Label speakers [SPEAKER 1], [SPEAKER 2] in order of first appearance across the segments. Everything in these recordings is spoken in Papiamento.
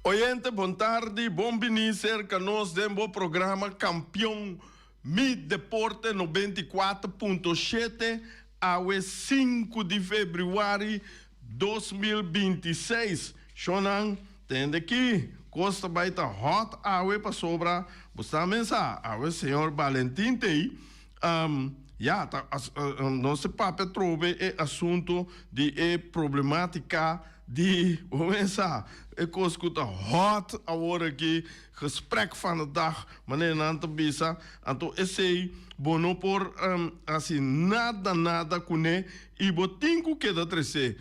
[SPEAKER 1] Oyente bon tardi, bon bini serka nos den bo programa Kampion Mi Deporte 94.7 awe 5 di febrüari 2026. Shonnan, tende ki kos ta bai ta hot awe pasobra bo sa mensa awe señor Valentin tei ya ta nos ta papia atrobe e asunto di e problematica di bo mensa e kos ku ta hot awor aki gesprek van de dag manera nan ta bisa anto esei bo no por hasi nada nada kuné i bo tin ku keda tresé.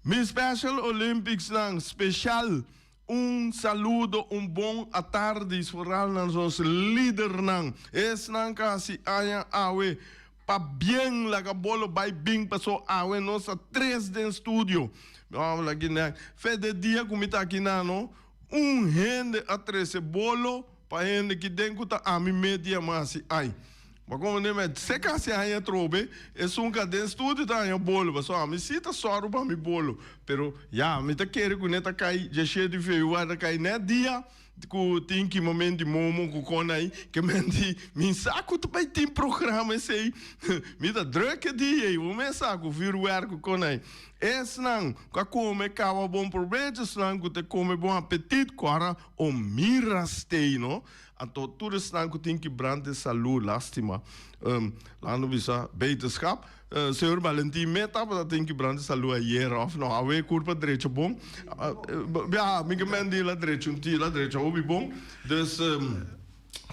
[SPEAKER 1] Mi Special Olympics nan special un saludo un bon atardi vooral na nos lidernan esnan ka hasi aña awe pabien laga bolo bai bin paso awe nos ta tres den studio fe de dia ku mi ta aki nan no un hende a trese bolo pa hende ki den ku ta ami media mas hasi ai. Bo a komprendé mi? Se kasi haña atrobe, esun ka den studio ta haña bolo, pasobra ami si ta sòru pa mi bolo. Pero ya, mi ta kere ku ne ta kai djashé di febrüari, ta kai nèt dia ku tin kimament di momo ku kon ai, ke men di mi sa ku ta bai tin programa esei. Mi ta drùk e dia ei, bo mes sa ku vürwèrk ku kon ai. Esnan ku a kome kaba bon probecho, esnan ku ta kome bon apetit, ku ora o mira stei no. Anto tur esnan ku tin kibrante salú, lástima, laga no bisa beterschap. Señor Valentin me tabata tin kibrante salú ayer òf no? Awe kurpa drecha bon. Ya, mi ke men di la drecha un ti, la drecha hopi bon. Dus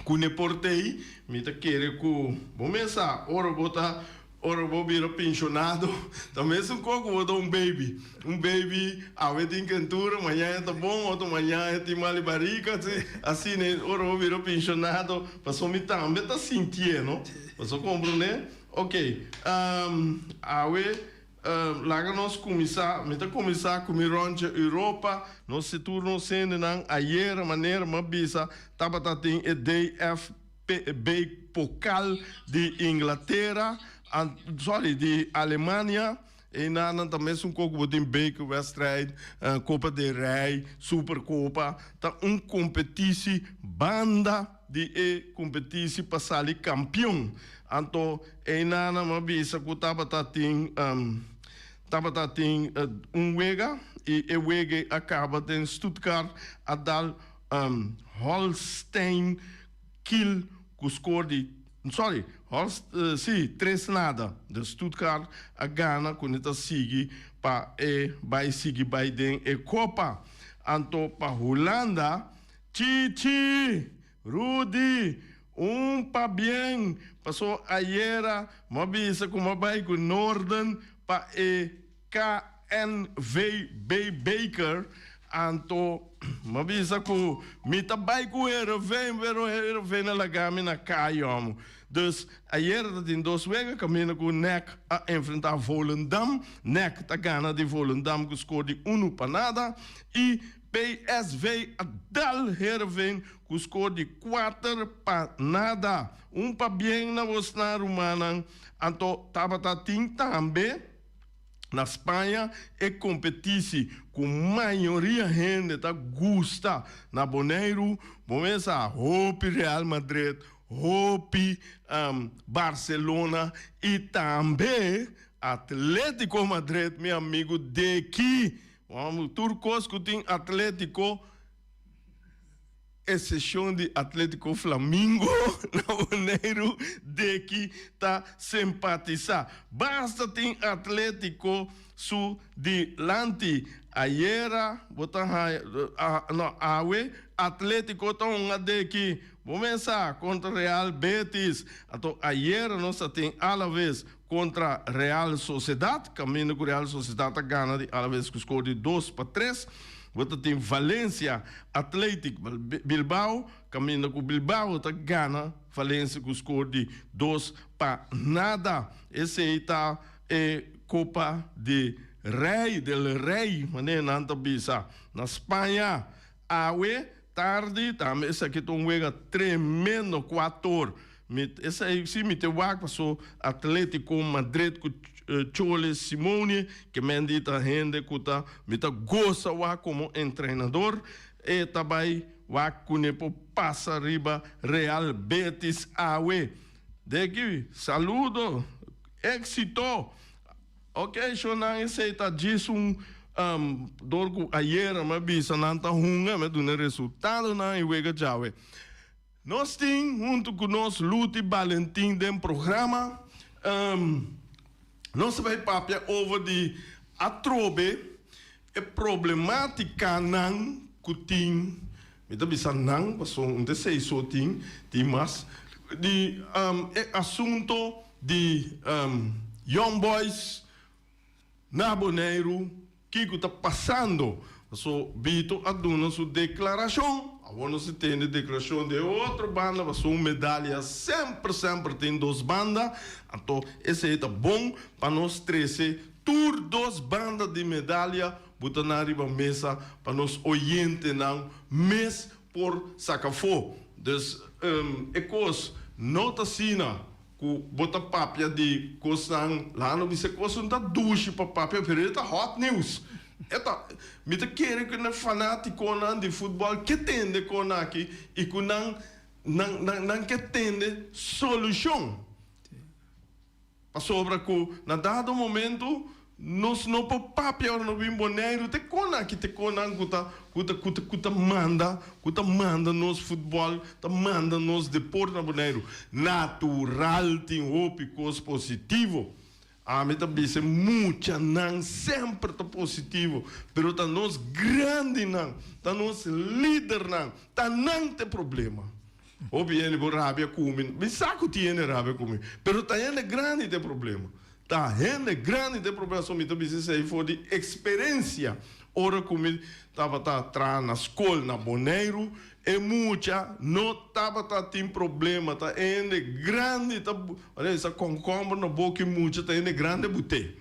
[SPEAKER 1] ku ne por tei, mi ta kere ku bo mes sa ora bo ta. Ora bo bira pensionado, ta mesun kos ku bo ta un baby. Un baby awe tin kentura, mañana e ta bon, otro mañana e tin mal barika, asina e ora bo bira pensionado, pasobra mi tambe ta sintié, no? Pasobra komprondé? Ok, awe laga nos kuminsá, mi ta kuminsá ku mi ròntje Europa, nos si tur nos hendenan ayera manera mi a bisa tabata tin e DF. PB Pokal di Inglatera, sorry, di Alemania. Einan nan ta mesun kos ku bo tin bekerwedstrijd, Kopa de Rei, Superkopa. Ta un kompetisi banda di e kompetisi pa sali kampion. Anto einan nan a bisa ku tabata tin tabata tin un wega i e wega a kaba den Stuttgart a dal Holstein Kiel ku skor di sorry Holst si tres nada de Stuttgart a gana ku ne ta sigui pa e bai sigui bai den e kopa. Anto pa Hulanda Chichi Rudy un pabien paso ayera mo a bisa ku mo a bai ku Norden pa e KNVB Beker, anto m'a bisa ku mi ta bai ku Heerenveen, pero Heerenveen a laga mi na kai homo. Dus ayera ta tin dos wega kaminda ku NEC a enfrentá Volendam, NEC ta gana di Volendam ku skor di unu pa nada i PSV a dal Heerenveen ku skor di kuater pa nada. Un pabien na bosnan rumannan, anto tabata tin tambe. Na Spaña e kompetisi ku mayoria hende ta gusta na Boneiru, bo mes sa hopi Real Madrid, hopi Barcelona i tambe Atletico Madrid mi amigu Deki. Tur kos ku tin Atletico. Excepcion di Atletico Flamingo na Boneiru deki ta simpatisa. Basta tin Atletico su dilanti. Ayera bo ta haya, no awe, Atletico ta hunga deki. Bo mesa contra Real Betis. Anto ayera nos ta tin Alaves contra Real Sociedad, caminda cu Real Sociedad ta gana di Alaves cu score di 2-3. Bo ta tin Valencia Athletic Bilbao, caminda cu Bilbao ta gana Valencia cu score di 2-0. Esey ta e Copa de Rey, del Rey, manera nan ta bisa na Spaña. Awe tardi tambe esaki ta un wega tremendo, cuator. Mi, esey si mi te wak paso Atletico Madrid cu. Chole Simone ke men di ta hende ku ta mi ta gosa wak komo entrenador e ta bai wak kune por pasa riba Real Betis awe. Deki saludo éxito. Ok shownan esei ta djis un dor ku ayera mi a bisa nan ta hunga mi a duna e resultadonan i wega djawe. Nos tin huntu ku nos Luti Balentin den programa. Nos ta bai papia over di atrobe e problematikanan ku tin, mi ta bisa nan pasobra un ta esei so tin, tin mas, di e asunto di Young Boys na Boneiru. Kiko ta pasando? Paso Bito a duna su deklarashon. Awor nos a tende deklarashon di e otro banda, paso un medalia semper semper tin dos banda. Anto esei ta bon pa nos trese tur dos banda di medalia buta nan riba mesa pa nos oyentenan mes por saka afó. Dus e kos no ta asina. Ku bo ta papia di kosnan, laga no bisa kosnan ta dushi pa papia, pero e ta hot news. E ta, mi ta kere ku e fanatikonan di futbòl ke tende kon aki i ku nan, nan, nan, nan ke tende solushon. Pasobra ku na dado momento Nos no por papia ora no bin Boneiru te kon aki te konnan ku ta ku ta ku ta ku ta manda ku ta manda nos futbòl ta manda nos deporte na Boneiru. Natural tin hopi kos positivo. Ami ta bisa e muchanan semper ta positivo pero ta nos grandinan ta nos lidernan ta nan ta e problema. Hopi hende por rabia ku mi mi sa ku tin hende rabia ku mi pero ta hende grandi ta e problema. Ta hende grandi ta e problema so mi ta bisa esei for di experencia. Ora cu mi tabata traha na scol na Boneiru e mucha no tabata tin problema ta e hende grandi ta ora bisa concomber na boca e mucha ta hende grandi bute.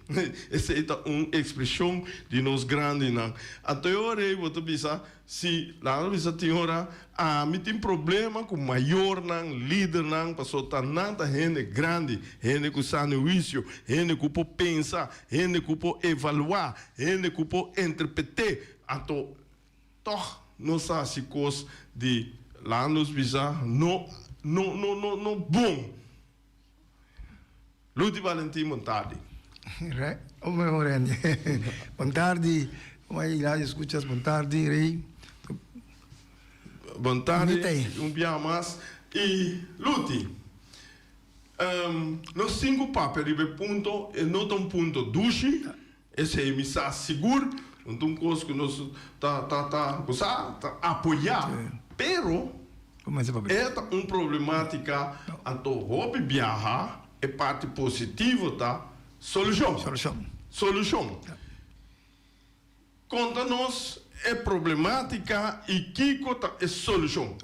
[SPEAKER 1] Esei ta un expresion di nos grandinan. Anto e ora ei bo ta bisa Si, laga nos bisa tin ora ami tin problema ku mayornan, lidernan, pasobra ta nan ta hende grandi, hende ku sano huisio, hende ku por pensa, hende ku por evaluá, hende ku por interpreté. Anto tòg nos ta hasi kos di, laga nos bisa, no no no no no bon. Luti Valentin bon tardi.
[SPEAKER 2] Bon Randy. Bon tardi Mai radio escuchas bon tardi Rey.
[SPEAKER 1] Bon tardi un bia mas y Luti nos tin cu papia riba e punto e no ta un punto dushi esey mi sa sigur no ta un cos cu nos ta ta ta bo sa ta apoya pero E ta un problematica, anto hopi biaha e parti positivo ta solucion. Solucion. Conta nos e problematica y kico ta e solucion.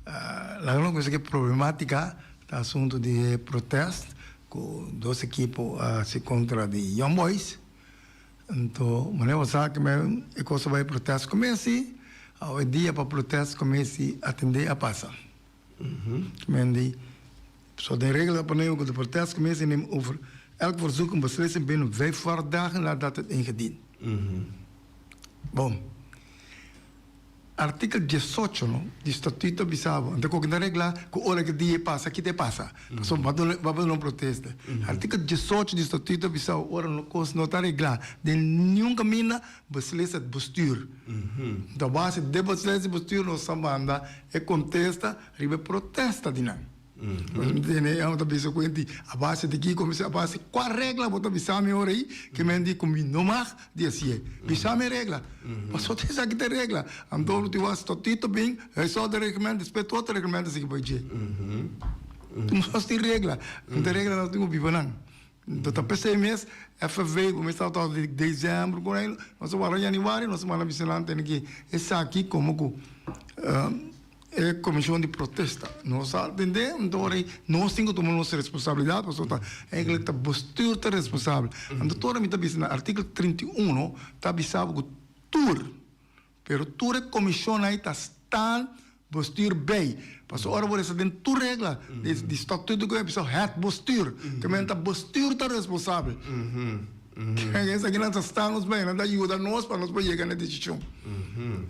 [SPEAKER 2] Laga nos cuminsa cu e problematica ta asunto di e protest cu dos ekipo a haci contra di Young Boys. Anto manera bo sa ke e kos a bai protest ku mesi, awe dia pa protest ku mesi atendé a pasa. Men di, so den regla ta pone ku di protest ku mesi neem over elk verzoek een beslissing binnen vijf werkdagen nadat het ingediend. Bon. Artikel diesocho no di statuut ta bisa bo, anto koke ta regla ku ora ku dia e pasa kita e pasa, pasobra bo a bo a duna un protesta. Artikel diesocho di statuut ta bisa bo ora no kos no ta regla den niun kaminda beslis het bestuur. Anto a base de beslis di bestuur nos ta manda e kontesta riba e protesta di nan. Tene amo ta bisa ku enti a base di kiko mi a base kua regla bo ta bisa mi ora ei ke men di ku mi no mag di hasié bisa mi e regla pasobra ta esaki ta e regla anto lo tin wak statito bin huishoudreglement despues tur otro reglamento a sigui bai dje nos tin regla anto e regla nos tin ku biba nan anto ta p'esei mes FFV ku mi tabata di desembro ku nos a wòrdu januari nos a manda bisa nan tene ki esaki komo ku. E komishon di protesta no sa atendé, anto ora ei nos tin ku tuma nos responsabilidat pasobra ta eigenlijk ta bestuur ta responsabel. Anto tur ora mi ta bisa na artíkulo 31 ta bisa bo ku tur, pero tur e komishonnan ei ta staan. Bestuur bij. Pasobra ora bo resa den tur regla di statuto ku e bisa het bestuur. Ke men ta bestuur ta responsabel. Esaki nan ta sta nos bij, nan ta yuda nos pa nos por yega na e desishon.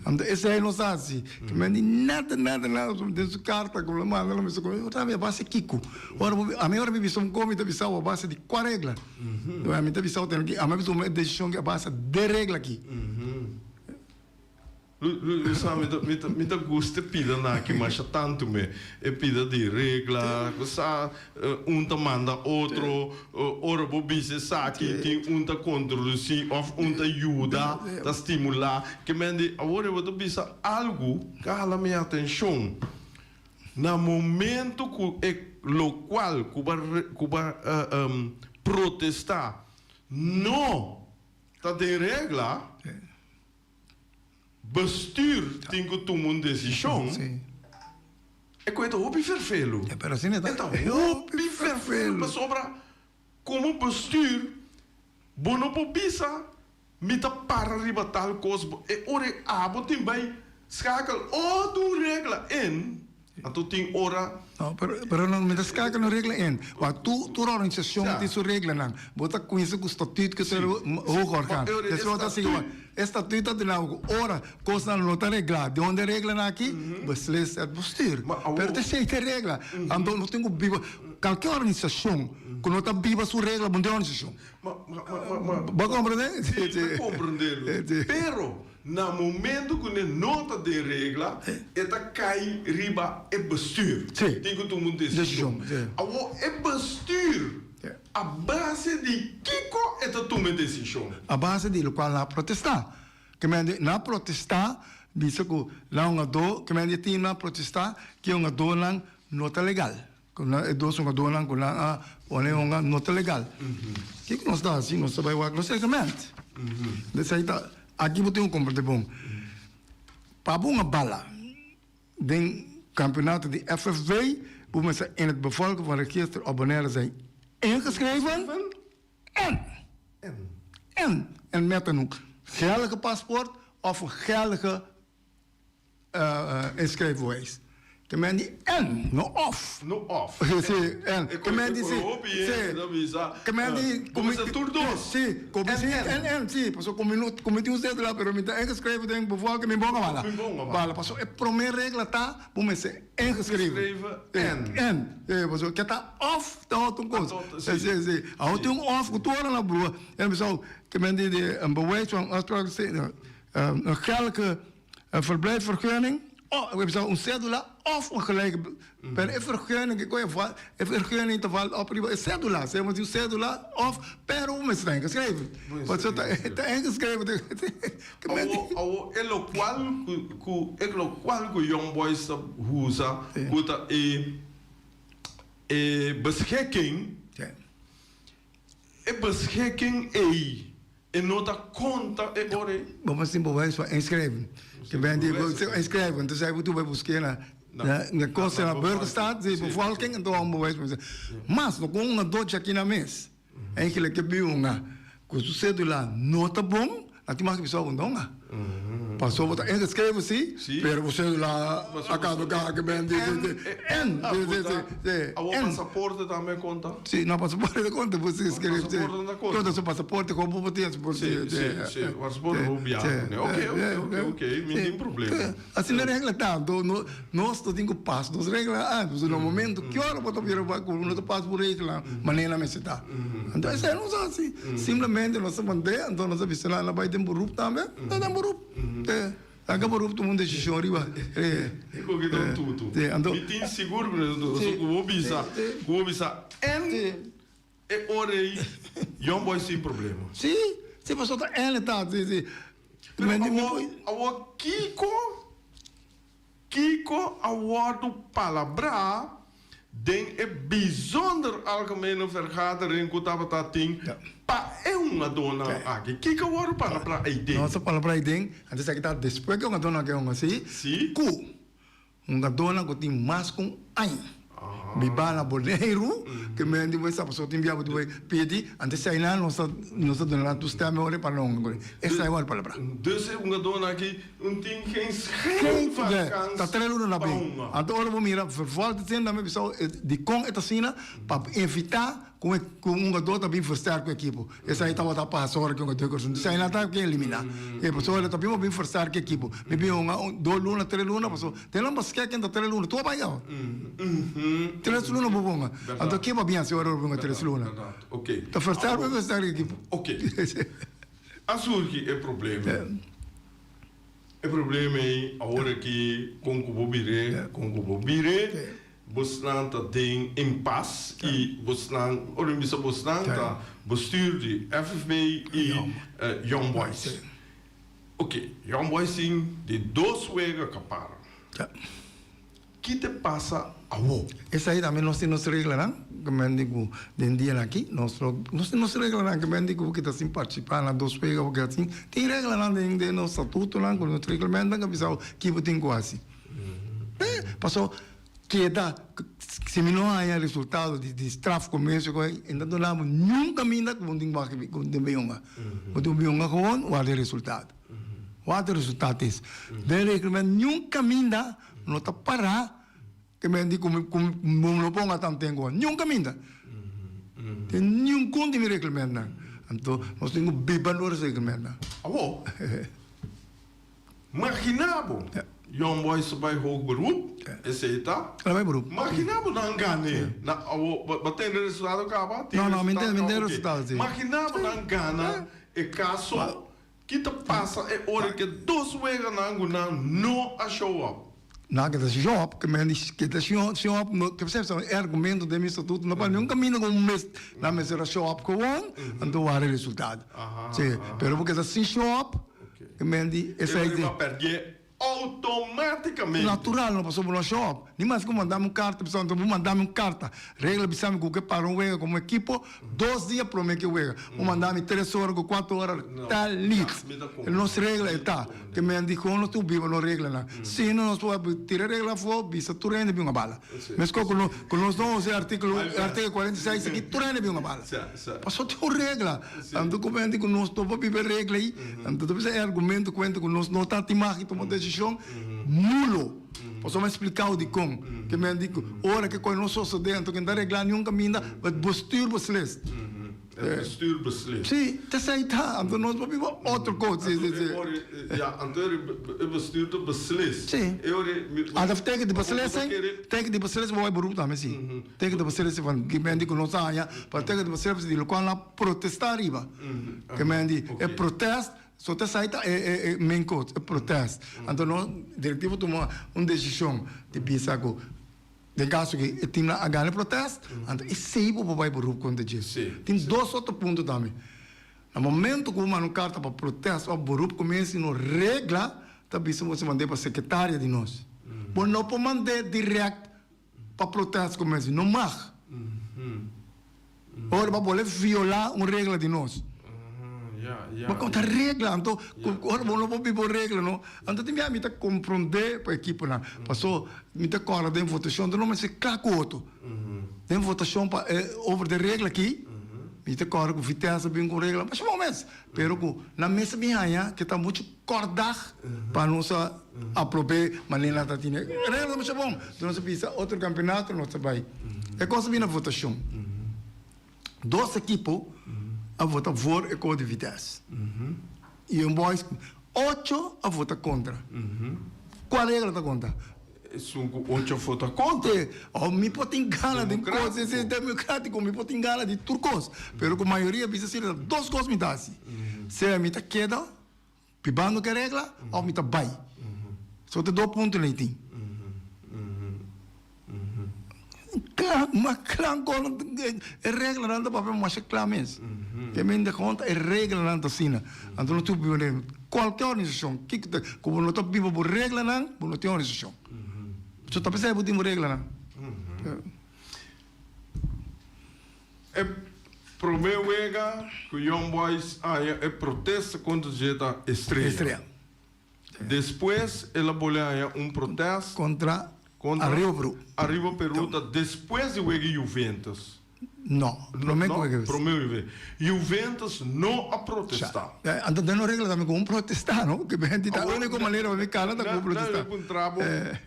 [SPEAKER 2] Anto esei nos a hasi. Ke men di nada nada nada den su karta ku lo manda lo mester ku ta a base kiko. Ora bo ami ora mi bisa un kos mi ta bisa a base di kua regla. Ami ta bisa ami a tuma e desishon a base de regla aki.
[SPEAKER 1] Luisa, mi ta, mi ta, mi ta gusta e pidanan aki masha tantu me. E pida di regla, ku sa un ta manda otro, ora bo bisa esaki tin un ta kontrodusi òf un ta yuda, ta stimulá. Ke men di, awor bo ta bisa algu ku a hala mi atenshon. Na momento ku e lokual ku bo a ku bo a protestá no ta den regla, Bestuur tin ku tuma un desishon, e ku e ta hopi ferfelu. E ta hopi ferfelu pasobra komo bestuur bo no por bisa mi ta para riba tal kos, e ora e abo tin bai skakel otro regla in. Anto tin ora.
[SPEAKER 2] No, pero, pero no, mi ta skakel no regla in. Wa tur, tur organisashon tin su reglanan. Bo ta kuminsa ku statuut ku ser hoog orgaan. Despues bo ta sigui e statuut ta duna bo ku ora kosnan no ta reglá den e reglanan aki, beslist het bestuur. Pero ta esei ta e regla. Anto nos tin ku biba, kalke organisashon ku no ta biba su regla, bo no tin organisashon. Bo a komprendé?
[SPEAKER 1] Si, mi ta komprendé. Pero Na momento cu ne no ta den regla, e ta cay riba e bestuur. Tin cu tuma un decision. Awor e bestuur a base di kico e ta tuma e decision?
[SPEAKER 2] A base di locual nan a protesta. Ke men di nan a protesta bisa cu nan hungador, ke men di e team nan a protesta cu e hungadornan no ta legal. Cu nan e dos hungadornan cu nan a pone hunga no ta legal. Kico nos ta haci? Nos ta bay wak nos reglement. Esey ta, aki bo tin cu comprende bon. Pa bo hunga bala den campeonato di FFV, bo mester in het bevolking van register op Bonaire zijn ingeschreven en, en, en met een geldige paspoort of een geldige Inschrijfbewijs. Ke men di en, no of.
[SPEAKER 1] No of.
[SPEAKER 2] Si, en. Ke men di si, si. Ke men di.
[SPEAKER 1] Bo mester tur dos.
[SPEAKER 2] Si, komo si en en, si. Pasobra komo mi no, komo mi tin un cédula pero mi ta ingeschreven den bevolking mi bon a bala.
[SPEAKER 1] Mi bon a bala.
[SPEAKER 2] Bala, pasobra e prome regla ta bo mester ingeschreven.
[SPEAKER 1] Ingeschreven en.
[SPEAKER 2] En. Si, pasobra ke ta of ta otro kos. Si, si. Awor tin un of ku tur ora na brua. En mi sa, ke men di een bewijs van afspraak, een geldige Een verblijfsvergunning, oh, we hebben een cédula of een gelijke. Pero e vergunning, ik hoor e vergunning te valt op riba e cédula. Ze hebben een cédula of pero un está ingeschreven. Want zo ta ingeschreven.
[SPEAKER 1] Awo, awo, e locual cu, cu, e locual cu Young Boys ta usa, cu ta e, e beschikking. E beschikking ei e no ta konta e ora ei?
[SPEAKER 2] Bo mester tin bewijs pa inschrijven. Ke ben di inschrijven, entonces ai bo tur bai busk'é na na kosta na burgerstaat, si bevolking, enton un bewijs pa inschrijven. Mas no kon un dochi aki na mes, eigenlijk ke bin hunga ku su cedula no ta bon, Nan tin mas bisa bo no nga. Paso bo ta ingeschreven si, pero bo cedula a caba ca ke ben di di di en di di di di
[SPEAKER 1] Awor pasaporte tambe conta?
[SPEAKER 2] Si, no pasaporte ta conta bo si scribi si.
[SPEAKER 1] Pasaporte ta conta?
[SPEAKER 2] Conta su pasaporte como bo tin
[SPEAKER 1] su Si, si, si, pasaporte bo biaha cune. Ok, ok, ok, ok, mi tin problema.
[SPEAKER 2] Asina regla ta, anto nos no tin cu pas nos regla antes, na momento ki ora bo ta bira cu no ta pas bo regla manera mester ta. Anto esei nos a haci, simplemente nos a mand'é, anto nos a bisa nan a bay den beroep tambe, ta den beroep. Laga beroep tuma un decision riba.
[SPEAKER 1] E koki ta un tutu. Mi tin sigur cu ta un tutu, cu bo bisa, cu bo bisa en e ora ei Young Boys tin problema.
[SPEAKER 2] Si, si pasobra ta en ta, si, si.
[SPEAKER 1] Pero awor, awor kiko, kiko a wordo palabrá den e bijzonder algemene vergadering ku tabata tin pa e hungadónan aki? Kiko a wordo palabrá eiden?
[SPEAKER 2] Nos a palabrá eiden, antes esaki ta despues ku e hungadónan a ke hunga, si?
[SPEAKER 1] Si.
[SPEAKER 2] Ku hungadónan ku tin mas ku un aña. Biba na Boneiru, ke men di bo sa pasobra tin bia bo tin bo pidi, anto esei nan nos ta nos ta duna nan toestemming ora pa nan hunga. Esei wòrdu palabrá.
[SPEAKER 1] Dus e hungadónan aki no tin geen schijn van kans
[SPEAKER 2] Ta tres luna na
[SPEAKER 1] pa
[SPEAKER 2] bin.
[SPEAKER 1] hunga.
[SPEAKER 2] Anto ora bo mira vervolg ta sende mi bisa dikon e ta asina pa evitá ku e ku un hungadó ta bin versterk ku ekipo. Esei tabata pasa ora ku e hungadó di Kòrsou. Esei nan ta ke eliminá. E pasobra ta bin bo bin versterk e ekipo. Mi bin hunga un dos luna tres luna pasobra Den nan baskèt ken ta tres luna, tur a bai awe. Tres luna bo ponga. Anto ke bo a bin hasi ora bo ponga tres luna? Ta versterk bo versterk ekipo.
[SPEAKER 1] Ok. A surgi e problema. E problema ei awor aki kon ku bo bir'é, kon ku bo bir'é, bosnan ta den impas i bosnan, ora mi bisa bosnan ta bestuur di FFB i Young Boys. Ok, Young Boys tin di dos wega ka para.
[SPEAKER 2] Ja.
[SPEAKER 1] Ki te pasa awo?
[SPEAKER 2] Esei tambe nos tin nos reglanan, ke men di ku den dianan aki nos lo, nos tin nos reglanan ke men di ku bo kita sin partisipá na dos wega bo kita sin, tin reglanan den den nos statutonan ku nos reglementonan ke bisa bo ki bo tin ku hasi. Paso keda si mi no haña resultado di di straf komersio ku e no ta duna bo niun kaminda ku bo tin wak ku bo tin bay hunga. Bo tin bay hunga gewoon wak e resultado. Wak e resultado es. Den reglement niun kaminda no ta para ke men di ku mi ku bo no por hunga tanten ku niun kaminda. Den niun kun di mi reglementnan. Anto nos tin ku biba dor e reglementnan.
[SPEAKER 1] Awor. Magina bo, Young Boys ta bai hoog beroep, esey ta.
[SPEAKER 2] El a bai beroep.
[SPEAKER 1] Magina bo nan gane, na awo, bo tende resultado caba? Tin
[SPEAKER 2] No, no, mi
[SPEAKER 1] resultado
[SPEAKER 2] mi
[SPEAKER 1] caba?
[SPEAKER 2] tende
[SPEAKER 1] Ok.
[SPEAKER 2] resultado, si.
[SPEAKER 1] Magina bo nan gana e caso, ki ta pasa e ora ke dos weganan ku nan no a show up?
[SPEAKER 2] Nan ke ta show up, ke men di ke ta show up, no, ke besef e argumento den mi statuto no pa niun caminda ku un mes nan mester a show up gewoon, anto wak e resultado. Si, pero bo ke ta sin show up, Ke men di
[SPEAKER 1] esei di. E perdié automáticamente.
[SPEAKER 2] Natural no pasobra bo no show up. Ni mas ku manda mi un karta bisa anto bo manda mi un karta. Regla bisa mi ku ke para un wega komo ekipo dos dia prome ke wega. Bo manda mi tres ora ku kuater ora ta lit. Nos regla e ta. Ke men di kon nos tur biba nos reglanan. Si no nos por tira e regla afó bisa tur hende bin un bala. Meskos ku ku nos no usa e artíkulo artíkulo 46 aki tur hende bin un bala. Pasobra tin un regla. Anto ku mente ku nos no por biba e regla ei, anto ta bisa e argumento kuenta ku nos no ta tin mag di tuma desishon, nulo. Pasobra mi a splikao dikon. Ke men di ku ora ke kos no sosodé anto ke no ta reglá niun kaminda, het bestuur beslist.
[SPEAKER 1] Het bestuur beslist.
[SPEAKER 2] Sí, ta esei ta. Anto nos por biba otro kos. Sí, sí, sí.
[SPEAKER 1] Ya, anto e bestuur ta beslist.
[SPEAKER 2] Sí. Anto teken di beslissing, teken di beslissing bo bai beroep tambe, sí. Teken di beslissing van ki men di ku nos a haña, pa teken di beslissing di lokual nan a protestá riba. Ke men di e protest, so ta esei ta e e main kos, e protest. Anto nos direktivo tuma un desishon di bisa ku den kaso ku e timnan a gana e protest, anto esei bo por bai beroep kontra dje. Tin dos otro punto tambe. Na momento ku bo manda un karta pa protest òf beroep kuminsha no regla ta bisa bo si mand'é pa sekretaria di nos. Bo no por mand'é dirèkt pa protest ku mester no mag. Ora bo a bole viola un regla di nos. Bo konta regla anto ora bo no por biba un regla no. Anto tin bia mi ta kompronde pa ekiponan. Paso mi ta kòrda den votashon nan no mester kla ku otro. Den votashon pa over de regla aki mi ta kòrda ku Vitesse a bin ku un regla masha bon mes. Pero ku nan mes a bin haña ke ta muchu kòrdag pa nos a aprob'é manera nan ta tene. Regla ta masha bon. Enton nos a bisa otro kampeonato nos ta bai. E kos a bin na votashon. Dos ekipo a vota voor e kos di Vitesse. Young Boys, ocho a vota kontra. Kua regla ta konta?
[SPEAKER 1] Esun ku ocho vota kontra.
[SPEAKER 2] Te, oh, mi por tin gana di kos,
[SPEAKER 1] Democratico.
[SPEAKER 2] si, democratico, mi por tin gana di tur kos. Pero ku mayoria bisa si, dos kos mi ta hasi. Sea mi ta keda bibando ku e regla, of mi ta bai. So ta dos punto nan tin. Kla, mas kla ankor, e reglanan ta papia masha kla mes. Te mende konta e reglanan ta asina. Anto no tur biba den kualke organisashon. Kiko ta, ku bo no ta biba bo reglanan, bo no tin organisashon. So ta p'esei bo tin bo reglanan.
[SPEAKER 1] E prome wega ku Young Boys haña e protesta kontra dje ta Estrella.
[SPEAKER 2] Estrella.
[SPEAKER 1] Despues el a bole haña un protest.
[SPEAKER 2] Kontra.
[SPEAKER 1] Kontra
[SPEAKER 2] Arriba Peru.
[SPEAKER 1] Arriba Peru ta despues di wega Juventus.
[SPEAKER 2] No, prome ku wega.
[SPEAKER 1] Prome wega. Juventus no a protesta.
[SPEAKER 2] Anto den no regla tambe ku un protesta no, ke benti ta uniko manera pa mi kala ta ku un protesta.
[SPEAKER 1] Nan a puntra bo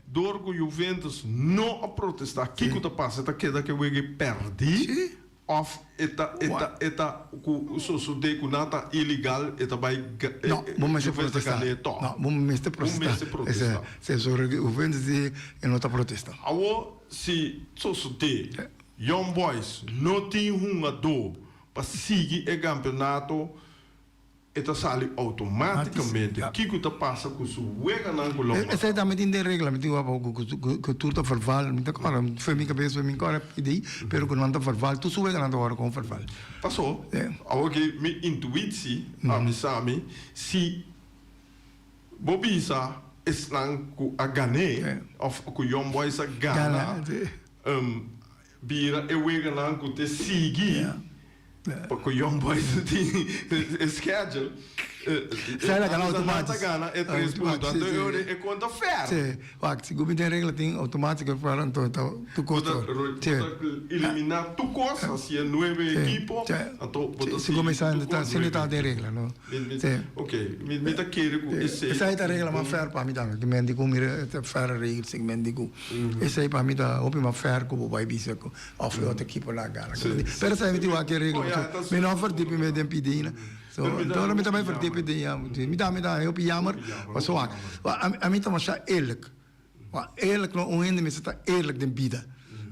[SPEAKER 1] dor ku Juventus no a protesta kiko ta pasa? E ta keda ku e wega perdi? Of e ta e ta e ta ku sosode ku nan ta ilegal e ta bai
[SPEAKER 2] No, bo mester protesta. No, bo mester protesta.
[SPEAKER 1] Bo mester protesta.
[SPEAKER 2] Si sobre Juventus di e no ta protesta.
[SPEAKER 1] Awor si sosode Young Boys no tin hungadó pa sigui e kampeonato E ta sali automaticamente. Kico ta pasa cu su weganan cu lo mata?
[SPEAKER 2] Esey tambe tin den regla. Mi tin wak cu tur ta verval. Mi ta corda, fue mi cabes, fue mi corda pidi, pero cu nan ta verval. Tur su weganan ta worde con verval.
[SPEAKER 1] Paso, awor ki mi intuitie a bisa mi, si bo bisa esnan cu a gané, of cu Young Boys a gana, bira e weganan cu te sigui, Pa cu Young Boys tin e schedule.
[SPEAKER 2] Zij la gana automatisch.
[SPEAKER 1] Ta gana e tres punto. Anto e ora e conta fair.
[SPEAKER 2] Si. Wak, si cu den regla tin automatico fair anto ta tur cos ta.
[SPEAKER 1] Bo ta elimina tur cos, hacia nuebe ekipo. Anto bo ta
[SPEAKER 2] sigui tur cos. Si ta den regla no.
[SPEAKER 1] Ok, mi ta kere cu esey.
[SPEAKER 2] Esey ta regla mas fair pa mi tambe. Ki men di cu mira e fair regel si men di cu esey pa mi ta hopi mas fair cu bo bay bisa cu. Of e otro ekipo la gana. Pero sa mi tin wak e regla pasobra mi no a verdiep mi den pidi So ora mi ta bai verdiep den ya mi ta mi ta hopi jammer pasobra wak ami ta masha eerlijk. Wak eerlijk no un hende mester ta eerlijk den bida.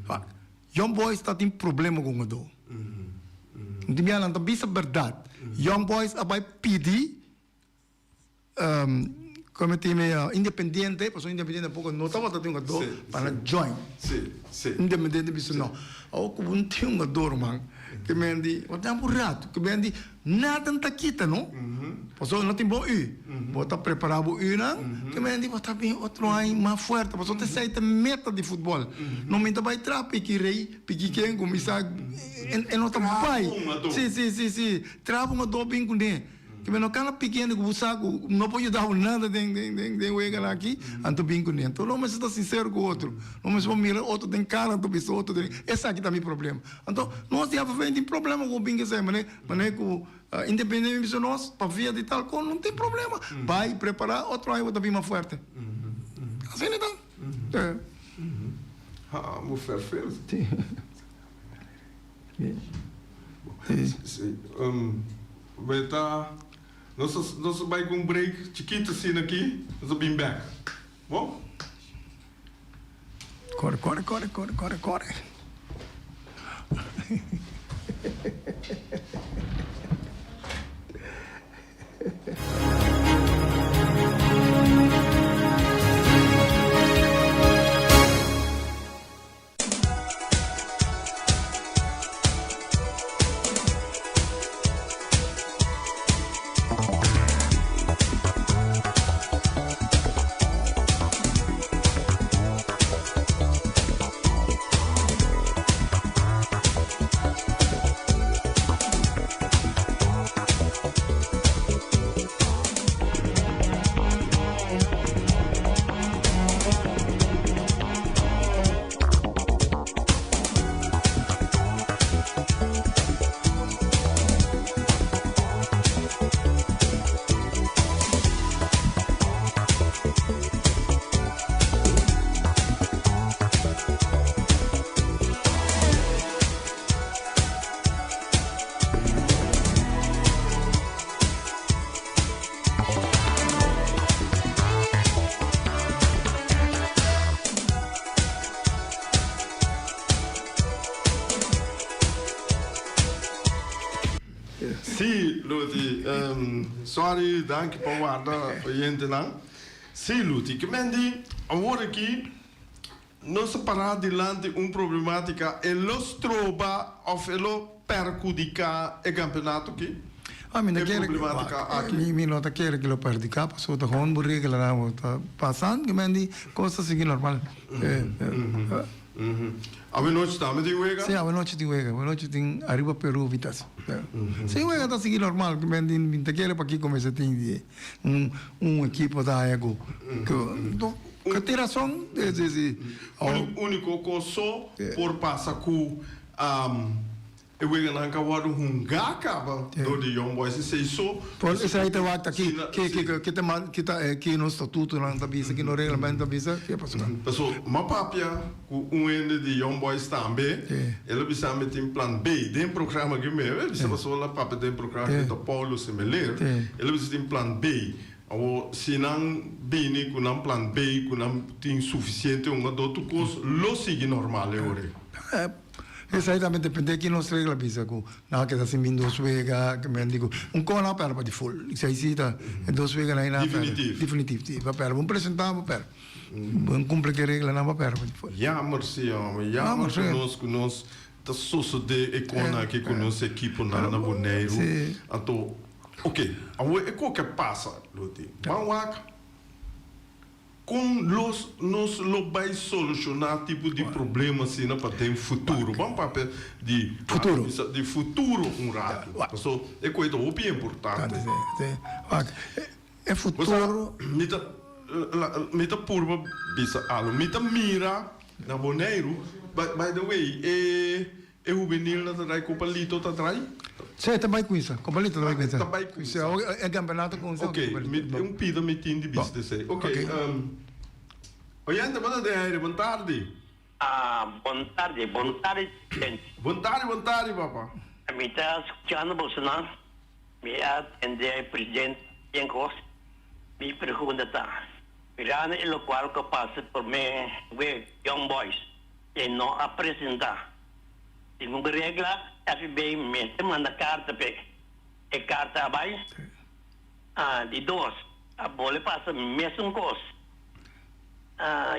[SPEAKER 2] Wak Young Boys ta tin problema ku hungadó. Tin bia nan ta bisa berdad. Young Boys a bai pidi. Como e team independiente, pasobra independiente tampoco no tabata tin hungador pa nan join. Independiente bisa no, awor cu bo no tin hungador man, ke men di, bo ta un rato, ke men di nada no ta kita no, pasobra no tin bon u, bo ta prepara bo unan, ke men di bo ta bin otro aña mas fuerte, pasobra esey ta meta di futbol, no mi ta bay traha piki rey, piki ken cu mi sa, e no ta bay, si si si si, traha bo hungador bin cune. Ke men no kana piki hende ku bo sa ku no por yuda bo nada den den den weganan aki, anto bin kuné. Anto no mester ta sinsero ku otro. No mester por mira otro den kara anto bisa otro den esaki ta mi problema. Anto nos di AVV tin problema ku bin kesei mane mane ku independiente bisa nos pa via di tal kon no tin problema. Bai prepara otro aña bo ta bin mas fuerte. Asina ta.
[SPEAKER 1] Ha, bo ferfel. We ta nos a nos a bai ku un break chikitu asina aki nos a bin bek bo.
[SPEAKER 2] Kore kore kore kore kore kore.
[SPEAKER 1] Sí, Luti. Sorry, danki pa warda oyentenan. Sí, Luti, ke men di awor aki nos ta pará dilanti un problematica, e lo stroba of e lo perhudiká e kampeonato aki?
[SPEAKER 2] Ah, mi no
[SPEAKER 1] E
[SPEAKER 2] kere,
[SPEAKER 1] problematica aki?
[SPEAKER 2] mi, mi no ta kere ku lo perhudiká, pasobra ta gewoon bo reglanan bo ta pasan, ke men di kos ta sigui normal.
[SPEAKER 1] Awenochi tambe tin wega?
[SPEAKER 2] Sí, awenochi tin wega. Awenochi tin Ariba Peru Vitesse. Sí, wega ta sigui normal, ke men di mi ta kere pakiko mester tin di un, un ekipo ta haya ku, ku. Ku tin rason, si, si.
[SPEAKER 1] Úniko kos so por pasa ku e weganan ka wòrdu hungá kaba dor di Young Boys esei so.
[SPEAKER 2] Por esei ta wak aki ke ta ki ta ki nos statutonan ta bisa, ki nos reglamento ta bisa, ke pasobra.
[SPEAKER 1] Paso m'a papia ku un hende di Young Boys tambe, el a bisa mi tin plan B den programa aki mes, el a bisa pasobra el a papia den programa aki ta Paulo Semeler, el a bisa tin plan B. Awor si nan bini ku nan plan B ku nan tin sufisiente hungadó tur kos lo sigui normal e ora ei.
[SPEAKER 2] Esei tambe depende ki nos regla bisa ku nan a keda sin bin dos wega ke men di ku un kos nan a pèrdè pa di ful esei si ta e dos weganan ei nan a pèrdè
[SPEAKER 1] Definitif.
[SPEAKER 2] Definitif si pa pèrdè bo presentá bo pèrdè bo kumpli ku e reglanan bo pèrdè pa di ful.
[SPEAKER 1] Jammer si hòmber jammer ku nos ku nos ta sosodé e kosnan aki ku nos ekiponan na Boneiru anto Ok, awor e koke pasa, Loti. Ban wak kon los nos lo bai solushoná tipo di problema asina pa den futuro. Ban papia di
[SPEAKER 2] Futuro.
[SPEAKER 1] Di futuro un ratu. Paso e koe ta hopi importante.
[SPEAKER 2] Wak, e futuro.
[SPEAKER 1] Mi ta mi ta purba bisa algo. Mi ta mira na Boneiru, by the way, e E hubenilnan ta drai Copa Lito ta drai?
[SPEAKER 2] Sí, ta bai cuminsa. Copa Lito ta bai cuminsa.
[SPEAKER 1] Ta bai cuminsa.
[SPEAKER 2] Sí, e campeonato cuminsa.
[SPEAKER 1] Ok, mi un pida mi tin di bisa esey. Ok, oyente bo ta den aire, bon tardi.
[SPEAKER 3] Ah, bon tardi, bon tardi presidente.
[SPEAKER 1] Bon tardi, bon tardi papa.
[SPEAKER 3] Mi ta scuchando bosonan, mi a tende e presidente bien cos. Mi pregunta ta, mirando e locual cu a pasa prome wee Young Boys, E no a presenta. Segun regla, FB mester manda karta p'e. E karta a bai. Di dos, a bole pasa mesun kos.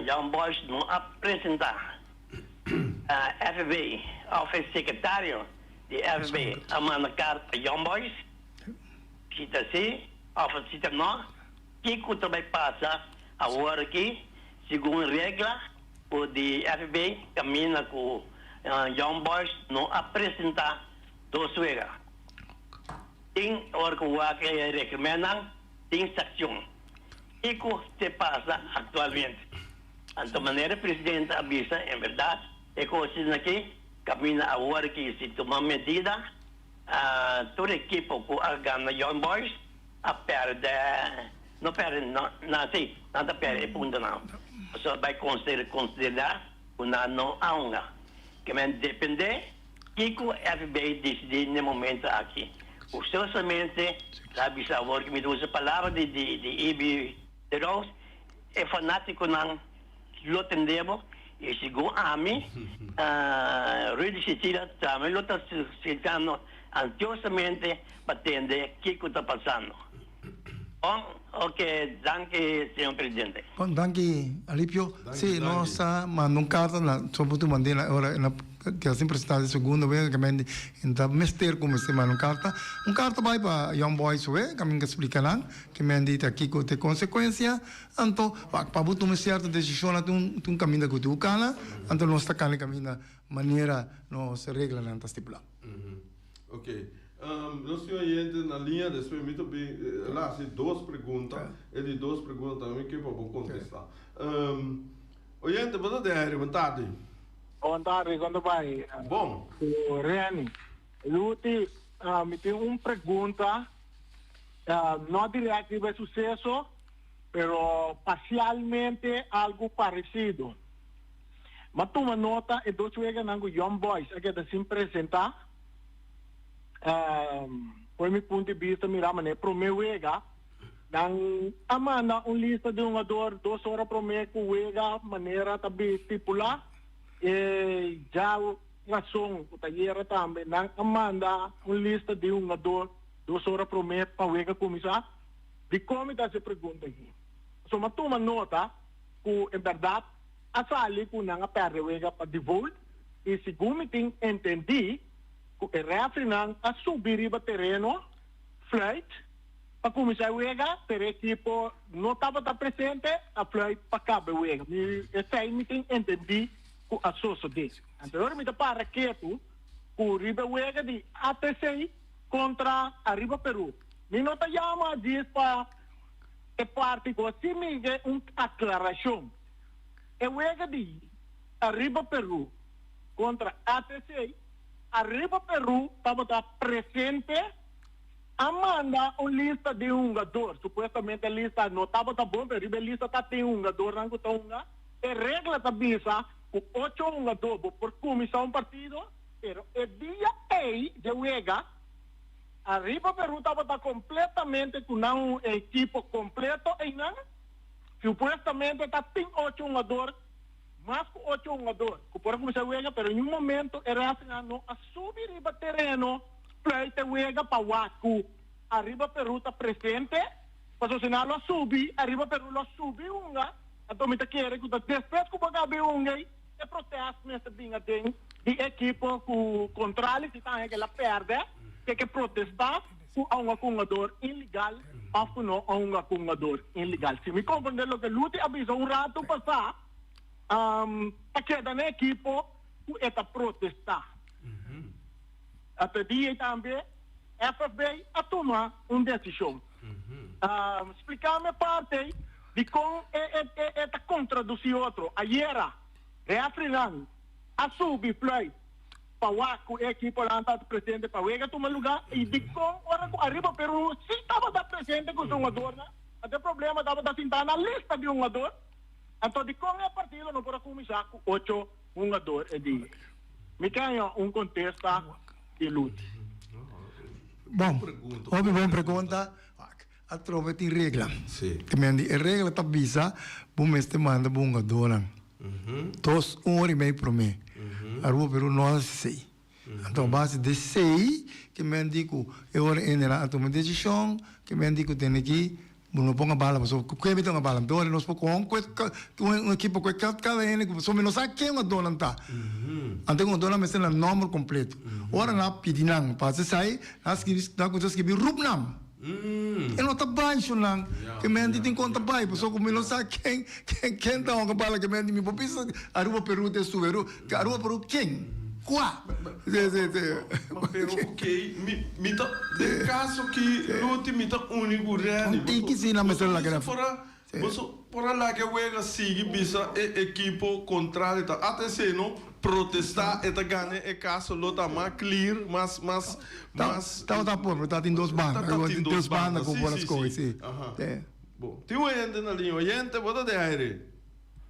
[SPEAKER 3] Young Boys no a presenta. FB of e sekretario di FB a manda karta pa Young Boys. Si ta si of si ta no, kiko ta bai pasa awor aki segun regla? Ku di FB kaminda ku Young Boys no a presentá dos wega. Tin ora ku wak e reglementnan tin sakshon. Kiko te pasa aktualmente? Anto manera e presidente a bisa en bèrdat e kosnan aki kaminda awor ki si tuma medida tur ekipo ku a gana Young Boys a pèrdè no pèrdè no nan si nan ta pèrdè e puntonan pasobra bai konsiderá ku nan no a hunga ke men dependé kiko FB disidí n'e momento aki gustosamente ta bisa awor ku mi ta usa palabra di di Ibi de Roos e fanátikonan lo tende bo i segun ami Rudy Cecilia tambe lo ta sintando ansiosamente pa tende kiko ta pasando. Bon, ok, danki señor presidente.
[SPEAKER 2] Bon, danki Alipio. Si, nos a manda un karta na soporte mand'é na ora na ke a presentá di segundo wega ke men di ta mester ku mester manda un karta. Un karta bai pa Young Boys we, kaminda splika nan ke men di ta kiko ta e konsekuensia. Anto, pa bo tuma sierto desishonnan tin un kaminda ku tin ku kana, anto nos ta kana e kaminda manera nos reglanan ta stipulá.
[SPEAKER 1] Ok. Nos tin oyente na liña, despues mi ta bin, el a hasi dos pregunta, e di dos pregunta tambe mi ke pa bo kontestá. Oyente, bo ta den aire, bon tardi.
[SPEAKER 4] Bon tardi, kon ta bai?
[SPEAKER 1] Bon.
[SPEAKER 4] Ku Reni. Luti, mi tin un pregunta, no dirèkt riba e suseso, pero parsialmente algu paresido. M'a tuma nota e dos weganan ku Young Boys a keda sin presentá. Fo'i mi punto di bista mira manera e promé wega nan a manda un lista di hungador dos ora promé ku wega manera ta bin stipulá. E dja rason ku ta yera tambe nan a manda un lista di hungador dos ora promé pa wega kuminsá. Dikon mi ta hasi e pregunta aki? Pasobra mi a tuma nota ku en bèrdat a sali ku nan a pèrdè wega pa default i segun mi tin entendí ku e rèfrinan a subi riba tereno fluit pa kuminsá e wega pero e ekipo no tabata presente a fluit pa kaba e wega. Mi esei mi tin entendí ku a sosodé. Anto ora mi ta para ketu ku riba e wega di ATC kontra Arriba Peru mi no ta yama djis pa e parti ku a si mi ke un aklarashon. E wega di Arriba Peru kontra ATC, Arriba Peru tabata presente, a manda un lista di hungador, supuestamente e lista no tabata bon, pero riba e lista ta tin hungadornan ku ta hunga. E regla ta bisa ku ocho hungador bo por kuminsá un partido, pero e dia ei dje wega, Arriba Peru tabata kompletamente ku nan un ekipo kompleto einan. Supuestamente ta tin ocho hungador, mas ku ocho hungador ku por a kuminsá wega, pero niun momento e refereenan no a subi riba tereno fluit e wega pa wak ku Arriba Peru ta presente, pasobra si nan lo a subi, Arriba Peru lo a subi hunga, anto mi ta kere ku ta despues ku bo a gabi hunga ei, e protest mester bin aden di e ekipo ku kontrali si ta haña ku el a pèrdè, ke ke protestá ku a hunga ku hungador ilegal òf ku no a hunga ku hungador ilegal. Si mi komprendé loke Luti a bisa un ratu pasá, ta keda na e ekipo ku e ta protestá. A p'e dia ei tambe FFB a tuma un desishon. Spliká mi e parti ei dikon e ta kontradusí otro. Ayera refrinan a subi fluit pa wak ku e ekiponan tabata presente pa wega tuma lugá i dikon ora ku Ariba Peru si tabata presente ku su hungadornan, anto e problema tabata sintá na lista di hungador, anto dikon e partido no por a kuminsá ku ocho hungador e dia. Mi ke haña un kontesta di Luti.
[SPEAKER 2] Bon, hopi bon pregunta. Atrobe tin regla. Te men di e regla ta bisa bo mester manda bo hungadónan dos un ora i mei promé. Aruba Peru no hasi esei. Anto a base di esei ke men di ku e ora Enera a tuma desishon ke men di ku tene ki Bo no ponga bala pasobra ku ken mi ta hunga bala? Anto nos por kohe un ekipo ku kada hende pasobra mi no sa ken hungadónan ta. Anto e hungadónan mester nan nòmber kompleto. Ora nan a pidi nan pa hasi esei, nan a skibi nan a kuminsá skibi rupnam. E no ta bai su nan. Ke menti tin kon ta bai pasobra ku mi no sa ken ken ta hunga bala ke menti mi por bisa Aruba Peru ta estuve Aruba Peru ken? Kua?
[SPEAKER 1] Ma pero ok, mi mi ta den caso ki Luti mi ta uni ku Randy.
[SPEAKER 2] Un tiki si nan mester laga
[SPEAKER 1] na. Boso por a laga e wega sigui bisa e ekipo contrario ta ATC no protesta e ta gana e caso lo ta mas clear mas mas mas.
[SPEAKER 2] Tabata por pero ta tin dos banda dos banda ku por a scoge si.
[SPEAKER 1] Bo tin un hende na liña oyente bo ta den aire.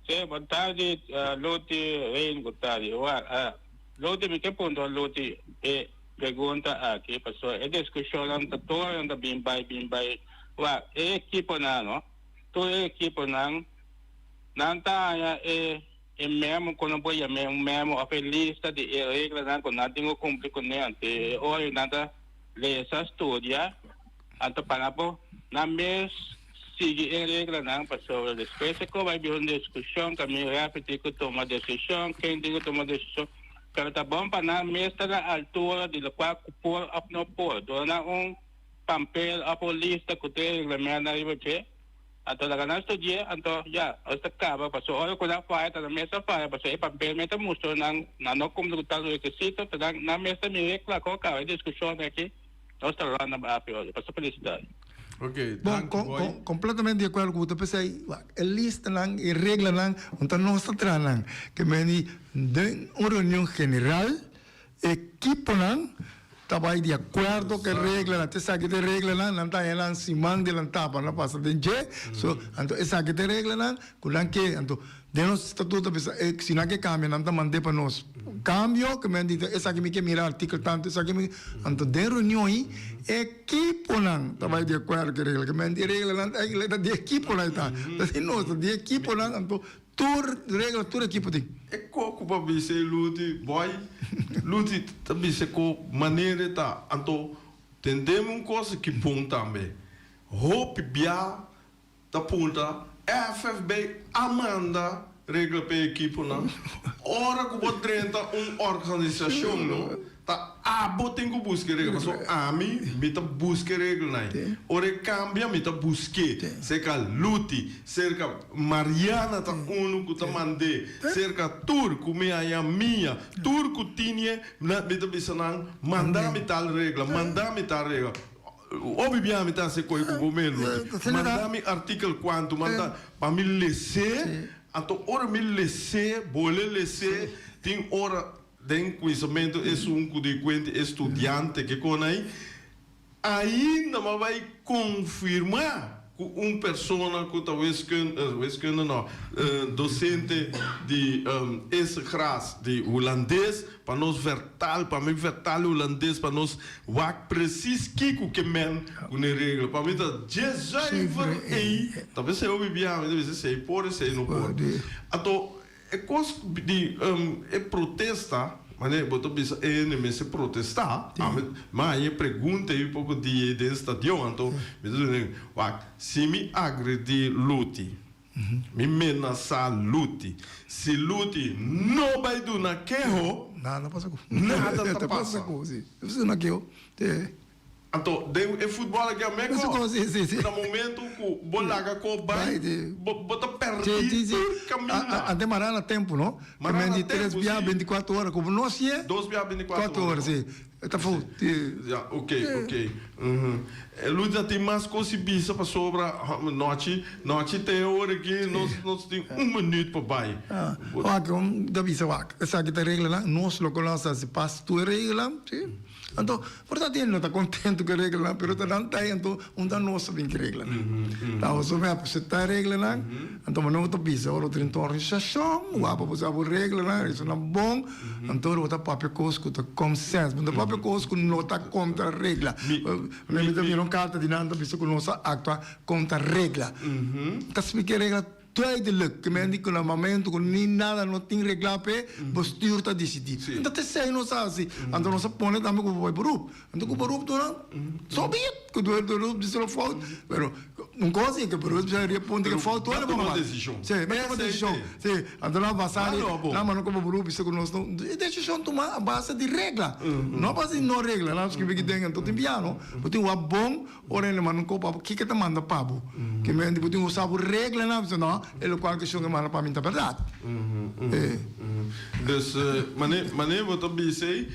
[SPEAKER 5] Sí, bon tardi Luti Rein bon tardi. Luti mi ke puntra Luti e pregunta aki pasobra e diskushonnan ta tur nan ta bin bai bin bai. Wak e ekiponan no tur e ekiponan nan ta haña e e memo ku nan por yam'é un memo òf e lista di e reglanan ku nan tin ku kumpli kuné anto e ora nan ta lesa studia Anto pa nan por nan mes sigui e reglanan pasobra despues e ko bai bira un diskushon kaminda refi tin ku tuma desishon, ken tin ku tuma desishon, pero ta bon pa nan mes ta na altura di lokual ku por òf no por. Duna nan un pampel òf un lista ku tur e reglamentnan riba dje, anto laga nan studi'é, anto ya, nos ta kaba pasobra ora ku nan faya ta nan mes a faya pasobra e pampel mes ta mustra nan nan no kumpli ku tal rekisito, ta nan mes ta mira kla ku a kaba e diskushon aki. Nos ta run up afi oye. Pasa felicidad.
[SPEAKER 1] Ok,
[SPEAKER 2] Bon,
[SPEAKER 1] danki
[SPEAKER 2] con,
[SPEAKER 1] boy.
[SPEAKER 2] con, completamente di acuerdo cu bo ta p'esey, wak, e listanan, e reglanan, un ta nos ta traha nan. Ke meni den un reunion general, ekiponan ta bay di acuerdo cu e reglanan. Ta esaki ta e reglanan, nan ta haña nan siman delantá pa nan pasa den dje. So, anto esaki ta e reglanan cu nan ke. Anto, den nos statuto ta bisa, e, si nan ke cambia, nan ta mand'é pa nos. Cambio, ke men di ta esaki mi ke mira artikel tanto, esaki mi, anto den reunion ei, ekiponan ta bai di akuerdo ku e regla, ke men di e reglanan eigenlijk ta di ekiponan ei ta, ta di nos, ta di ekiponan, anto tur regla tur ekipo tin.
[SPEAKER 1] E koko pa bisa e Luti, boy, Luti ta bisa ku manera e ta, anto tendemi un cosa ki bon tambe, hopi bia Ta punta, FFB a manda regla p'e ekiponan? Ora ku bo drenta un organisashon no, ta abo tin ku buska e regla. Pasobra ami, mi ta buska e reglanan ei. Ora e kambia, mi ta busk'é. Serka Luti, serka Mariana ta unu ku ta mand'é, serka tur ku mi haña mia, tur ku tinie, mi ta bisa nan, manda mi tal regla, manda mi tal regla. Obi bia mi ta hasi koi ku bo melu. Manda mi artikel kuantu manda pa mi lese. Anto ora mi les'é, bole les'é, tin ora den kuinsamentu esun ku di kuenta e studiante ke kon ai, Ainda m'a bai konfirmá ku un persona ku ta wiskunde, wiskunde no, dosente di eerste graad di hulandes pa nos vertaal, pa mi vertaal hulandes pa nos wak presis kiko ke men ku n'e regla. Pa mi ta dje zuiver ei, ta p'esei hopi biaha mi ta bisa esei por esei no por. Anto E kos di e protesta, manera bo ta bisa e hende mester protesta, ami mi a haña e pregunta ei poko dia ei den stadion, anto mi ta duna wak, si mi agredi Luti, mi menasa Luti, si Luti no bai duna keho,
[SPEAKER 2] Nada pasa ku.
[SPEAKER 1] Nada ta pasa.
[SPEAKER 2] Duna keho.
[SPEAKER 1] Anto den e futbol aki a meko na momento ku bo laga ko bai bo ta pèrdí tur kaminda.
[SPEAKER 2] Ante mara na tempu no.
[SPEAKER 1] Mara na tempu
[SPEAKER 2] si. Tres bia bintikuater ora ku bo no si'e.
[SPEAKER 1] Dos bia bintikuater ora
[SPEAKER 2] si. E ta fout.
[SPEAKER 1] Ya ok ok Luis a tin mas kos di bisa pasobra nochi nochi te e ora aki nos nos tin un minuut pa bai.
[SPEAKER 2] Wak ta bisa wak esaki ta reglanan nos lo konos hasi pas tur e reglanan si. Anto, por ta tin no ta contento cu e reglanan, pero ta nan ta anto un ta nos ta bin cu e reglanan. Ta oso me acepta e reglanan, anto bo no ta bisa ora bo tin un organisacion, wak pa bo sa bo reglanan, esonan bon, anto bo ta papia cos cu ta com sense, bo no ta papia cos cu no ta contra regla. Mi ta mira un carta di nan ta bisa cu nos a actua contra regla. Ta splica e regla. Duidelijk, ke men di ku na momento ku ni nada no tin reglá p'e, bestuur ta disidí. Anto ta esei nos a hasi. Anto nos a pone tambe ku bo bai beroep. Anto ku beroep duna, so be it. Ku beroep di lo fout. Pero un kos i ke beroep sa riba punto ke fout ora bo manda. Si, bo tuma desishon. Si, anto nan basá di, nan manda ku bo beroep bisa ku nos no, e desishon tuma a base di regla. No a base di no regla. Nan skibi aki den anto tin biaha no, bo tin wak bon. Ora hende manda un kos pa bo, kiko e ta manda pa bo? Ke men di bo tin usa bo reglanan, bo bisa no, e lokual ke shon e manda pa mi ta bèrdat.
[SPEAKER 1] Dus, mane, mane bo ta bisa ei,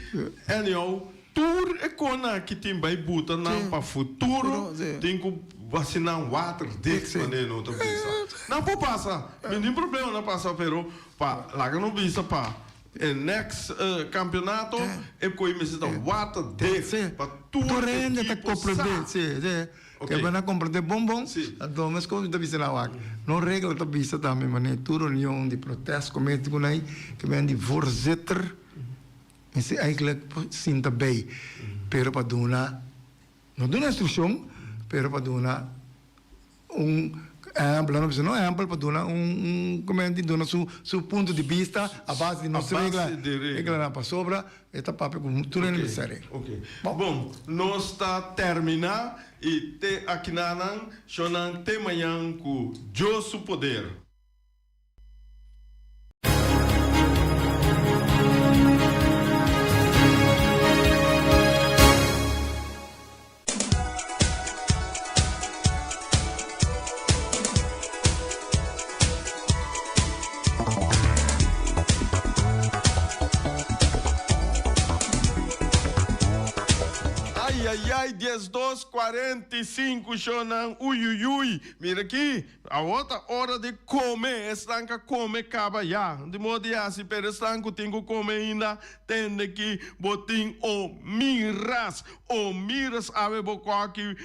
[SPEAKER 1] anyhow, tur e konan aki tin bai buta nan pa futuro, tin ku hasi nan waterdicht, mane no ta bisa. Nan por pasa, mi tin problema nan pasa, pero pa laga no bisa pa E next campeonato e koe mester ta waterdicht pa tur
[SPEAKER 2] Tur hende ta
[SPEAKER 1] ekipo
[SPEAKER 2] comprende,
[SPEAKER 1] sa.
[SPEAKER 2] si, si.
[SPEAKER 1] Ok.
[SPEAKER 2] Ke bo na comprende bon bon,
[SPEAKER 1] Si.
[SPEAKER 2] anto meskos mi ta bisa nan wak. No regla ta bisa tambe manera tur reunion di protest committee ku nan ke men di voorzitter mester eigenlijk por sinta bay. Pero pa duna, no duna instrukshon, pero pa duna Un ehempel, no bisa no ehempel pa duna un un comenti duna su su punto di bista a base di nos regla reglanan pasobra e ta papia cu tur hende mester sa regla.
[SPEAKER 1] Ok bon nos ta termina y te akinanan shonan te mañan cu Dios su poder. Ayayay 12 45 shonan uyuyuy mira aki Awor ta ora di kome, esnan ka kome kaba ya. Di modo di hasi, pero esnan ku tin ku kome ainda, tende ki bo tin o miras. O miras awe bo koki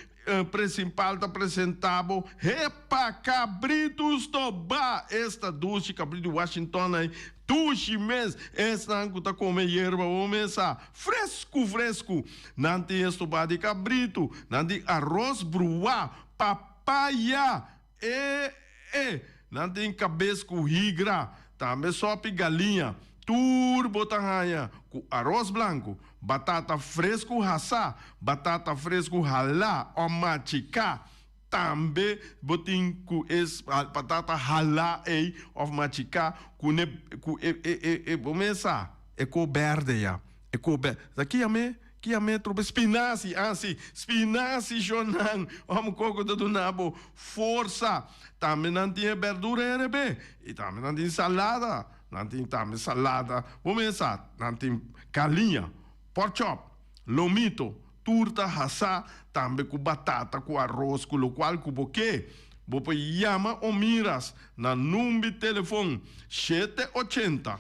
[SPEAKER 1] principal ta presenta bo. Hepa, kabritu stobá! Esta dushi kabritu di Washington ei, dushi mes! Esnan ku ta kome yerba bo mes sa, fresku fresku! Nan tin estobá di kabritu, nan tin aros bruá, pap. Papaya! E e! Nan tin kabes ku higra, tambe sopi galiña. Tur bo ta haña ku aros blanku, batata fresku hasá, batata fresku halá o machiká. Tambe bo tin ku e batata halá ei òf machiká ku ne ku e e e bo mesa e ko bèrdè ya. E ko bèrdè. Ta ki yam'é? Ki a metro be spinasi, ah si, spinasi shonnan, òm koko ta duna bo forsa. Tambe nan tin e berdura herebe, i tambe nan tin salada, nan tin tambe salada, bo mes sa, nan tin kaliña, pork chop, lomito, tur ta hasá, tambe ku batata, ku aros, ku lokual ku bo ke. Bo por yama Omiras na number telefon 780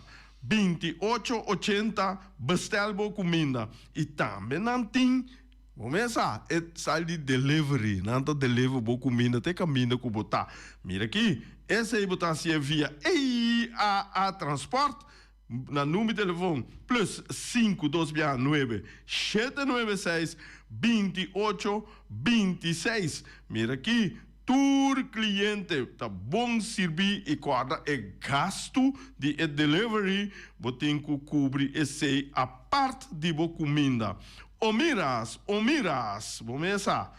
[SPEAKER 1] 28 80 bestel bo kuminda. I tambe nan tin bo mesa e sal di delivery. Nan ta deliver bo kuminda te kaminda ku bo ta. Mira aki, esei bo ta hasié via EAA Transport na number telefon plus 5 2 bia 9 7 9 6 28 26. Mira aki, tur kliente ta bon sirbí i kòrda e gastu di e delivery bo tin ku kubri esei apart di bo kuminda. Omiras, Omiras, bo mesa.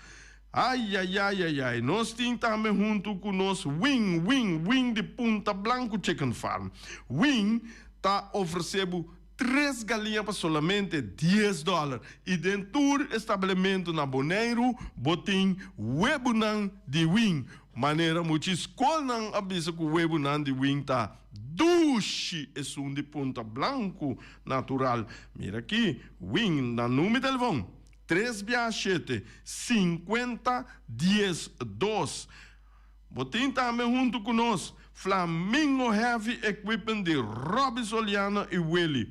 [SPEAKER 1] Ai, ai, ai, ai, ai. Nos tin tambe huntu ku nos Wing, Wing, Wing di Punta Blanco Chicken Farm. Wing ta ofresé bo tres galiña pa solamente $10 i den tur establementu na Boneiru bo tin webunan di Wing. Manera muchi skolnan a bisa ku webunan di Wing ta dushi esun di Punta Blanco natural. Mira aki, Wing na number telefon 3 bia 7 50 10 2. Bo tin tambe huntu ku nos Flamingo Heavy Equipment di Robbie Soliano i Willy.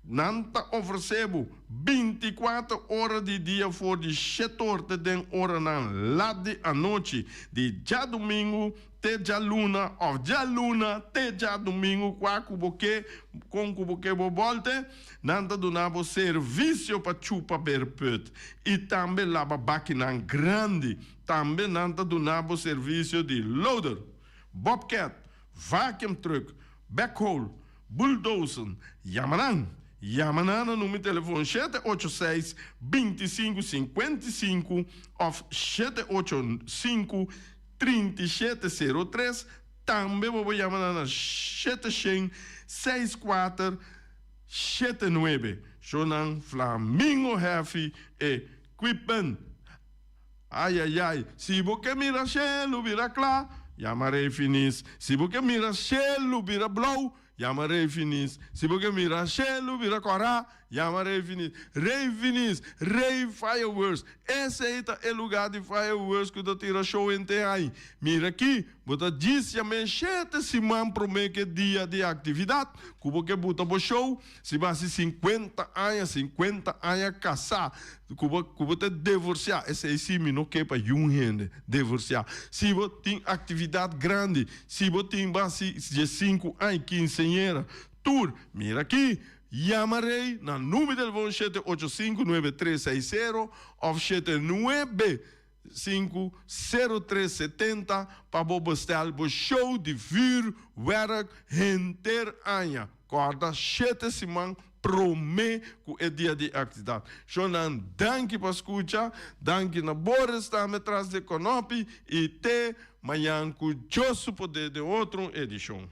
[SPEAKER 1] Nan ta ofresé bo 24 ora di dia for di 7 or te den oranan lat di anochi di djadumingu te djaluna òf djaluna te djadumingu kua ku bo ke kon ku bo ke bo bòlte. Nan ta duna bo servisio pa chupa beerput i tambe laba bakinan grandi. Tambe nan ta duna bo servisio di loader, bobcat, vacuum truck, backhoe, bulldozer. Yama nan! Yama nan na number telefon 786 25 55 òf 785 37 03. Tambe bo por yama nan na 700 64 79. Shownan Flamingo Heavy Equipment. Ai, ai, ai. Si bo ke mira shelu bira kla, yama Rey Finis. Si bo ke mira shelu bira blou, yama Rey Finis. Si bo ke mira shelu bira kòrá, yama Rey Finis. Rey Finis, Rey Fireworks. Esei ta e lugá di fireworks ku ta tira show henter ai. Mira aki, bo ta djis yam'é 7 siman promé ku e dia di aktividat ku bo ke buta bo show. Si bo hasi 50 aña, 50 aña kasá, ku bo ta divorsiá, esei sí mi no ke pa niun hende divorsiá. Si bo tin aktividat grandi, si bo tin basi 5 aña, kinseñera, tur, mira aki, yama Rey na number telefon 785 9360 òf 79 50370 pa bo bestel bo show di vuurwerk henter aña. Kòrda 7 siman promé ku e dia di aktividat. Shownan, danki pa skucha, danki na Boris tambe tras di kònòpi i te mañan ku Dios su poder den otro edishon.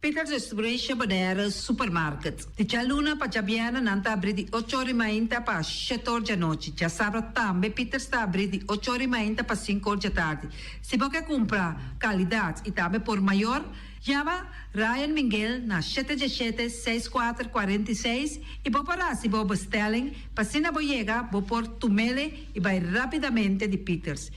[SPEAKER 6] Peters Restauration Bonaire Supermarket. Di djaluna pa djabièrnè nan ta habrí di 8 or di mainta pa 7 or di anochi. Djasabra tambe Peters ta habrí di 8 or di mainta pa 5 or di atardi. Si bo ke kumpra kalidat i tambe por mayor, yama Ryan Miguel na 717 6446 i bo por hasi bo bestelling pa asina bo yega bo por tum'é i bai rápidamente di Peters.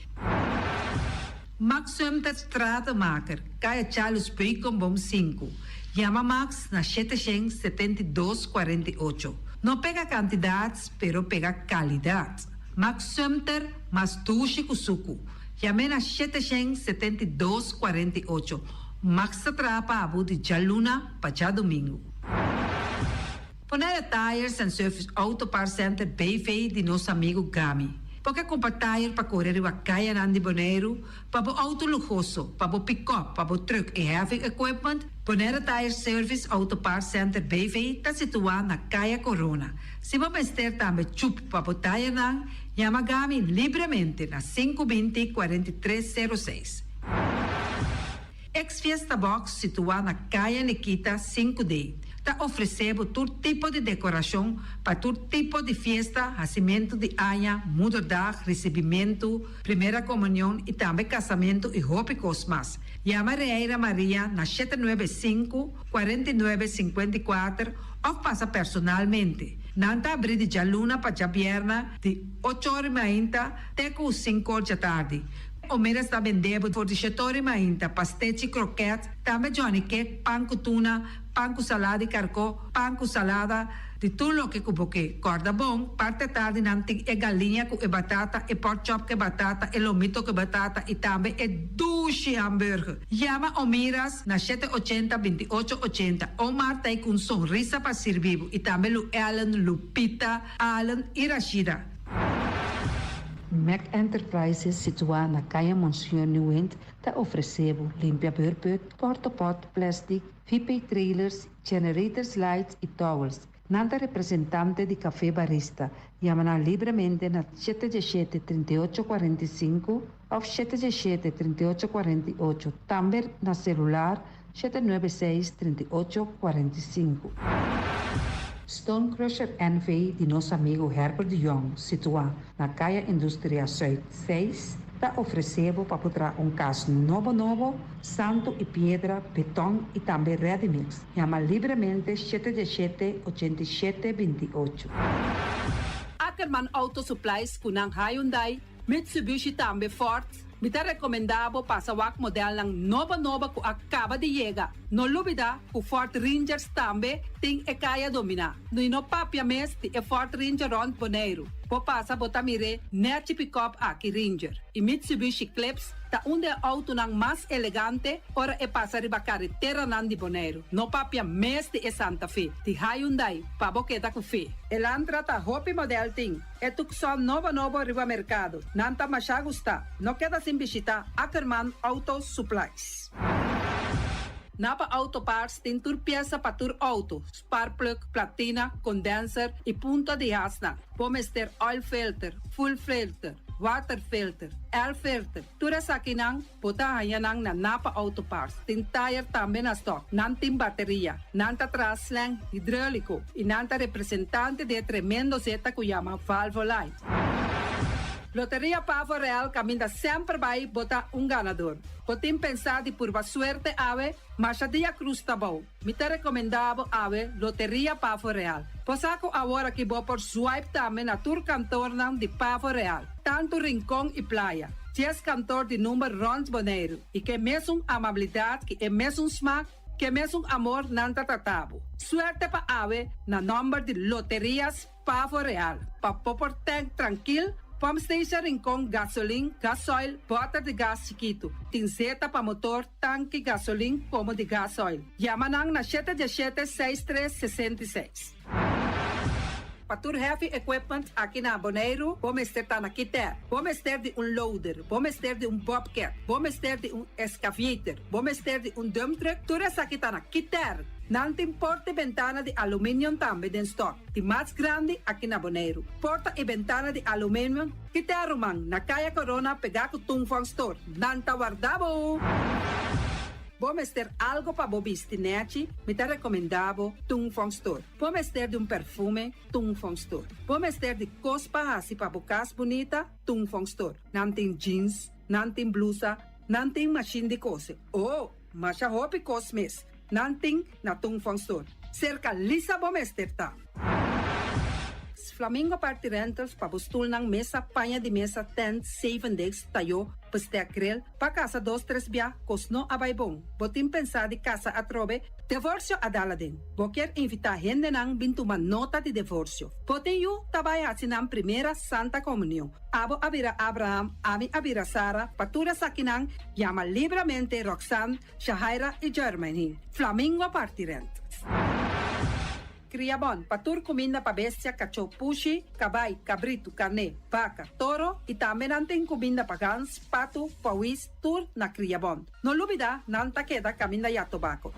[SPEAKER 6] Max Sumter Stratenmaker, Kaya Charles Beukenboom 5. Yama Max na 772 48. No pega kantidat, pero pega kalidat. Max Sumter, mas dushi ku suku. Yam'é na 772 48. Max ta traha pa bo di djaluna pa djadumingu. Bonaire Tires and Service Auto Parts Center BV di nos amigu Gami. Bo ke kumpra tire pa kore riba kayanan di Boneiru, pa bo outo luhoso, pa bo pick-up, pa bo truck i heavy equipment, Bonaire Tire Service Auto Parts Center BV ta situá na Kaya Corona. Si bo mester tambe chup pa bo tirenan, yama Gami libremente na 520 4306. Ex Fiesta Box situá na Kaya Nikita 5D ta ofresé bo tur tipo di dekorashon pa tur tipo di fiesta, hasimentu di aña, moederdag, risibimentu, primera komunion i tambe kasamentu i hopi kos mas. Yama Reira Maria na 795 49 54 òf pasa personalmente. Nan ta habrí di djaluna pa djabièrnè di 8 or di mainta te ku 5 or di atardi. Omeras ta bende bo for di shetori mainta, pastechi, kroket, tambe Johnny cake, pan ku tuna, pan ku salada di karkó, pan ku salada, di tur loke ku bo ke. Kòrda bon, parti atardi nan tin e galiña ku e batata, e pork chop ku e batata, e lomito ku e batata i tambe e dushi hamburger. Yama Omiras na shete ochenta, binti ocho ochenta. Omar ta ei ku un sonrisa pa sirbi bo i tambe Lu Ellen, Lupita, Allen i Rashida.
[SPEAKER 7] Mac Enterprises situá na Kaya Monseñor Nieuwind ta ofresé bo limpia beurput, portopot, plastic, VP trailers, generators lights i towels. Nan ta representante di Café Barista. Yama nan libremente na shete diesshete, 38 45 òf shete diesshete, 38 48, tambe na selular 796, 38 45. Stone Crusher NV di nos amigu Herbert de Jong, situá na Kaya Industria Zuid seis, ta ofresé bo pa por traha un kas nobo nobo, santu i piedra, beton i tambe ready mix. Yama libremente shete diesshete, 87 28.
[SPEAKER 6] Ackerman Auto Supplies ku nan Hyundai, Mitsubishi tambe Ford, mi ta rekomendá bo pasa wak modelnan nobo nobo ku a kaba di yega. No lubidá ku Ford Rangers tambe tin e kaya dominá. I no papia mes di e Ford Ranger rònt Boneiru. Bo pasa bo ta mir'é nèchi pikòp aki Ranger i Mitsubishi Eclipse ta un di e outonan mas elegante ora e pasa riba kareteranan di Boneiru. No papia mes di e Santa Fe di Hyundai pa bo keda ku fe. Elantra ta hopi modèl tin. E Tucson nobo nobo riba merkado. Nan ta masha gustá. No keda sin bishitá Ackerman Auto Supplies. Napa Auto Parts tin tur piesa pa tur outo, sparkplug, platina, condenser i punta di hasnan. Bo mester oil filter, fuel filter, water filter, air filter. Tur esakinan Bo ta haña nan na Napa Auto Parts. Tin tayer tambe na stock. Nan tin bateria. Nan ta traha slang hidreulico y nan ta representante di e tremendo zeta cu yama Valvoline. Loteria Pavo Real caminda semper bay bo ta un ganador. Bo tin pensa di purba suerte awe? Masha dia cruz ta bou. Mi ta recomenda bo awe Loteria Pavo Real. Bo sa cu awor aki bo por swipe tambe na tur kantornan di Pavo Real, tantu Rincon y Playa. Dies kantor di number rond Boneiru y ke mesun amabilidad ki e mesun smak, ke mesun amor nan ta trata bo. Suerte pa awe na nomber di Loterias Pavo Real. Pa bo por tank trankil, pump station Rincon gasolin, gasoil, bòter di gas chikitu. Tin zeta pa motor, tanki gasolin komo di gasoil. Yama nan na shete diesshete seis tres 66. Pa tur heavy equipment aki na Boneiru bo mester ta na Kiter. Bo mester di un loader, bo mester di un bobcat, bo mester di un excavator, bo mester di un dump truck, tur esaki ta na Kiter. Nan tin porta i bentana di aluminium tambe den stock, di mas grandi aki na Boneiru. Porta i bentana di aluminium Kiter ruman, na Kaya Corona pegá ku Tung Fong Store. Nan ta warda bo! Bo mester algo pa bo bisti nèchi? Mi ta rekomendá bo Tung Fong Store. Bo mester di un perfume? Tung Fong Store. Bo mester di kos pa hasi pa bo kas bunita? Tung Fong Store. Nan tin jeans, nan tin blusa, nan tin mashin di kose. Oh, masha hopi kos mes! Nan tin na Tung Fong Store. Serka Lisa bo mester ta. Flamingo Party Rentals pa bo stulnan, mesa, paña di mesa, tent, zevendegs, tayó, bestek, grill, pa kasa dos tres bia, kos no a bai bon. Bo tin pensá di kasa atrobe? Devorsio a dal aden. Bo kier invitá hendenan bin tuma nota di devorsio. Bo tin yu ta bai hasi nan primera Santa Komunion. Abo a bira Abraham, ami a bira Sara, pa tur esakinan yama libramente Roxanne, Shahaira i Jermaine. Flamingo Party Rentals. Kria bon pa tur kuminda pa bestia, kachó, pushi, kabai, kabritu, karné, baka, toro i tambe nan tin kuminda pa gans, patu, pawis, tur na Kria Bon. No lubida nan ta keda kaminda ya tobako.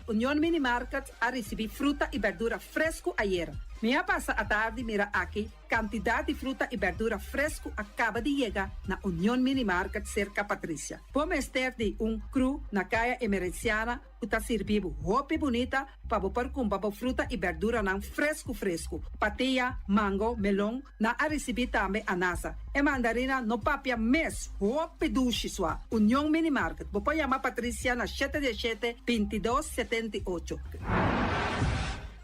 [SPEAKER 6] Union Mini Market a risibí fruta i berdura fresku ayera. Mi a pasa atardi mira aki Kantidat di fruta i bèrdura fresku a kaba di yega na Union Mini Market serka Patricia. Bo mester di un kru na Kaya Emerenciana ku ta sirbi bo hopi bunita pa bo por kumpra bo fruta i bèrduranan fresku fresku. Patia, mango, melon, nan a risibí tambe anasa. E mandarina no papia mes, hopi dushi sua. Union Mini Market, bo por yama Patricia na shete diesshete, 22 78.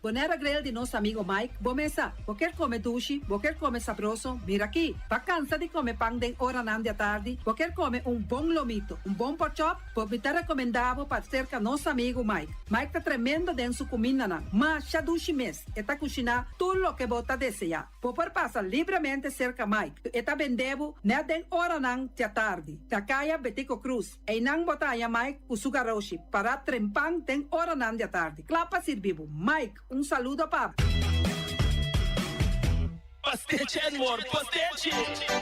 [SPEAKER 6] Bonaire Grill di nos amigo Mike, bo mesa. Bo kier come dushi, bo kier come sabroso, mira aki. Bo cansa di come pan den oranan di atardi, bo kier come un bon lomito, un bon porkchop, bo mi ta recomenda bo pa cerca nos amigo Mike. Mike ta tremendo den su cumindanan, masha dushi mes, e ta cushina tur loke bo ta desea. Bo por pasa libremente cerca Mike, e ta bende bo net den oranan di atardi, na Caya Betico Croes. Einan bo ta haña Mike ku su garoshi pará trempan den oranan di atardi, kla pa sirbi bo. Mike, un saludo pa bo.
[SPEAKER 8] Pastechi and more, pastechi!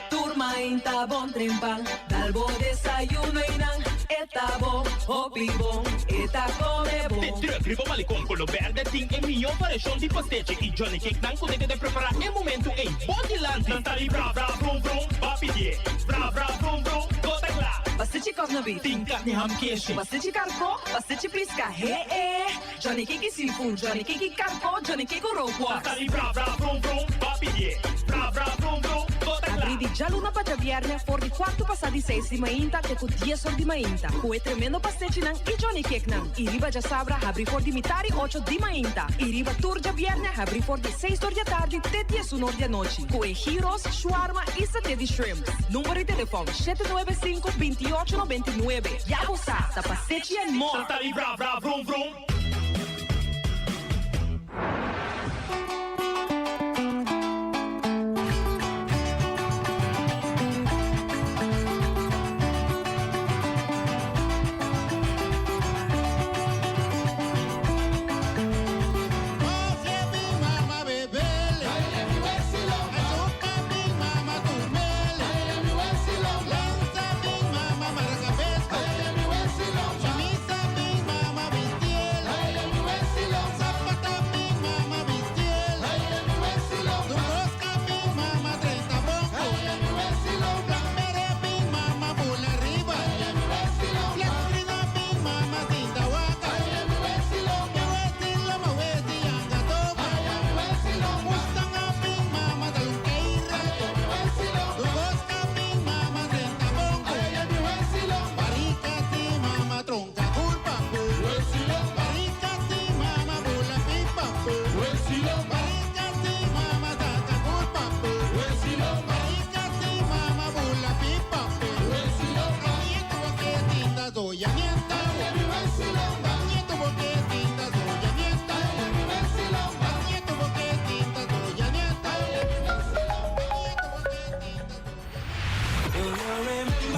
[SPEAKER 9] Tur mainta bon trempan, dal bo desayuno einan, e ta bon, hopi bon, e ta come bon.
[SPEAKER 8] De truck riba Malecon Colo Berde tin e mihó variashon di pastechi y Johnny Cake nan ku ta keda prepará e momentu ei bo dilanti. Nan ta di bra bra brum brum, ba pidié, bra bra brum brum, bo ta kla.
[SPEAKER 9] Pastechi kòknabit.
[SPEAKER 8] Tin karni ham keshi.
[SPEAKER 9] Pastechi karkó, pastechi piska, he e. Johnny Cake seafood, Johnny Cake karkó, Johnny Cake rookworst.
[SPEAKER 8] Nan ta di bra bra brum brum, ba pidié, bra bra brum brum, bo ta kla.
[SPEAKER 9] Abrí di djaluna pa djabièrnè for di kuartu pasá di seis di mainta te ku dies or di mainta ku e tremendo pastechinan i Johnny Cakenan. I riba djasabra habrí for di mitari ocho di mainta i riba tur djabièrnè habrí for di seis or di atardi te diesun or di anochi ku e gyros, shawarma i saté di shrimps. Number di telefòn, 795 28 99. Ya bo sa, ta Pastechi and More!
[SPEAKER 8] Nan ta di bra bra vrum vrum.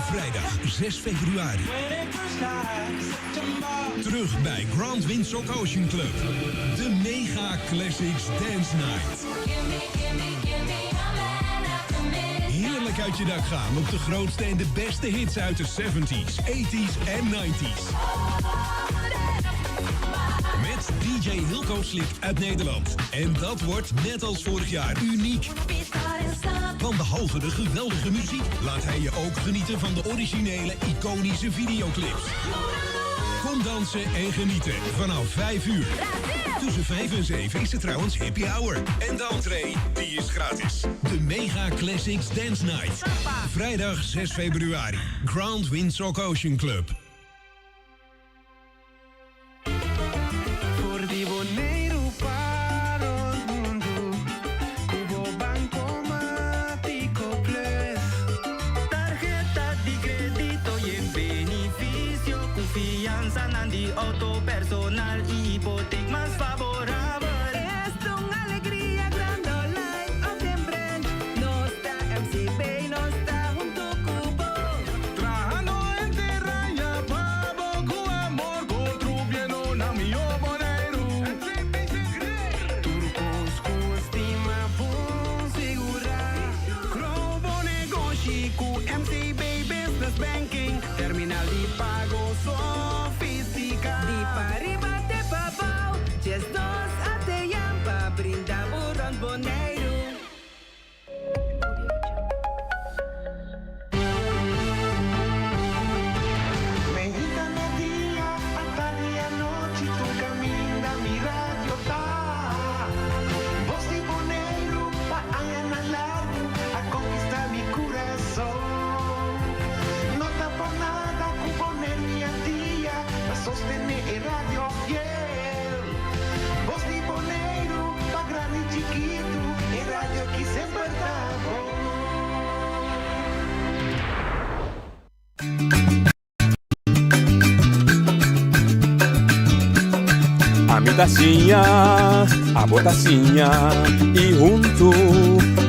[SPEAKER 10] Vrijdag 6 februari. Terug bij Grand Windsor Ocean Club. De Mega Classics Dance Night. Heerlijk uit je dak gaan op de grootste en de beste hits uit de 70s, 80s en 90s. Met DJ Hilco Slik uit Nederland. En dat wordt net als vorig jaar uniek. Want behalve de geweldige muziek laat hij je ook genieten van de originele iconische videoclips. Kom dansen en genieten vanaf 5 uur. Tussen 5 en 7 is het trouwens happy hour. En de entree, die is gratis. De Mega Classics Dance Night. Vrijdag 6 februari. Grand Windsor Ocean Club.
[SPEAKER 11] For di Boneiru pa rònt mundu, ku bo Bankomatiko Plus. Tarheta di krédito i benefisio ku fiansanan di outo personal i hipotek mas faborabel.
[SPEAKER 12] Esta un alegria grandi online òf den branch. Nos ta MCB, nos ta huntu ku bo.
[SPEAKER 13] Trahando henter aña pa bo ku amor kontribuyendo na mihó Boneiru.
[SPEAKER 11] Tur kos ku stima bon sigurá. Grow bo negoshi ku MCB Business Banking. Terminal di pago sofistiká.
[SPEAKER 12] Di pariba te pabou, 12 ATM pa brinda bo rònt Boneiru.
[SPEAKER 14] ta siña, abo ta siña y hunto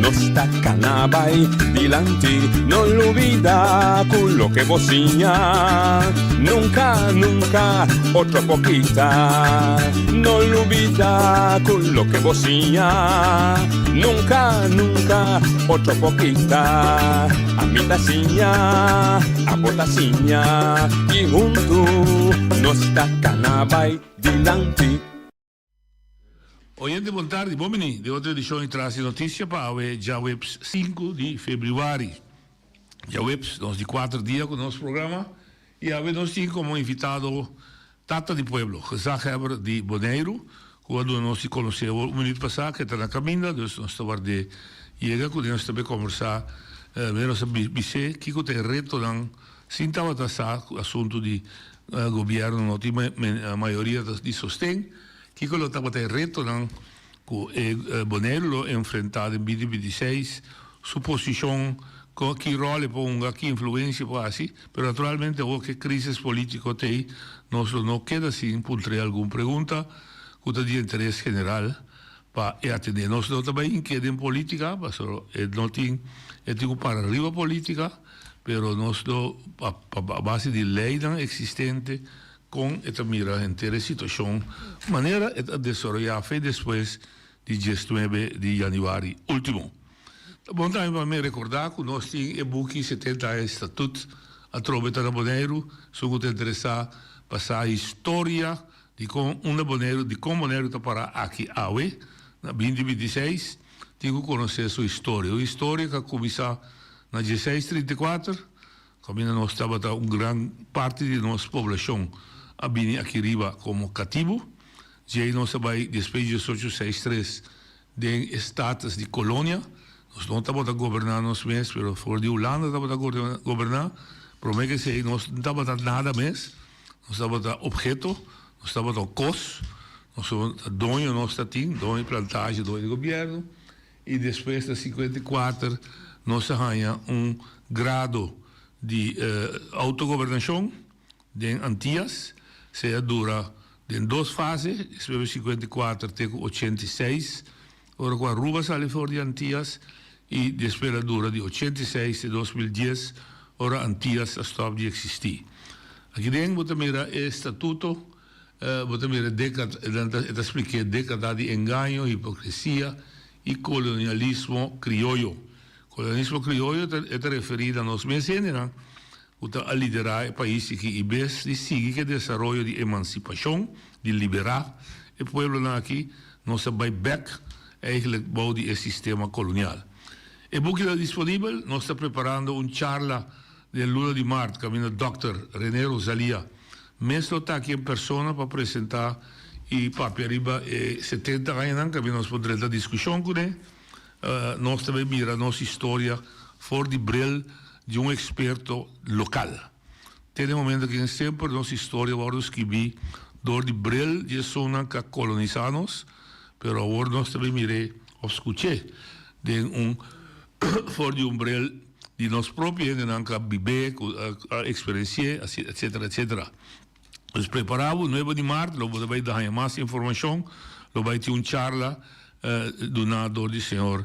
[SPEAKER 14] nos ta cana bay dilanti. No lubida cu loke bo siña nunca, nunca otro por kita. No lubida cu loke bo siña nunca, nunca otro por kita. Ami ta siña, abo ta siña y hunto nos ta cana bay dilanti.
[SPEAKER 15] Oyente bon tardi, bon bini den otro edicion di Tras di Noticia pa awe djaweps sinku di februari. Djaweps nos di kuater dia ku nos programa y awe nos tin komo invitado Tata di Pueblo, gezaghebber di Boneiru, ku a duna nos di konosé awor un minuut pasá ku e ta na kaminda, dus nos ta ward'é yega ku nos ta bay kombersá, mira nos ta bis'é kiko ta e retonan sin tabata sa ku asuntu di gobièrnu no tin mayoria di sosten. Kiko lo tabata e retonan ku e Boneiru lo enfrentá den binti binti seis, su posishon, ki ròl e por hunga, ki influensia e por hasi? Pero naturalmente awor ku e krísis polítiko t'ei, nos lo no keda sin puntr'é algun pregunta ku ta di interes general pa e atendé. Nos no ta bai ink'é den polítika, pasobra e no tin, e tin ku para riba polítika, pero nos lo pa base di leinan eksistente Kon e ta mira henter e situashon manera e ta desaroyá fe despues di diesnuebe di yanüari último? Ta bon tambe pa mi rekordá ku nos tin e buki 70 aña di Statut atrobe ta na Boneiru, esun ku ta interesá pa sa historia di kon unda Boneiru, di kon Boneiru ta pará aki awe na binti 26, tin ku konosé su historia. Un historia ku a kuminsá na dieseis 34. Kaminda nos tabata un gran parti di nos poblashon a bini aki riba komo katibu. Djei nos a bai despues di diesocho seis tres den e status di kolonia. Nos no tabata goberná nos mes pero for di Hulanda tabata goberná. Promé ke esei nos no tabata nada mes. Nos tabata opheto, nos tabata un kos. Nos tabata doño nos ta tin, doño di plantage, doño di gobièrnu. I despues na 54 nos a haña un grado di autogobernashon den Antias. Esei a dura den dos fase, despues di 54 te ku 86, ora ku Aruba sali for di Antias, i despues a dura di 86 te 2010, ora Antias a stòp di eksistí. Aki den bo ta mira e statuto. Bo ta mira dékada, e ta splik'é dékada di engaño, hipokresia i kolonialismo krioyo. Kolonialismo krioyo ta e ta referí na nos mes hendenan ku ta a liderá e pais aki i bes di sigui ku e desaroyo di emansipashon, di liberá e pueblonan aki, nos a bai bèk eigentlik bou di e sistema kolonial. E buki ta disponibel, nos ta preparando un charla den luna di mart kaminda dòkter René Rosalia Mes lo ta aki en persona pa presenta y papia riba e 70 añanan caminda nos por drenta discusion cune. Nos ta bay mira nos historia for di bril di un experto local. Te den momento aki semper nos historia wordo skibi door di bril di esunnan cu a colonisa nos, pero awor nos ta bay mir'e of scuch'e den un for di un bril di nos propio hendenan ku a bib'é, ku a eksperensi'é, etsetera, etsetera. Dus prepará bo, nuebe di mart lo bo ta bai haña mas informashon, lo bai tin un charla duná dor di señor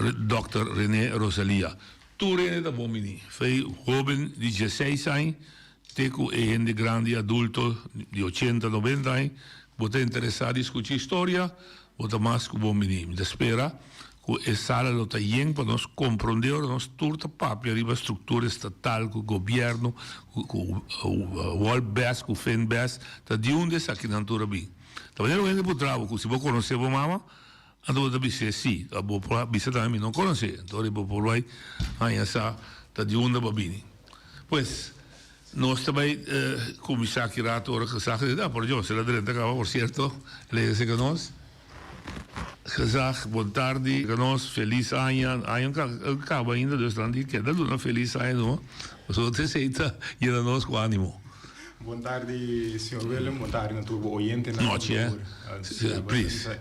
[SPEAKER 15] dòkter René Rosalia. Tur hende ta bon bini, fei hóben di dieseis aña te ku e hende grandi adulto di ochenta, nobenta aña, bo ta interesá di skucha historia, bo ta mas ku bon bini. Mi ta spera ku e sala lo ta yen pa nos komprondé ora nos tur ta papia riba struktura estatal ku gobièrnu, ku Wolbes, ku Finbes, ta di unda esakinan tur a bin. Ta manera un hende por traha bo ku si bo konosé bo mama, anto bo ta bis'é si, bo por bisa tambe mi no konosé, anto ora bo por bai haña sa ta di unda bo a bini. Pues, nos ta bai kuminsá aki rato ora Gezag a por Dios, el a drenta kaba, por sierto, el a yega serka nos. Gezag, bon tardi, nos felis aña, aña no kaba ainda, dus nan di keda duna felis aña no, pasobra ta esei ta yena nos ku animo.
[SPEAKER 16] Bon tardi señor Willem, bon tardi na tur bo oyentenan.
[SPEAKER 15] Nochi eh, please.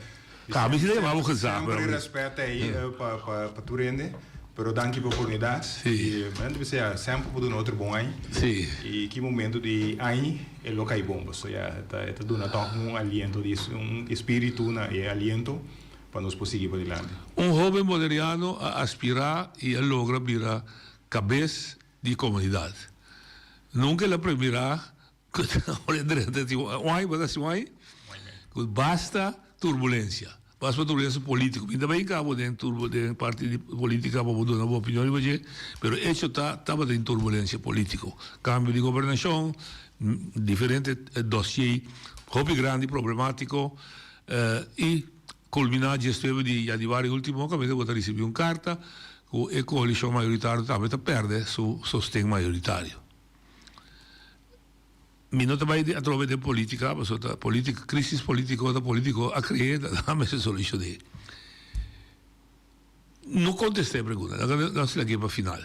[SPEAKER 15] Kaba mi si ta yama bo Gezag.
[SPEAKER 16] Semper e respet ei pa tur hende. Pero danki pa oportunidat. I mi ta bisa ya semper por duna otro bon aña. I ki momento di aña e lo kai bon pasobra ya e ta duna tòg un aliento di un espiritu na e aliento pa nos por sigui padilanti.
[SPEAKER 15] Un hoben boneriano a aspirá i a logra bira kabes di komunidat. Nunka el a premirá Ku ta ora drenta ti un ai bo ta si un ai ku basta turbulensia basta turbulensia politico mi ta bai cabo den turbo den parti di politica pa bo duna bo opinion riba dje pero hecho ta tabatin turbulensia politico cambio di gobernacion diferente dossier hopi grandi problematico y culmina diesnuebe di januari ultimo caminda bo ta ricibi un carta ku e coalicion mayoritario tambe ta perde su sosten mayoritario. Mi no ta bai atrobe den politica, pasobra ta politica, crisis politico ta politico a cre'e, ta nan mester solucion'e. No contesta e pregunta, nan ta lagu'e pa final.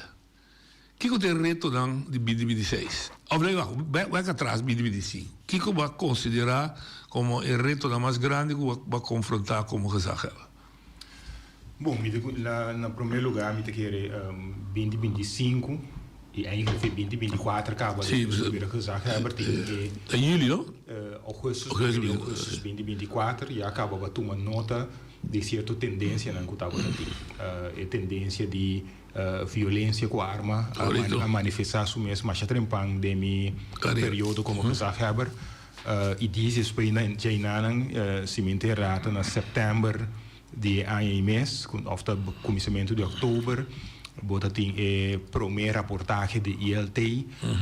[SPEAKER 15] Kico ta e retonan di binti binti seis? Of lei wak, wek atras binti binti sinku. Kico bo a considera como e retonan mas grandi cu bo a confronta como gezaghebber?
[SPEAKER 16] Bon, mi ta na na prome lugar mi ta kere binti binti sinku i eigenlijk fe binti binti kuater kaba
[SPEAKER 15] Sí,
[SPEAKER 16] despues bira gezaghebber tin e
[SPEAKER 15] Ta juli no?
[SPEAKER 16] Augustus, prome di augustus binti binti kuater ya kaba ba tuma nota di sierto tendensianan ku tabata tin. E tendensia di violensia ku arma a manifestá su mes masha trempan den mi periodo komo gezaghebber. I dies despues na djainanan si mi entera ta na sèptèmber di e aña i mes òf ta kuminsamentu di òktober bo ta tin e promé raportahe di ILT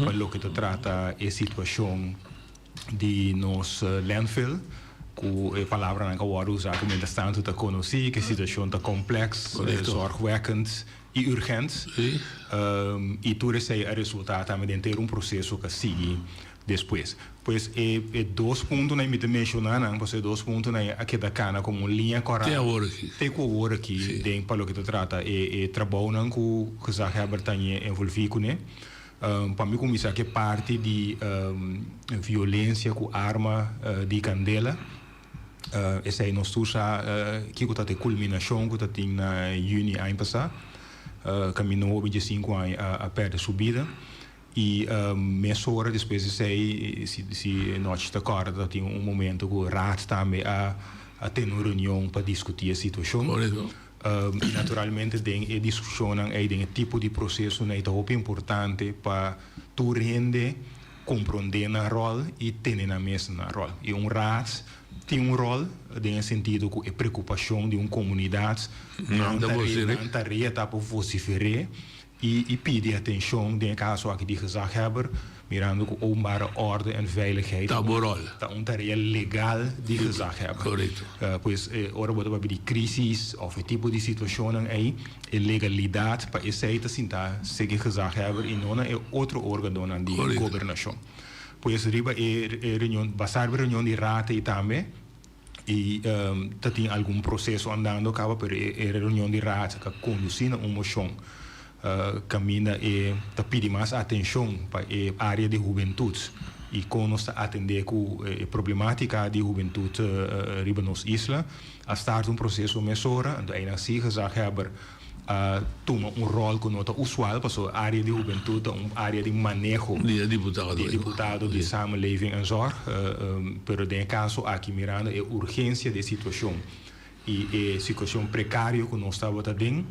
[SPEAKER 16] pa loke ta trata e situashon di nos landfill ku e palabranan ku a wòrdu usá ku mientrastantu ta konosí ku e situashon ta komplèks, zorgwekkend i urgent i tur esei a resultá tambe den ter un proseso ku a sigui Despues. Pues e e dos puntonan mi ta menshoná nan, pasobra e dos puntonan a keda kana komo un liña kòrá
[SPEAKER 15] Te awor aki.
[SPEAKER 16] te ku awor aki
[SPEAKER 15] Sí.
[SPEAKER 16] den pa loke ta trata e e trabounan ku gezaghebber ta ñe envolví kuné. Pa mi kuminsá ku e parti di violensia ku arma di kandela. Esei nos tur sa kiko ta e kulminashon ku ta tin na yüni aña pasá, kaminda un hoben dje sinku aña a pèrdè su bida. I mesora despues di esei, si nochi ta kòrda, ta tin un momento ku Raad tambe a tene un reunion pa diskutí e situashon. I naturalmente den e diskushonnan ei, den e tipo di prosesonan ei ta hopi importante pa tur hende komprondé nan ròl i tene nan mes na nan ròl. I un Raad tin un ròl den e sentido ku e preokupashon di un komunidat, nan tarea ta pa vosifer'é I pidi atencion den e caso aki di gezaghebber, mirando cu openbare orde en veiligheid
[SPEAKER 15] Ta bo rol.
[SPEAKER 16] ta un tarea legal di gezaghebber.
[SPEAKER 15] Correcto.
[SPEAKER 16] Pues ora bo ta papia di crisis of e tipo di situacionnan ey, e legalidad pa esey ta sinta seki gezaghebber y no na e otro organonan di gobernacion. Pues riba e reunion, basa riba e reunion di raad ey tambe, I ta tin algun proseso andando kaba pero e reunion di raad a kondusí na un moshon kaminda e ta pidi mas atenshon pa e área di hubentut i kon nos ta atendé ku e problematika di hubentut riba nos isla. A start un proseso mesora, anto einan si gezaghebber a tuma un ròl ku no ta usual pasobra área di hubentut ta un área di maneho
[SPEAKER 15] Di e diputado.
[SPEAKER 16] di e diputado di samenleving en zorg, pero den e kaso aki mirando e urgensia di e situashon i e situashon prekario ku nos tabata den,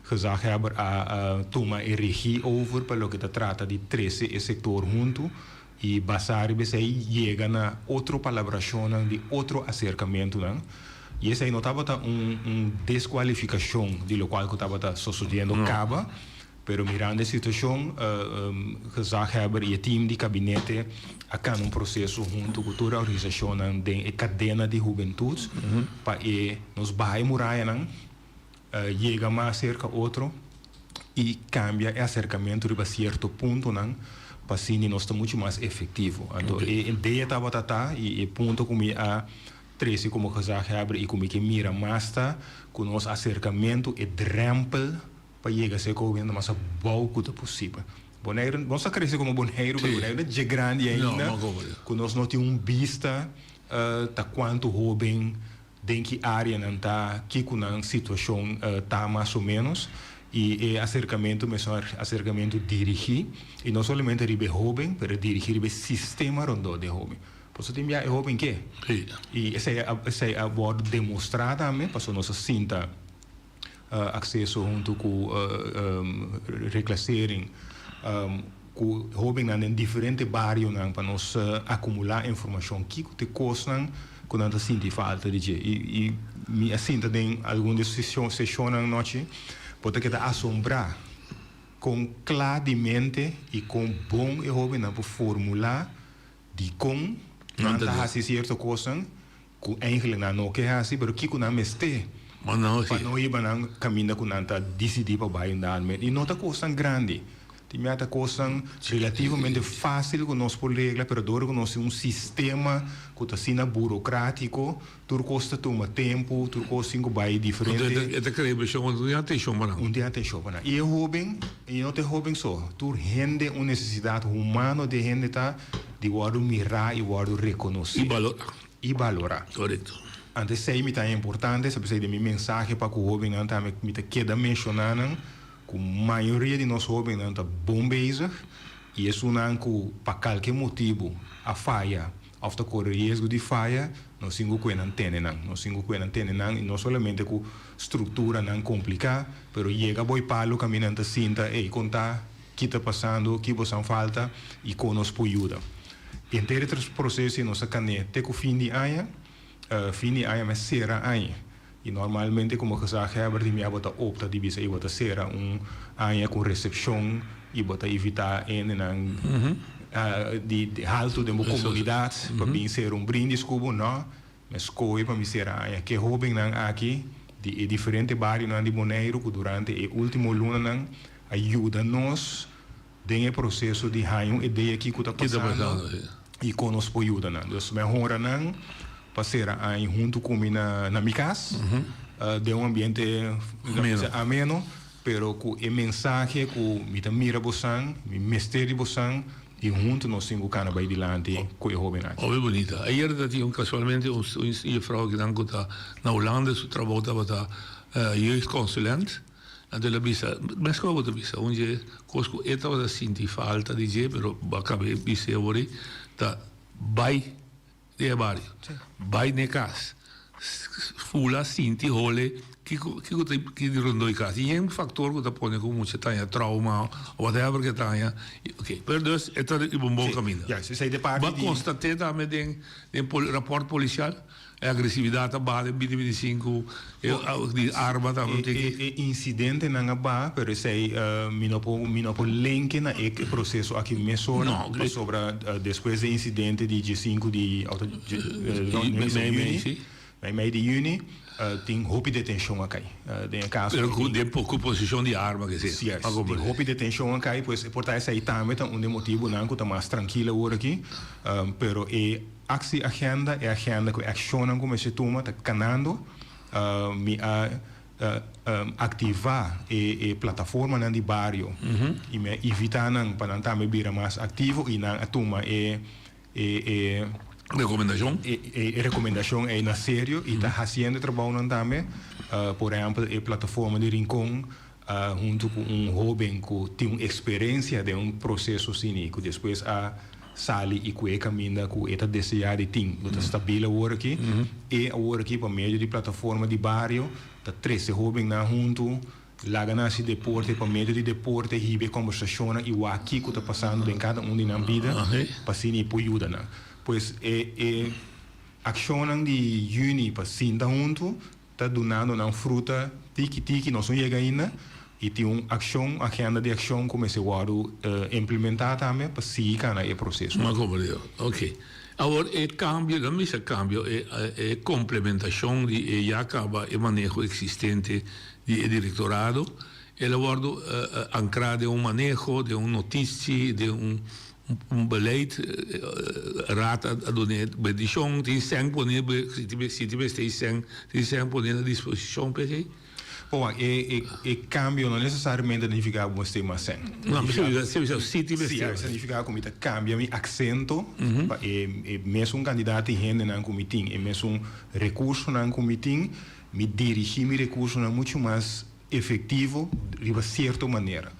[SPEAKER 16] gezaghebber a tuma e regie over pa loke ta trata di trese e sektor huntu I basá riba esei yega na otro palabrashonnan di otro aserkamentunan. I esei no tabata un un deskualifikashon di lokual ku tabata sosodiendo kaba, pero mirando e situashon, gezaghebber i e tim di kabinete a kana un proseso huntu ku tur e organisashonnan den e kadena di hubentut pa e nos baha e murayanan, yega mas serka otro i kambia e aserkamentu riba sierto puntonan pa asina nos ta muchu mas efektivo. Anto e idea tabata ta i e punto ku mi a trese komo gezaghebber i ku mi ke mira mas ta ku nos aserkamentu e drèmpel pa yega serka hopi hende mas abou ku ta posibel. Boneiru, nos a krese komo Boneiru pero Boneiru ta dje grandi ainda ku nos no tin un bista ta kuantu hoben Den ki áreanan ta, kiko nan situashon ta mas o ménos. I e aserkamentu mester un aserkamentu dirigí, i no solamente riba e hóben, pero dirigí riba e sistema rondó di e hóben. Pasobra tin bia e hóben ke. I esei a esei a wòrdu demostrá tambe pasobra nos a sinta akseso huntu ku Reclassering ku hóbennan den diferente barionan pa nos akumulá informashon kiko ta e kosnan ku nan ta sinti falta di dje. I mi a sinta den algun di e seshonnan anochi bo ta keda asombrá kon kla di mente i kon bon e hóbennan por formulá dikon nan ta hasi sierto kosnan ku eigenlijk nan no ke hasi pero kiko nan mester pa no hiba nan kaminda ku nan ta disidí pa bai un dado momento. I no ta kosnan grandi, tin bia ta kosnan relativamente fásil ku nos por regla pero dor ku nos tin un sistema ku ta asina burokratiko tur kos ta tuma tempu, tur kos tin ku bai diferente.
[SPEAKER 15] E ta krea impreshon ku no tin atenshon pa nan.
[SPEAKER 16] No tin atenshon pa nan. I e hóben, i no ta e hóben so, tur hende un nesesidat humano di e hende ta di wòrdu mirá i wòrdu rekonosé.
[SPEAKER 15] I balorá.
[SPEAKER 16] I balorá.
[SPEAKER 15] Korekto.
[SPEAKER 16] Anto esei mi ta importante, esei p'esei den mi mensahe pa ku hóbennan tambe mi ta keda menshoná nan ku mayoria di nos hóbennan ta bon bezig i esunnan ku pa kalke motibu a faya òf ta kore riesgo di faya, nos tin ku kue nan tene nan. Nos tin ku kue nan tene nan i no solamente ku strukturanan kompliká, pero yega bo e palu kaminda nan ta sinta, ey konta ki ta pasando, ki bosan falta i kon nos por yuda. Henter e proseso ei nos a kané te ku fin di aña. Fin di aña mes sera aña. I normalmente komo gezaghebber di mi a bo ta opta di bisa i bo ta sera un aña ku resepshon i bo ta invitá hendenan di haltu den bo komunidat pa bin sera un brindis ku bo. No, mi a skohe pa mi sera aña ku e hóbennan aki di e diferente barionan di Boneiru ku durante e último lunanan a yuda nos den e proseso di haña un idea kiko ta pasando i kon nos por yuda nan. Dus mi a honra nan pa sera aña huntu ku mi na mi kas den un ambiente ameno, pero ku e mensahe ku mi ta mira bosan, mi mester di bosan i huntu nos tin ku kana bai dilanti ku e hobennan aki.
[SPEAKER 15] Hopi bunita. Ayer ta tin un kasualmente un juffrouw kinan ku ta na Hulanda su trabou tabata jeugdconsulent. Anto el a bisa, Meskos bo ta bisa, un dje kos ku e tabata sinti falta di dje, pero bo a kaba e bis'é awor ei, ta bai den e bario, bai n'e kas, fula, sinti, hole kiko kiko ta ki di rondó e kas. Tin yen faktor ku ta pone ku mucha ta haña trauma o whatever ke ta haña, oke, pero dus e ta riba un bon kaminda. Bo a konstaté tambe den den rapòrt polisial? E agresividat a baha den binti binti sinku, e di arma tambe un tiki.
[SPEAKER 16] E incidentenan a baha, pero esei mi no por mi no por lenke na e proceso aki mesora, pasobra despues di e incidente di diesinku di juni, mei di juni, tin hopi detencion a kai den e caso.
[SPEAKER 15] Pero ku den ku posicion di arma ke sea.
[SPEAKER 16] Si, tin hopi detencion a kai, pues e por ta esei tambe ta un di e motibunan ku ta mas trankil awor aki, pero e. Actie agenda, e agenda ku e akshonnan ku mester tuma ta kanando. Mi a aktivá e e plataformanan di bario i mi a invitá nan pa nan tambe bira mas aktivo i nan a tuma e e e
[SPEAKER 15] Rekomendashon.
[SPEAKER 16] E rekomendashon ei na serio i ta hasiendo e trabounan tambe. Por ehèmpel e plataforma di Rincon huntu ku un hóben ku tin un eksperensia den un proseso asina i ku despues a sali i ku e kaminda ku e ta deseá di tin lo ta stabil awor aki. E awor aki pa medio di plataforma di bario ta trese hóbennan huntu, laga nan hasi deporte, pa medio di deporte hiba e kòmbersashonnan i wak kiko ta pasando den kada un di nan bida pa asina i por yuda nan. Pues e e akshonnan di yüni pa sinta huntu Ta dunando nan fruta tiki tiki, nos no yega ainda y tin un accion, agenda di accion cu mester wordo implementa tambe pa sigui cana e proceso.
[SPEAKER 15] M'a comprende. Ok. Awor e cambio, no mester cambio, e e complementacion di e ya caba e maneho existente di e directorado, el a wordo ancra den un maneho, den un notitie, den un Un beleid, raad a dun'é bendishon, tin sèn poné, si tin mester sèn, tin sèn poné na disposishon p'esei.
[SPEAKER 16] Bon, e e kambio no nesesariamente ta nifiká ku mester mas sèn.
[SPEAKER 15] No, mi sa bisa si tin mester.
[SPEAKER 16] Si, ta nifiká ku mi ta kambia mi aksento pa e e mesun kantidat di hendenan ku mi tin, e mesun rekursonan ku mi tin, mi dirigí mi rekursonan muchu mas. efectivo riba cierto manera.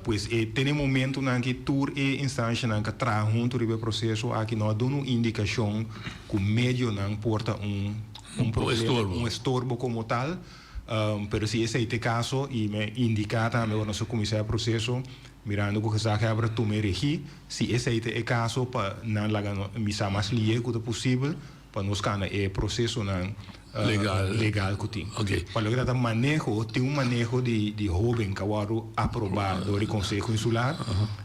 [SPEAKER 16] Pues e te n'e momentonan aki tur e instancianan ka traha hunto riba e proceso aki no a duna un indicacion cu medionan por ta un un problema, un estorbo como tal. Pero si esey ta e caso y mi a indica tambe ora nos a cuminsa e proceso mirando cu gezaghebber a tuma e regi, si esey ta e caso pa nan laga mi sa mas lihe cu ta posibel pa nos cana e procesonan legal cu tin. Pa loke ta ta maneho, tin un maneho di hoben cu a wordo aproba door di Conseho Insular.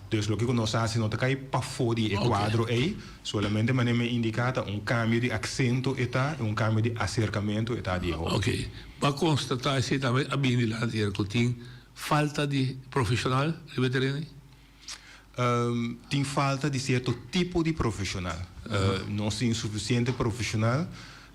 [SPEAKER 16] Dus loke cu nos haci no ta cay pafo di e cuadro ey, solamente manera mi a indica ta un cambio di acento e ta y un cambio di acercamento e ta di e hoben.
[SPEAKER 15] Ok. Bo a constata esey tambe a bini dilanti ayer cu tin falta di profesional riba e tereno ey?
[SPEAKER 16] Tin falta di cierto tipo di profesional. Nos tin suficiente profesional,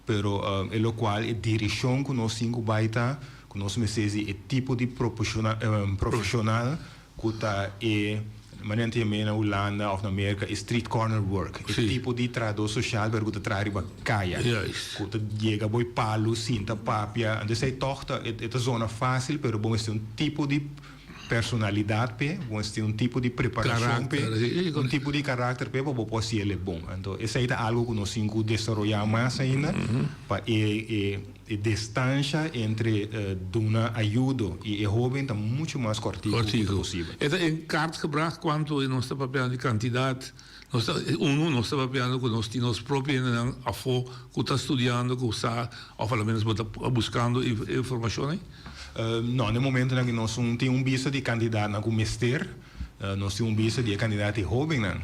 [SPEAKER 16] pero e locual e direccion cu nos tin cu bay ta cu nos mester di e tipo di profesional cu ta e, manera nan ta yam'e na Hulanda of na Merca, e street corner work. E tipo di trahador social pero cu ta traha riba caya. Cu ta yega bo e palu, sinta papia. Entonces ey toch ta, e ta zona facil pero bo mester un tipo di. Personalidad p'e, bo mester tin un tipo di preparacion p'e, un tipo di karakter p'e pa bo por haci el bon. Anto esey ta algo cu nos tin cu desaroya mas ainda pa e e distancia entre duna ayudo y e hoben ta mucho mas cortico cu ta posibel.
[SPEAKER 15] E ta in kaart gebracht cuanto nos ta papiando di cantidad, nos ta uno nos ta papiando cu nos tin nos propio hendenan afo cu ta studiando cu sa of a lo menos bo ta buscando informacion ey?
[SPEAKER 16] No, na e momentonan ku nos un tin un bista di kandidatnan ku mester, nos tin un bista di e kandidat di hóbennan.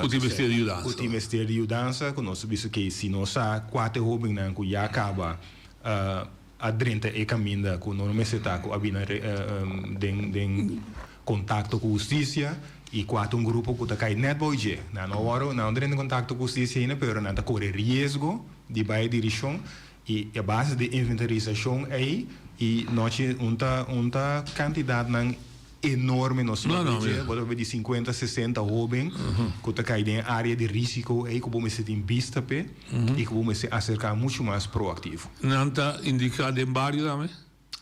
[SPEAKER 15] Ku tin mester di yudansa.
[SPEAKER 16] Ku tin mester di yudansa, ku nos ta bisa ke si nos sa kua ta e hóbennan ku ya kaba a drenta e kaminda ku no mester ta ku a bini den den kontakto ku hustisia i kua ta un grupo ku ta kai nèt bou dje. Nan no wòrdu, nan no drenta den kontakto ku hustisia ainda pero nan ta kore riesgo di bai e dirishon. I a base di inventarisashon ei i nochi un ta un ta kantidatnan enorme nos ta papia dje, bo ta papia di sinkuenta, sesenta hóben ku ta kai den e área di risiko ei ku bo mester tin bista p'e i ku bo mester aserká muchu mas proaktivo.
[SPEAKER 15] Nan ta indiká den bario tambe?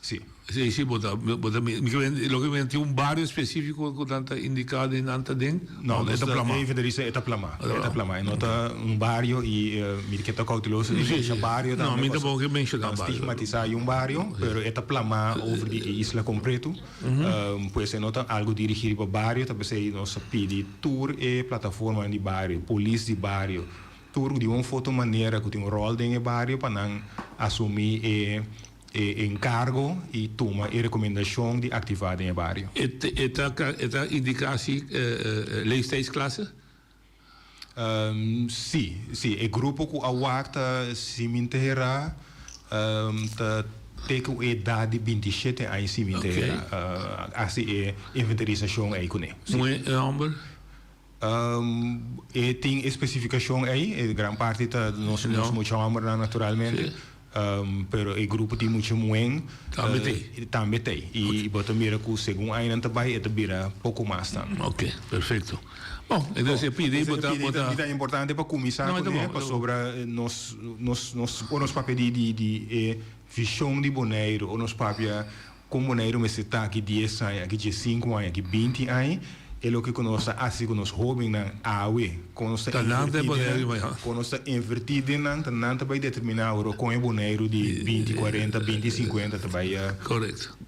[SPEAKER 16] Si.
[SPEAKER 15] Si, si, bo ta, bo ta, mi ke men, loke mi men tin un bario específico ku nan ta indiká den nan ta den?
[SPEAKER 16] No,
[SPEAKER 15] e ta plamá.
[SPEAKER 16] E inventarisa e ta plamá, e ta plamá. E no ta un bario i mi ke ta kouteloso di mensha bario
[SPEAKER 15] tambe. No, mi tampoko ke menshoná
[SPEAKER 16] bario. Stigmatisá un bario, pero e ta plamá over di e isla kompleto. Pues e no ta algu dirigí riba bario, ta p'esei nos a pidi tur e plataformanan di bario, polis di bario, tur di un of otro manera ku tin un ròl den e bario pa nan asumí e E enkargo i tuma e rekomendashon di aktivá den e bario.
[SPEAKER 15] E ta e ta indiká si leeftijdsklasse?
[SPEAKER 16] Sí, sí. E grupo ku a wak ta si mi ta herá ta te ku e edat di bintishete aña si mi ta herá. Hasi e inventarisashon ei kuné.
[SPEAKER 15] Muhé i hòmber?
[SPEAKER 16] E tin e spesifikashon ei, e gran parti ta nos nos mucha hòmbernan naturalmente, pero e grupo di mucha muhén
[SPEAKER 15] Tambe t'ei.
[SPEAKER 16] Tambe t'ei. I bo ta mira ku segun añanan ta bai e ta bira poko mas tambe.
[SPEAKER 15] Oke, perfekto. Bon, entonces e pidi bo ta bo ta.
[SPEAKER 16] Ta importante pa kuminsá kuné pasobra nos nos nos ora nos papia di di di e vishon di Boneiru, ora nos papia Kon Boneiru mester ta aki dies aña, aki diesinku aña, aki binti aña? E loke ku nos ta hasi ku nos hóbennan awe, kon nos ta invertí den nan, kon nos ta invertí den nan, ta nan ta bai determiná awor kon e Boneiru di binti kuarenta, binti sinkuenta ta bai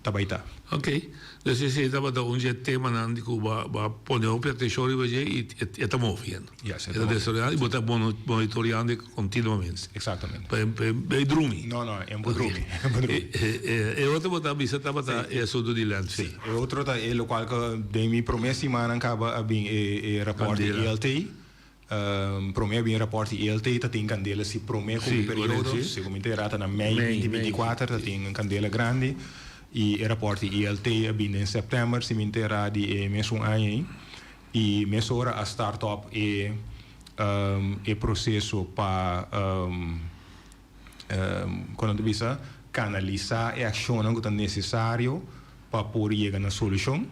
[SPEAKER 16] ta bai ta.
[SPEAKER 15] Ok. Dus esei tabata un dje temanan di ku bo a pone hopi atenshon riba dje i e ta moviendo.
[SPEAKER 16] Yes,
[SPEAKER 15] e ta desaroyando y bo ta monitoreando e continuamente.
[SPEAKER 16] Exactamente.
[SPEAKER 15] Pa e drumi.
[SPEAKER 16] No, no, e bo drumi. E bo drumi.
[SPEAKER 15] E otro bo ta bisa tabata e asunto di landfill.
[SPEAKER 16] Si, e otro ta e locual cu den mi prome simannan caba a bin e rapport di ELT. Prome a bin e rapport di ELT ta tin candela si prome cu mi periodo, segun mi ta ta na mei 2024 ta tin un candela grandi y e rapport di ELT a bin den september si mi ta di e mesun aña ey. I mesora a start up e e proseso pa kon nan ta bisa kanalisá e akshonnan ku ta nesesario pa por yega na solushon.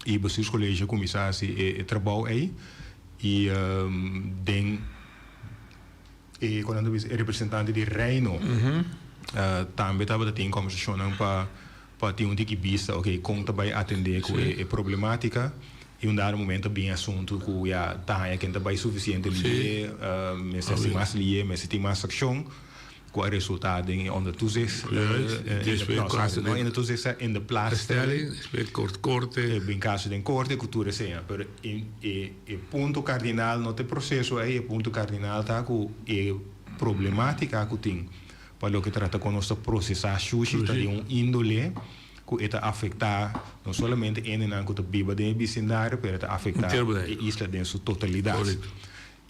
[SPEAKER 16] I Bestuurscollege a kuminsá hasi e trabou ei i den e kon nan ta bisa e representante di Reino tambe tabata tin kòmbersashonnan pa. Pa tin un tiki bista, ok, kon ta bai atendé ku e problematika i un dado momento bin asuntu ku ya ta haña ken ta bai sufisiente lié, mester hasi mas lié, mester tin mas akshon ku a resultá den e ondertoezicht, no sorry, no ondertoezicht, in de plaatsstelling, bin kaso den korte ku tur esei. Pero e punto kardinal no ta e proseso ei, e punto kardinal ta ku e problematika ku tin. Pa loke trata kon nos ta prosesá shushi ta di un índole ku e ta afektá no solamente hendenan ku ta biba den e bisindario pero e ta afektá e isla den su totalidat.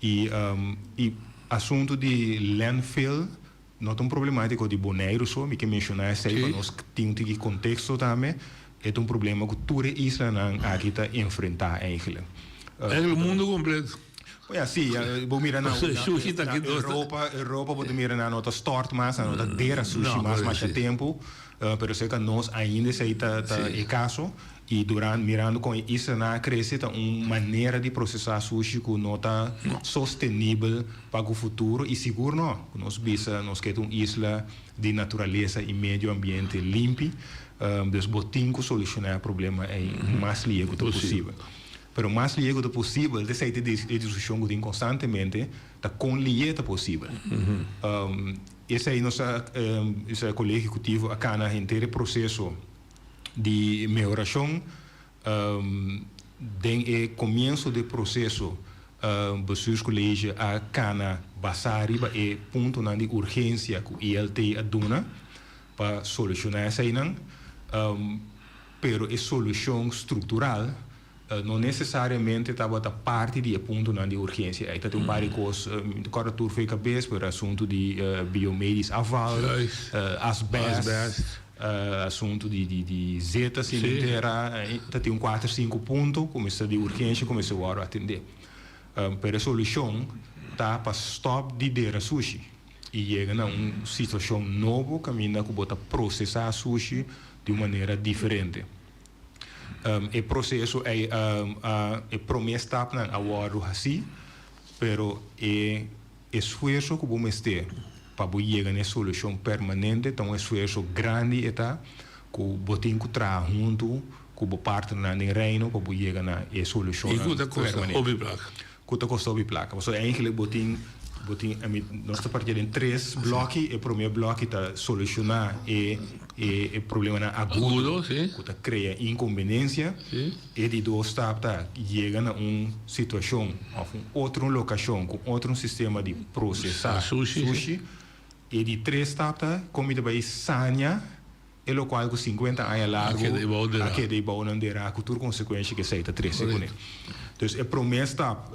[SPEAKER 16] I i asuntu di landfill no ta un problemátiko di Boneiru so, mi ke menshoná esei pa nos tin un tiki konteksto tambe, e ta un problema ku tur e islanan aki ta enfrentá eigentlik.
[SPEAKER 15] Eigentlik mundu kompleto.
[SPEAKER 16] Ja, sí, bo mira na, na Europa, Europa bo ta mira nan no ta stort mas, nan no ta dera sushi mas masha tempu, pero cerca nos ainda esei ta ta e caso y durante mirando con e islanan a crece ta un manera di procesa sushi cu no ta sostenibel pa cu futuro y sigur no, cu nos bisa nos ke ta un isla di naturalesa y medio ambiente limpi, dus bo tin cu soluciona e problema ei mas lihe cu ta posibel. Pero mas lihe ku ta posibel, t'esei ta e diskushon ku tin konstantemente, ta kon lihe ta posibel. Esei nos a, esei Kolegio Ehekutivo a kana henter e proseso di mehorashon. Den e komienso di e proseso Bestuurscollege a kana basá riba e puntonan di urgensia ku ILT a duna pa solushoná eseinan. Pero e solushon struktural no nesesariamente tabata parti di e puntonan di urgensia. Ei ta tin un par di kos, mi ta kòrda tur for e kabes, pero asuntu di biomedisch afval, asbest, asuntu di zeta simentera, ta tin un kuater sinku punto ku mester di urgensia ku mester wòrdu atendé. Pero e solushon ta pa stòp di dera sushi i yega na un situashon nobo kaminda ku bo ta prosesá sushi di un manera diferente. E proseso ei a e promé stapnan a wòrdu hasí, pero e esfuerso ku bo mester pa bo yega na e solushon permanente ta un esfuerso grandi e ta ku bo tin ku traha huntu ku bo partnernan den Reino pa bo yega na e solushonnan
[SPEAKER 15] I ku ta kosta
[SPEAKER 16] permanente.
[SPEAKER 15] hopi plaka.
[SPEAKER 16] Ku ta kosta hopi plaka. Pasobra eigenlijk bo tin, bo tin, I mean, nos ta partia den tres blòki. E promé blòki ta solushoná e e e problemanan agudo
[SPEAKER 15] Agudo, sí.
[SPEAKER 16] ku ta krea inkonbenensia.
[SPEAKER 15] Sí.
[SPEAKER 16] E di dos stap ta yega na un situashon òf un otro lokashon ku otro un sistema di prosesá
[SPEAKER 15] Sushi, sí.
[SPEAKER 16] sushi. E di tres stap ta kon mi ta bai sania E lokual ku sinkuenta aña largu a keda e bounan derá ku tur konsekuensha ku esei ta trese kuné. Dus e promé stap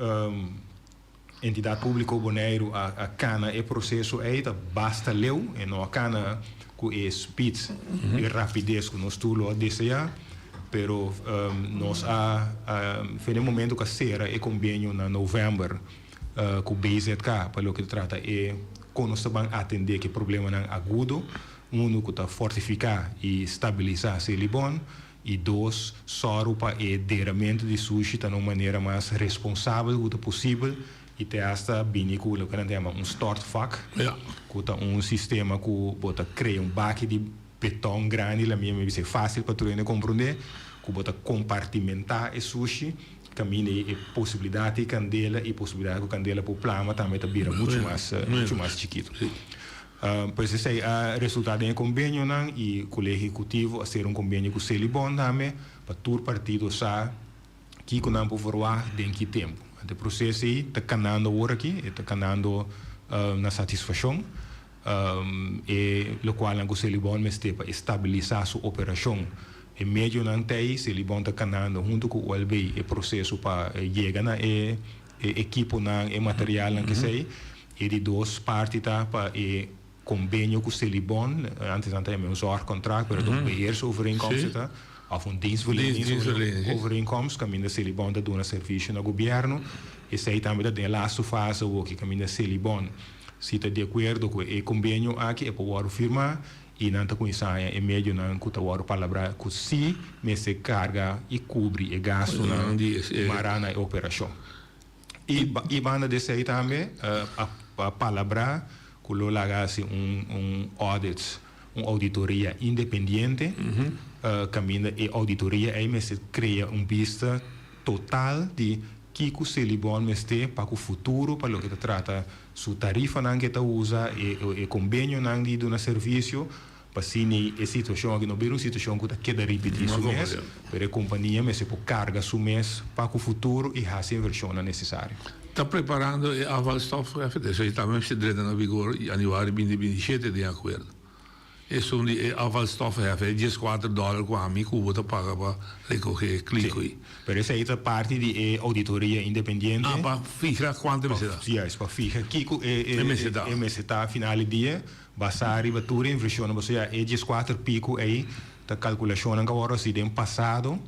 [SPEAKER 16] Entidat Públiko Boneiru a kana e proseso ei ta basta leu, e no a kana ku e speed, e rapides ku nos tur lo a deseá, pero nos a fin e momento ku a sera e kombenio na novèmber ku BZK pa loke ta trata e kon nos ta ban atendé ku e problemanan agudo. Unu ku ta fortifiká i stabilisá Selibon i dos, sòru pa e deramentu di sushi ta na un manera mas responsabel ku ta posibel i te asta bini ku loke nan ta yama un stortvak, ku ta un sistema ku bo ta krea un baki di beton grandi, la mi bisa e fásil pa tur hende komprondé, ku bo ta kompartimentá e sushi kaminda e posibilidat di kandela i posibilidat ku kandela por plama tambe ta bira muchu mas muchu mas chikitu. Pues esei a resultá den e kombenionan i Kolegio Ehekutivo a sera un kombenio ku Selibon tambe pa tur partido sa kiko nan por verwagt den ki tempu. Anto e proseso ei ta kanando awor aki, e ta kanando na satisfashon. E lokualnan ku Selibon mester pa e stabilisá su operashon, e medionan ta ei, Selibon ta kanando huntu ku OLB e proseso pa yega na e ekiponan, e materialnan kesei. E di dos parti ta pa e kombenio ku Selibon, antes nan ta yama e un zorgcontract, pero ta un beheersovereenkomst e ta, òf un dienstverleningsovereenkomst, kaminda Selibon ta duna servisio na gobièrnu. Esei tambe ta den e lastu fase awoki, kaminda Selibon si ta di akuerdo ku e kombenio aki e por wòrdu firmá i nan ta kuminsá haña e medionan ku ta wòrdu palabrá ku si mester karga i kubri e gastunan mará na e operashon. I banda di esei tambe a palabrá ku lo laga hasi un audit, un auditoria independiente. Kaminda e auditoria ei mester krea un bista total di kiko Selibon mester pa ku futuro pa loke ta trata su tarifanan ku e ta usa, e kombenionan di duna servisio, pa asina e situashon aki no bira un situashon ku ta keda ripití su mes, pero e kompania mester por karga su mes pa ku futuro i hasi e invershonnan nesesario.
[SPEAKER 15] Ta preparando e afvalstofheffing, esei tambe mester drenta na vigor januari binti 27 den akuerdo. Esun di e afvalstoffenheffing, e dieskuater dòler ku ami ku bo ta paga pa rekohé e kliko ei.
[SPEAKER 16] Pero esei ta parti di e auditoria independiente.
[SPEAKER 15] Ah, pa fiha kuantu e mester ta.
[SPEAKER 16] Juist, pa fiha kiko e mester ta final di dia, basá riba tur e invershonnan. Pasobra ya e dieskuater piku ei ta kalkulashonnan ku a wòrdu hasi den pasado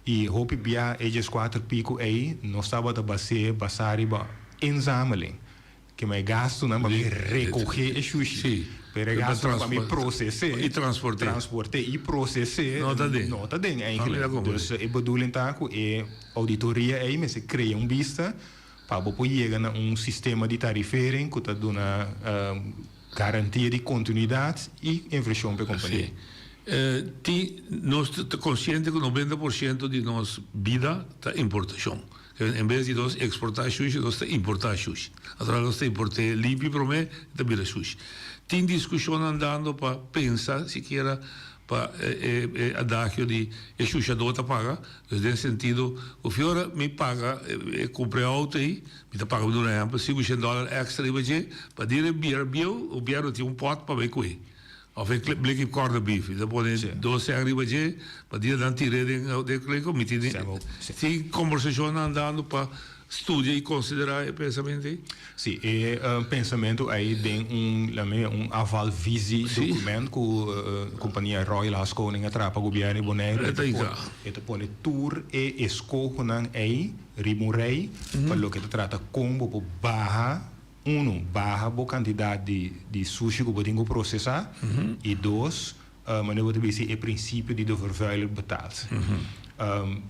[SPEAKER 16] i hopi bia e dieskuater piku ei nos tabata bas'é basá riba inzameling. Ke ma e gastunan pa mi rekohé e shushi, pero e gastunan pa mi proses'é,
[SPEAKER 15] I transport'é.
[SPEAKER 16] transport'é i proses'é
[SPEAKER 15] No ta den.
[SPEAKER 16] no ta den eigenlijk. Dus e bedoeling ta ku e auditoria ei mester krea un bista pa bo por yega na un sistema di tarifering ku ta duna garantia di kontinuidat i invershon pa e kompania.
[SPEAKER 15] Sí. Tin, nos ta konsiente ku 90% di nos bida ta importashon. En bes di nos eksportá shushi, nos ta importá shushi. Natural nos ta import'é limpi promé, e ta bira shushi. Tin diskushonnan andando pa pensa sikiera pa e e adagio di e shushadó ta paga. Dus den sentido ku fiora mi paga e kumpra e outo ei, mi ta paga mi duna ehèmpel sinku shen dòler èkstra riba dje, pa dia e bira bieu, gobièrnu tin un pòt pa bai ku'é. Of e bleki corned beef, i ta pone dos sèn riba dje, pa dia nan tir'é den den kliko, mi tin tin kombersashonnan andando pa studia i konsiderá e pensamentu ei?
[SPEAKER 16] Sí, e pensamentu ei den un, laat me un afvalvisie document ku kompania Royal Haskoning a traha pa gobièrnu di Boneiru,
[SPEAKER 15] E ta hinká.
[SPEAKER 16] E ta pone tur e eskohonan ei riba un rei pa loke ta trata kon bo por baha Unu, baha bo kantidat di di sushi ku bo tin ku prosesá. I dos, manera bo ta bisa e prinsipio di de vervuiler betaalt.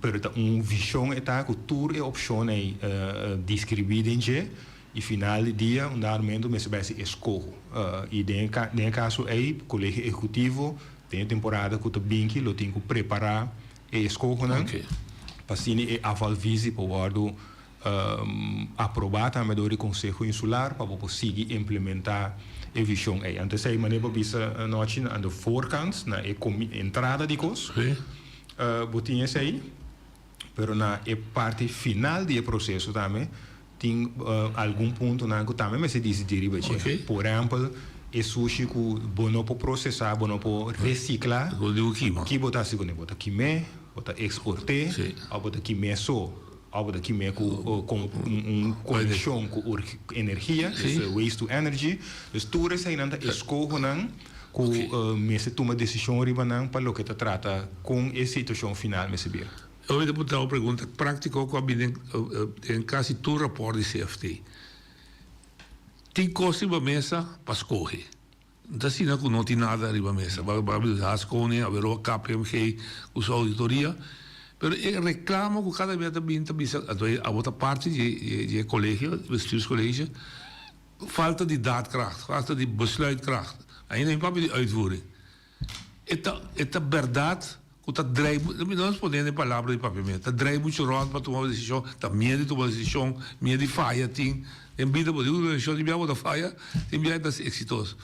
[SPEAKER 16] Pero ta un vishon e ta ku tur e opshon ei deskribí den dje i final di dia un dado momento mester bai hasi eskoho. I den e den e kaso ei Kolegio Ehekutivo den e temporada ku ta binki lo tin ku prepará e eskohonan pa asina e afvalvisie por wòrdu Aprobá tambe dor di Konseho Insular pa bo por sigui implementá e vishon ei. Anto esei manera bo bisa anochi na de voorkant, na e entrada di kos, bo tin esei, pero na e parti final di e proseso tambe tin algun puntonan ku tambe mester disidí riba dje. Por ehèmpel, e sushi ku bo no por prosesá, bo no por resiklá, ki bo ta hasi kuné? Bo ta kim'é, bo ta eksport'é òf bo ta kim'é so? Òf bo ta kim'é ku un konekshon ku energia, dus waste to energy. Dus tur eseinan ta eskohonan ku mester tuma desishon riba nan pa loke ta trata kon e situashon final mester bira.
[SPEAKER 15] Yo mi ta puntra un pregunta práktiko ku a bini den kasi tur rapòrt di CFT. Tin kos riba mesa pa skohe. No ta asina ku no tin nada riba mesa. Bo a bisa Haskoning, Averroa, KPMG ku su auditoria. Pero e reklamo ku kada bia ta bin ta bisa, anto abo ta parti di e kolegio, bestuurscollege, falta di daadkracht, falta di besluitkracht. Ainda mi papia di uitvoering. E ta e ta bèrdat ku ta drei, mi no responde den palabra di papiamentu, ta drei muchu rònt pa tuma desishon, ta miedu di tuma desishon, miedu di faya tin. Den bida bo tin un desishon, tin bia bo ta faya, tin bia ta eksitoso.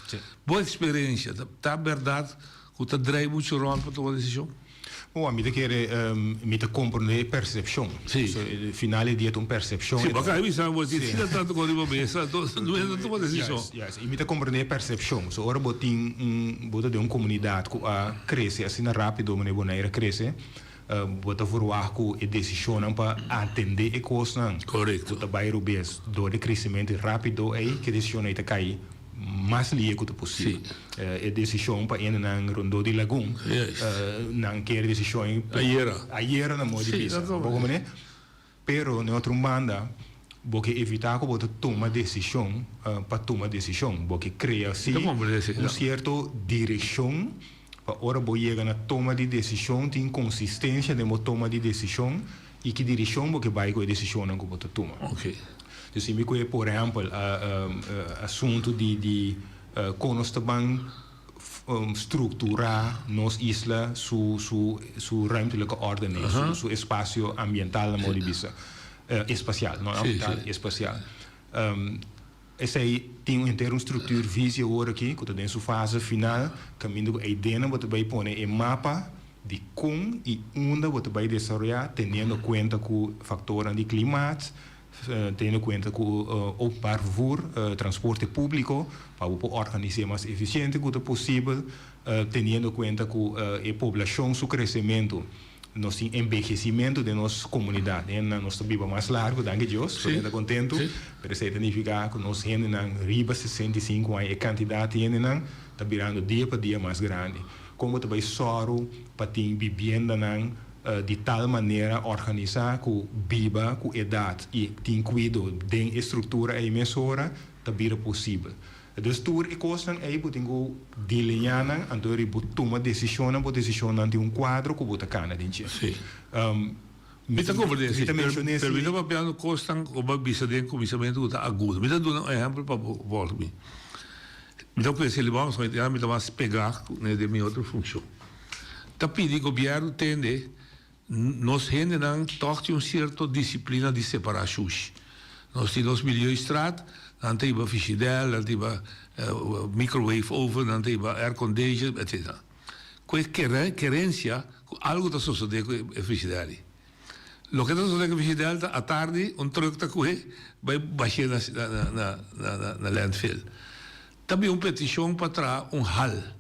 [SPEAKER 15] Bo eksperensia, ta bèrdat ku ta drei muchu rònt pa tuma desishon?
[SPEAKER 16] Bon, mi ta kere, mi ta komprondé e persepshon.
[SPEAKER 15] Sí.
[SPEAKER 16] So, final di dia ta un persepshon.
[SPEAKER 15] Sí, bo a kaba bisa bo tin asina tantu kos riba mesa, anto no mester tuma desishon.
[SPEAKER 16] Juist, juist. I mi ta komprondé e persepshon. So, ora bo tin un, bo ta den un komunidat ku a krese asina rápido manera Bonaire a krese, bo ta verwagt ku e desishonnan pa atendé e kosnan
[SPEAKER 15] Korekto.
[SPEAKER 16] ku ta bai robes dor di kresementu rápido ei, ku e desishonnan ei ta kai mas lie ku ta posibel. E desishon pa hendenan rondó di lagun, nan kere desishon
[SPEAKER 15] ayera,
[SPEAKER 16] ayera na modo di bisa. Bo komprendé? Pero na otro banda bo ke evitá ku bo ta tuma desishon pa tuma desishon. Bo ke krea si un sierto direkshon pa ora bo yega na toma di desishon tin konsistensia den bo toma di desishon i ki direkshon bo ke bai ku e desishonnan ku bo ta tuma. Dus si mi kohe por ehèmpel asuntu di di kon nos ta ban. strukturá nos isla su su su ruimtelijke ordening, su su espasio ambiental na modo di bisa, espasial, no ambiental, espasial. Esei tin un henter un structuurvisie awor aki ku ta den su fase final, kaminda ku eidennan bo ta bai pone e mapa di kon i unda bo ta bai desaroyá teniendo kuenta ku faktornan di klimaat, teniendo kuenta ku openbaar vervoer, transporte públiko, pa bo por organis'é mas efisiente ku ta posibel, teniendo kuenta ku e poblashon su kresementu. Nos tin embehesimentu den nos komunidat. Hendenan nos ta biba mas largu, danki Dios, nos ta kontentu. Pero esei ta nifiká ku nos hendenan riba 65 aña, e kantidat di hendenan ta birando dia pa dia mas grandi. Kon bo ta bai sòru pa tin bibiendanan di tal manera organisá ku biba ku edat i tin kuido den e struktura ei mesora ta bira posibel? Dus tur e kosnan ei bo tin ku delineá nan, anto eri bo tuma desishonnan, bo desishonnan tin un kuadro ku bo ta kana den dje.
[SPEAKER 15] Sí. Mi ta komprendé esei, pero mi ta papiando kosnan ku bo a bisa den kuminsamentu ku ta agudo. Mi ta duna un ehèmpel pa bo volg mi. Mi ta pensa li bon, pasobra mi ta mas pegá kuné den mi otro funshon. Ta pidi gobièrnu tende Nos hendenan tòg tin un sierto disiplina di separá shushi. Nos tin nos milieustraat, nan ta hiba fishidèl, nan ta hiba microwave oven, nan ta hiba aircondition, etcetera. Ku e kerensia ku algu ta sosodé ku e fishidèl ei. Loke ta sosodé ku e fishidèl ta atardi un trùk ta kuhé bai bash'é na landfill. Ta bin un petishon pa traha un hal.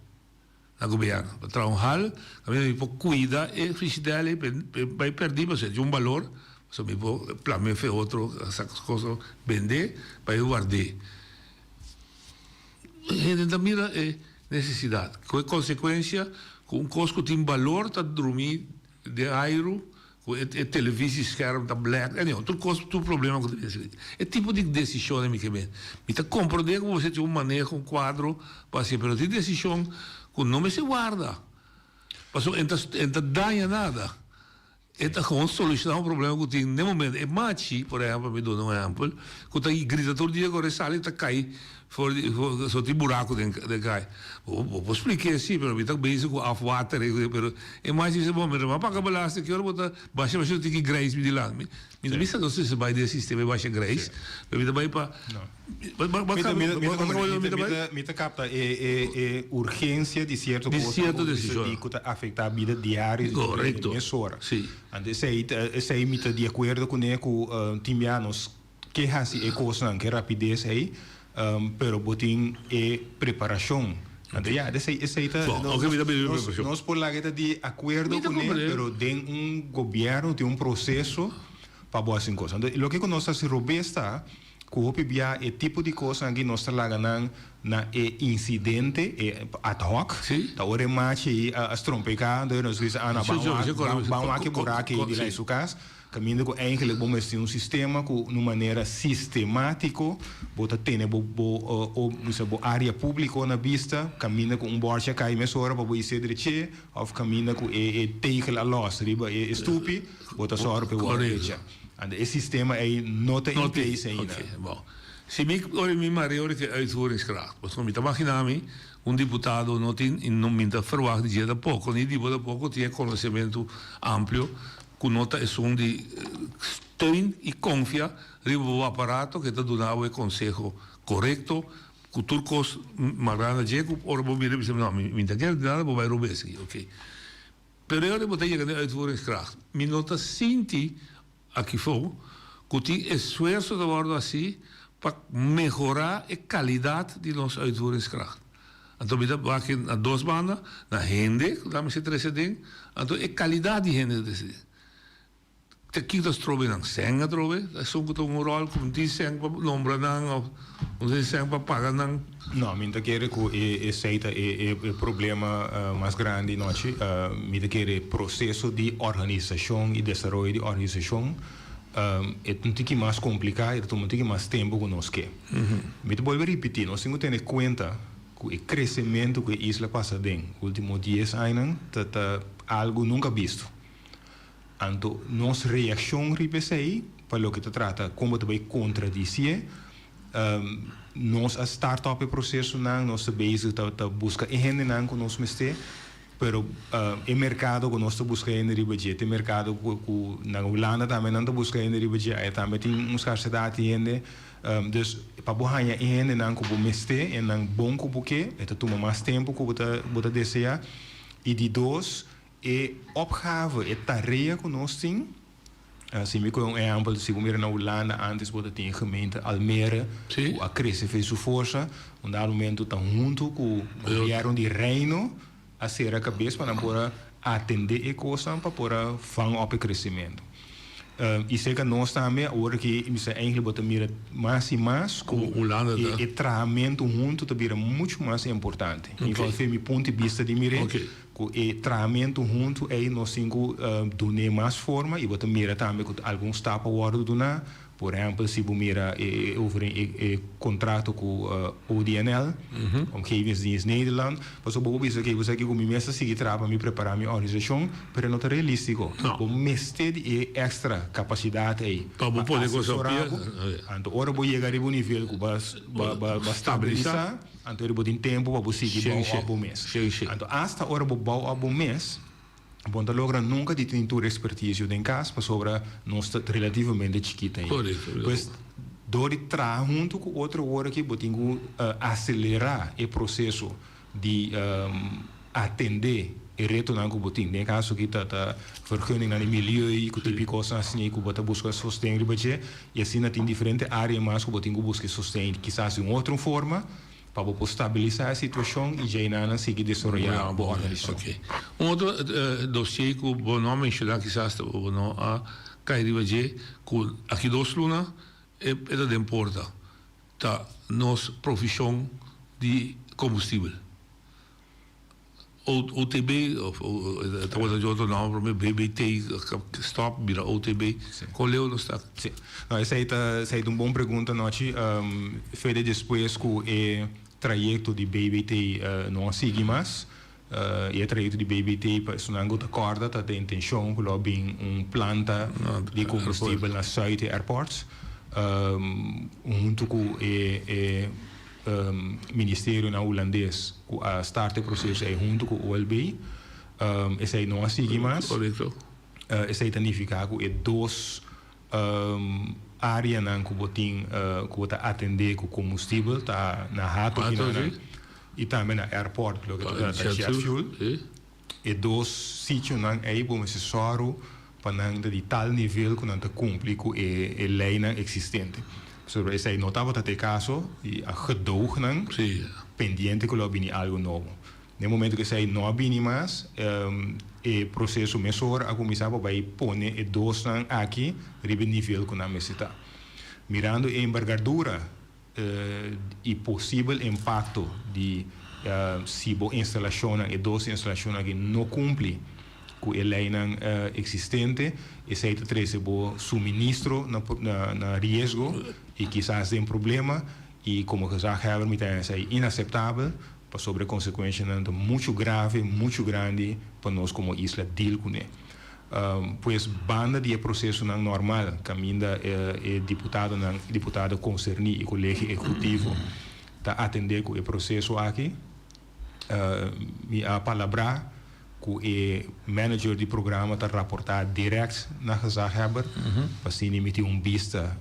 [SPEAKER 15] Na gobierno pa traha un hal kaminda mi por cuida e frigidaire ey pe bay perdi pasobra e tin un balor pasobra mi por plama efe otro sa cosa bende pa e ward'e. Hende ta mira e necesidad cu e consecuencia cu un cos cu tin balor ta drumi den airu Ku e televisi scherm ta black, anyhow, tur kos, tur problema ku ta bin esaki. E tipo di desishonnan mi ke men. Mi ta komprondé ku bo mester tin un maneho, un kuadro pa hasi, pero tin desishon ku no mester warda, pasobra e ta e ta daña nada. E ta gewoon solushoná un problema ku tin n'e momento. E machi, por ehèmpel, mi duna un ehèmpel, ku ta grita tur dia ku ora e sali ta kai For di so tin buraco den den cay. Bo bo por spliké si pero mi ta bezig cu afwater e pero e mas dice bo mi a paga belasting ki ora bo ta basha basha tin ki grijs mi dilanti. Mi mi ta bisa no si se bay den e sistema e basha grijs pero mi ta bay pa
[SPEAKER 16] Mi ta capta e e e urgencia di cierto
[SPEAKER 15] Di cierto decision.
[SPEAKER 16] cu ta afecta bida diario di
[SPEAKER 15] Correcto.
[SPEAKER 16] mesora.
[SPEAKER 15] Si.
[SPEAKER 16] Anto esey esey mi ta di acuerdo cune cu tin bia nos Ke hasi e kosnan ke rapides ei, pero bo tin e preparashon. Anto ya, esei esei ta
[SPEAKER 15] Bon, oke mi ta bini preparashon.
[SPEAKER 16] Nos por laga ta di akuerdo
[SPEAKER 15] Mi ta
[SPEAKER 16] kuné,
[SPEAKER 15] komprendé.
[SPEAKER 16] pero den un gobièrnu tin un proseso pa bo hasi un kos. Anto loke ku nos ta hasi robes ta ku hopi bia e tipo di kosnan aki nos ta laga nan na e insidente, e ad hoc.
[SPEAKER 15] Si.
[SPEAKER 16] Ta ora e machi ei a strompeká, anto nos bisa, ah no,
[SPEAKER 15] Si,
[SPEAKER 16] ban
[SPEAKER 15] si,
[SPEAKER 16] wak,
[SPEAKER 15] si,
[SPEAKER 16] ban
[SPEAKER 15] si,
[SPEAKER 16] ban wak e buraki ei
[SPEAKER 15] si.
[SPEAKER 16] dilanti su kas. Kaminda ku eigenlijk bo mester tin un sistema ku na un manera sistemátiko bo ta tene bo bo o bisa bo área públiko na bista, kaminda ku un bòrchi a kai mesora pa bo isé dreché òf kaminda ku e e tegel a lòs riba e stupi bo ta sòru pa e wòrdu drecha. Anto e sistema ei no ta in place ainda.
[SPEAKER 15] Oké, bon. Si mi ora mi mari ora ku e uitvoeringskracht, pasobra mi ta maginá mi un diputado no tin i no mi ta ferwagt di dje tampoko, ni di bo tampoko tin e konosementu amplio ku no ta esun di steun i konfia riba bo aparato ke ta duna bo e konseho korekto ku tur kos mará na dje ku ora bo mira bisa no mi mi ta kere di nada bo bai robes aki ok pero e ora bo ta yega den uitvoeringskracht mi no ta sinti aki fo ku tin esfuerso ta wòrdu hasi pa mehorá e kalidat di nos uitvoeringskracht. Anto mi ta wak na dos banda, na hende ku ta mester trese aden, anto e kalidat di hende ta trese aden. Ta kiko ta strobe nan? Sèn atrobe, ta esun ku ta un ròl ku no tin sèn pa nombra nan òf no tin sèn pa paga nan.
[SPEAKER 16] No, mi no ta kere ku esei ta e problema mas grandi nochi. Mi ta kere proseso di organisashon i desaroyo di organisashon e ta un tiki mas kompliká i ta tuma un tiki mas tempu ku nos ke. Mi ta bolbe ripití, nos tin ku tene kuenta ku e kresementu ku e isla pasa den último dies añanan ta ta algu nunka bisto. Anto nos reakshon riba esei pa loke ta trata kon bo ta bai kontradisié. Nos a start up e procesonan, nos ta bezig ta ta busca e hendenan cu nos mester, pero e mercado cu nos ta busca hende riba dje ta e mercado cu cu na Hulanda tambe nan ta busca hende riba dje, aya tambe tin un scarsedad di hende. Dus pa bo haña e hendenan cu bo mester, e nan bon cu bo ke, e ta tuma mas tempo cu bo ta bo ta desea. Y di dos, e opgave, e tarea cu nos tin, Si mi kohe un ehèmpel, si bo mira na Hulanda antes bo ta tin e gemeente Almere ku a krese fe su forsa, un dado momento ta huntu ku gobièrnu di Reino a sera kabes pa nan por a atendé e kosnan pa por a vang op e kresementu. I serka nos tambe awor ki mi sa eigentlik bo ta mira mas i mas ku e trahamentu huntu ta bira muchu mas importante. In ieder geval fe mi punto di bista di mir'é. Ku e trahamentu huntu ei nos tin ku dun'é mas forma i bo ta mira tambe ku algun stap a wòrdu duná. Por ehèmpel si bo mira e overeen e kontrato ku ODNL, Omgevingsdienst Nederland, pasobra bo por bisa ke bo sa ke ku mi mes ta sigui traha pa mi prepará mi organisashon, pero e no ta realístiko. Bo mester di e èkstra kapasidat ei
[SPEAKER 15] Pa bo
[SPEAKER 16] pa
[SPEAKER 15] pone kos op
[SPEAKER 16] asesorá
[SPEAKER 15] pia.
[SPEAKER 16] bo. Anto ora bo yega riba un nivel ku bo a stabilisá. Anto ora bo tin tempu pa bo sigui bou op bo mes. Anto asta ora bo bou op bo mes, bo no ta logra nunka di tin tur ekspertisio den kas pasobra nos ta relativamente chikit ainda. Pues dor di traha huntu ku otro awor aki bo tin ku aselerá e proseso di atendé e retonan ku bo tin. Den e kaso aki ta ta vergunningnan di milieu ku tipi kosnan asina ku bo ta buska sosten riba dje i asina tin diferente área mas ku bo tin ku buska e sosten kisas di un otro forma pa bo por stabilisá e situashon i djeinan nan sigui desaroyá bo organisashon.
[SPEAKER 15] Un otro dosié ku bo no a menshoná kisas bo no a kai riba dje ku aki dos luna e ta den porta ta nos provishon di kombustibel. OTB, of tabata di otro nomber prome, BBT, stop bira OTB. Kon leu nos ta?
[SPEAKER 16] Si. No, esei ta, esei ta un bon pregunta, Nochi. Fede despues ku e trayekto di BBT no a sigui mas, i e trayekto di BBT, pa esunnan ku ta kòrda, ta den intenshon ku lo a bin un planta di kombustibel na Zuid di airport, huntu ku e e. Ministerionan Hulandes ku a start e proseso ei huntu ku OLB. Esei no a sigui mas. Esei ta nifiká ku e dos áreanan ku bo tin ku bo ta atendé ku kombustibel ta na Hato Kinana i tambe na airport loke ta jet fuel. E dos sitionan ei bo mester sòru pa nan ta di tal nivel ku nan ta kumpli ku e leinan eksistente. Pasobra esei no tabata ta e kaso i a gedoog nan pendiente ku lo a bini algu nobo. Den momento ku esei no a bini mas, e proseso mesora a kuminsá pa bai pone e dosnan aki riba e nivel ku nan mester ta. Mirando e embargadura E posibel impakto di si bo instalashonnan, e dos instalashonnan aki no kumpli ku e leinan eksistente, esei ta trese bo suministro na riesgo i kisas den problema i komo gezaghebber mi ta haña esei inaseptabel pasobra e konsekuenshanan ta muchu grave, muchu grandi pa nos komo isla deal kuné. Pues banda di e procesonan normal caminda e diputadonan, diputado concerni y colegio ejecutivo ta atende cu e proceso aki, mi a palabra cu e manager di programa ta raporta direct na gezaghebber pa asina mi tin un bista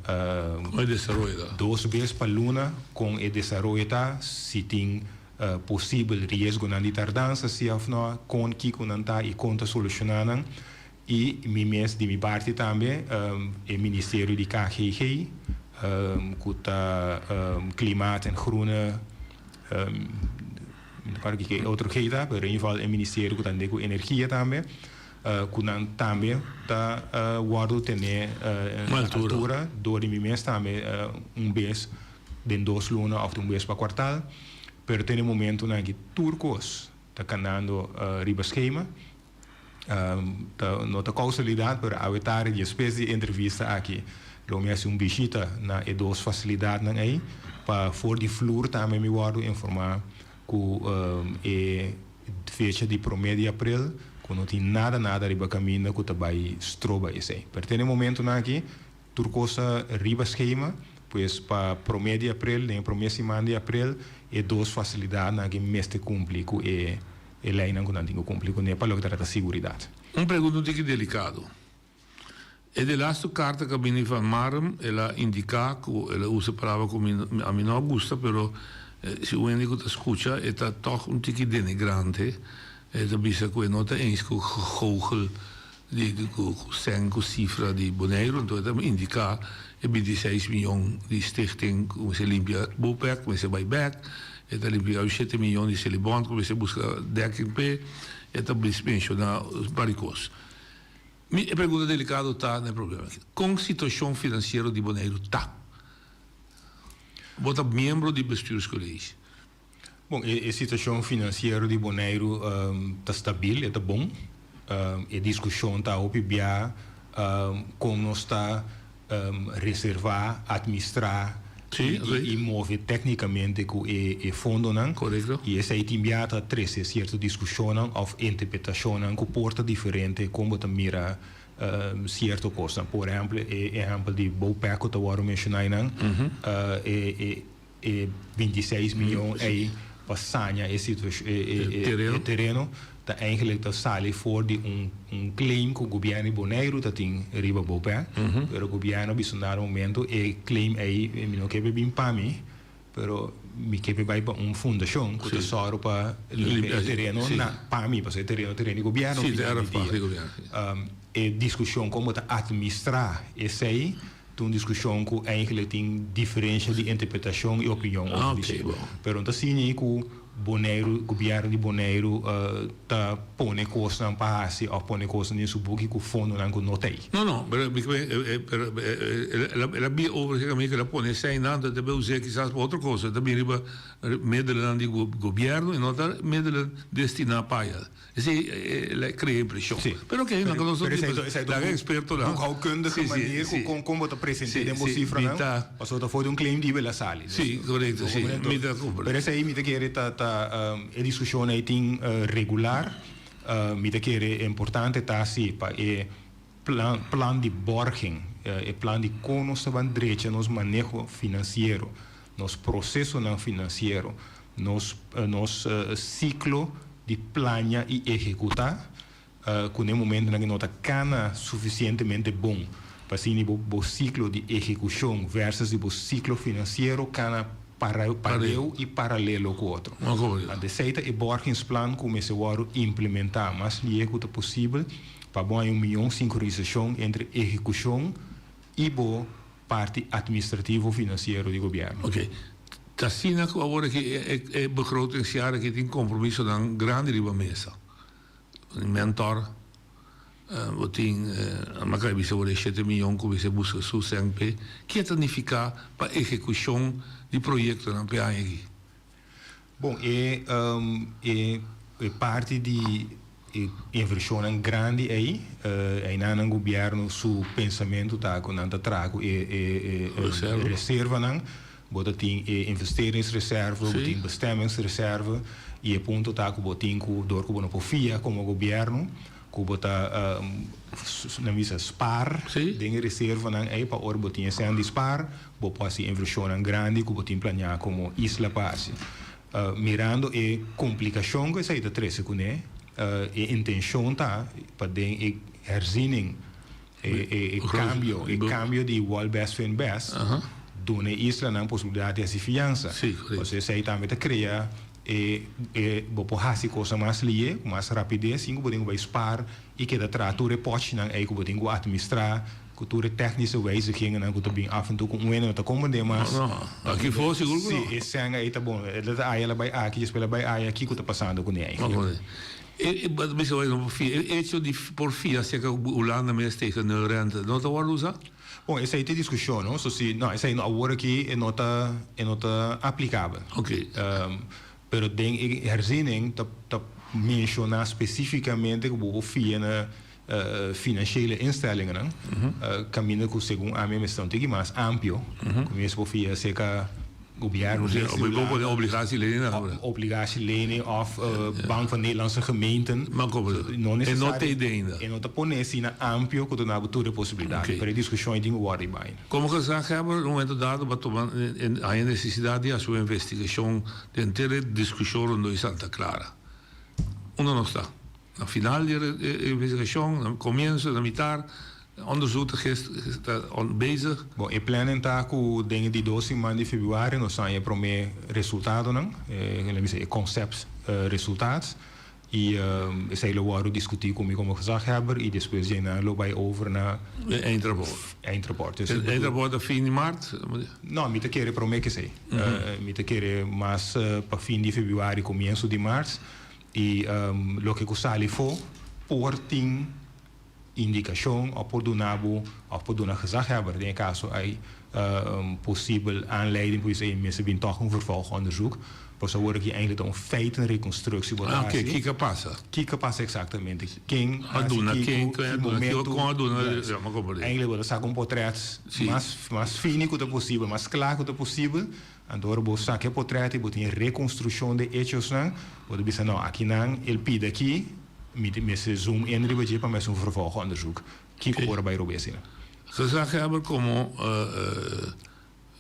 [SPEAKER 16] dos bes pa luna con e desaroyo ta, si tin Posibel riesgonan di tardansa, si òf nò, kon kiko nan ta i kon ta solushoná nan. I mi mes di mi parti tambe e ministerio di KGG, ku ta Klimaat en Groene, mi no kòrda kiko e otro G ta, pero in ieder geval e ministerio ku ta ande ku energia tambe, ku nan tambe ta wòrdu tené na altura dor di mi mes tambe un bes den dos luna of un bes pa kwartal, pero te na e momentonan aki tur kos ta kanando riba skema. Ta no ta kausalidat, pero awe tardi despues di e entrevista aki lo mi hasi un bishita na e dos fasilidatnan ei pa for di flur tambe mi wòrdu informá ku e fecha di promé di aprel ku no tin nada nada riba kaminda ku ta bai stroba esei. Pero te na e momentonan aki Tur kos ta riba skema. Pues pa promé di aprel, den e promé siman di aprel, e dos fasilidatnan aki mester kumpli ku e e leinan ku nan tin ku kumpli kuné pa loke ta trata siguridat.
[SPEAKER 15] Un pregunta un tiki delikado. E de lastu karta ku a bini van Marem, el a indiká ku el a usa palabra ku mi a mi no a gusta, pero si un hende ku ta skucha e ta tòg un tiki denigrante. E ta bisa ku e no ta eens ku gegoochel di ku sèn ku sifra di Boneiru, anto e ta indiká e bintiseis miyon di stichting ku mester limpia Bopec, ku mester bai bèk, e ta limpia shete miyon di Selibon ku mester buska dekking p'e, e ta menshoná varios kos. Mi e pregunta delikado ta na e problema aki, kon situashon finansiero di Boneiru ta? Bo ta miembro di bestuurscollege.
[SPEAKER 16] Bon, e situashon finansiero di Boneiru ta stabil, e ta bon. E diskushon ta hopi bia kon nos ta reservá, atmistrá i move téknikamente ku e fondonan. I esei tin bia ta trese sierto diskushonnan òf interpretashonnan ku por ta diferente kon bo ta mira sierto kosnan. Por ehèmpel, e ehèmpel di Bopec ku ta wòrdu menshoná einan, e E 26 miyon ei pa saña e e tereno ta eigenlijk ta sali for di un un claim ku gobièrnu di Boneiru ta tin riba Bopè. Pero gobièrnu a bisa un dado momento e claim ei mi no ke pa e bin pa mi, pero mi ke pa e bai pa un fundashon ku ta sòru pa limpia e tereno na pa mi, pasobra e tereno ta tereno di gobièrnu final di dia. E diskushon kon bo ta atministrá esei. Ta un diskushon ku eigenlijk tin diferensha di interpretashon i opinion over di dje. Pero no ta asina ku Boneiru, gobièrnu di Boneiru ta pone kosnan pa hasi òf pone kosnan den su buki ku fondonan ku no ta ei.
[SPEAKER 15] No, no, pero mi pero el a bia over esei kaminda ku el a pone eseinan ta debe us'é kisas pa otro kos. E ta bini riba middelen di gobièrnu i no ta middelen destiná pa aya. Esei el a crea impresion.
[SPEAKER 16] Sí.
[SPEAKER 15] Pero oké, nan nos
[SPEAKER 16] Pero esei esei
[SPEAKER 15] laga expertonan.
[SPEAKER 16] Boekhoudkundige manier ku kon kon bo ta present'é den bo sifranan. Pasobra ta for di un claim di el a sali.
[SPEAKER 15] Sí, korekto, sí. Mi ta kumpra.
[SPEAKER 16] Pero esei mi ta kere ta ta e diskushon ei tin regular. Mi ta kere importante ta si pa e plan plan di borging, e plan di kon nos ta ban drecha nos maneho finansiero, nos prosesonan finansiero, nos nos siklo di plania i ehekutá ku na e momentunan ku no ta kana sufisientemente bon pa asina bo bo siklo di ehekushon versus di bo siklo finansiero kana pareu i paralelo ku otro. Anto esei ta e borgingsplan ku mester wòrdu implementá mas lihe ku ta posibel pa bo haña un mion sinkronisashon entre ehekushon i bo parti administrativo finansiero di gobièrnu.
[SPEAKER 15] Oké. Ta asina ku awor aki e begrotingsjaar aki tin kompromisonan grandi riba mesa. Mentor, bo tin, mi a kaba bisa awor e shete miyon ku mester buska su sèn p'e. Ke ta nifiká pa ehekushon di proyektonan p'e aña aki?
[SPEAKER 16] Bon, e e e parti di e invershonnan grandi ei, einan nan gobièrnu su pensamentu ta ku nan ta traha ku e e e reservanan. Bo ta tin e investeringsreserve, bo tin bestemmingsreserve i e punto ta ku bo tin ku dor ku bo no por fia komo gobièrnu ku bo ta nan bisa spaar den e reservanan ei pa ora bo tin e sèn di spaar bo por hasi invershonnan grandi ku bo tin planeá komo isla pa hasi. Mirando e komplikashon ku esei ta trese kuné, e intenshon ta pa den e herziening, e kambio, e kambio di wòl bes fen bes, duna e islanan posibilidat di hasi fiansa. Pasobra esei tambe ta krea e e bo por hasi kosnan mas lihe, ku mas rapides, sin ku bo tin ku bai spaar i keda traha tur e pòchinan ei ku bo tin ku atministrá, ku tur e tèknische wijzigingennan ku ta bin af en toe ku un hende no ta komprendé mas.
[SPEAKER 15] No, aki for sigur ku no.
[SPEAKER 16] Sí, e sèn ei ta bon. El ta aya el a bai aki, despues el a bai aya, kiko ta pasando kuné eigenlijk?
[SPEAKER 15] E e bisa bai no por fia. E hecho di por fia acerca Hulanda mes tegen nul rente no ta wòrdu usá?
[SPEAKER 16] Bon, esei ta e diskushon, no? So si, no, esei no, awor aki e no ta, e no ta aplikabel.
[SPEAKER 15] Ok.
[SPEAKER 16] Pero den e herziening ta ta menshoná spesífikamente ku bo por fia na financiële instellingennan, kaminda ku segun ami mester un tiki mas amplio, ku mes por fia aserka. Gobierno
[SPEAKER 15] Sí,
[SPEAKER 16] mes di
[SPEAKER 15] bo
[SPEAKER 16] Hulanda.
[SPEAKER 15] pone obligatielening na
[SPEAKER 16] Of obligatielening of Bank van Nederlandse Gemeenten.
[SPEAKER 15] Maar kom,
[SPEAKER 16] No
[SPEAKER 15] e no
[SPEAKER 16] necesario.
[SPEAKER 15] ta idea ainda.
[SPEAKER 16] E no ta pone asina amplio ku ta duna bo tur e posibilidat.
[SPEAKER 15] Oké.
[SPEAKER 16] Pero e diskushon ei tin ku wòrdu riba ainda.
[SPEAKER 15] Komo gezaghebber, un momento dado bo a tuma haña nesesidat di hasi un investigashon den henter e diskushon rondó di Santa Clara. Unda nos ta? Na final di e investigashon, na komienso, na mitar, onderzoek ta gis ta bezig.
[SPEAKER 16] Bon, e planning ta ku den e di dos siman di febrüari nos haña e promé resultadonan, e laat mi sey e concept resultaat, i esei lo wòrdu diskutí ku mi komo gezaghebber i despues dje nan lo bai over na
[SPEAKER 15] E eindrapport.
[SPEAKER 16] Eindrapport.
[SPEAKER 15] E eindrapport ta fin di mart?
[SPEAKER 16] No, mi ta kere promé ku esei. Mi ta kere mas pa fin di febrüari, komienso di mart. I loke ku sali fo por tin indikashon òf por duna bo òf por duna gezaghebber den e kaso ei posibel aanleiding por bisa ei mester bin tòg un vervolgonderzoek. Pasobra awor aki eindelijk ta un feitenreconstructie bo ta
[SPEAKER 15] Ah, oké,
[SPEAKER 16] hasi.
[SPEAKER 15] kiko a pasa?
[SPEAKER 16] Kiko a pasa eksaktamente? Ken
[SPEAKER 15] A
[SPEAKER 16] hasi
[SPEAKER 15] duna
[SPEAKER 16] kiko,
[SPEAKER 15] ken, ken a
[SPEAKER 16] ki
[SPEAKER 15] duna kiko,
[SPEAKER 16] momento.
[SPEAKER 15] kon a duna,
[SPEAKER 16] Juist.
[SPEAKER 15] ja, mi a komprendé.
[SPEAKER 16] Eindelijk bo ta saka un potret
[SPEAKER 15] Sí.
[SPEAKER 16] mas mas fini ku ta posibel, mas kla ku ta posibel. Anto ora bo saka e potret i bo tin e rekonstrukshon di e echosnan, bo ta bisa, no, akinan el pidi aki, mi tin mester zoom in riba dje pa mi hasi un vervolgonderzoek. Kiko por a bai robes asina?
[SPEAKER 15] Gezaghebber komo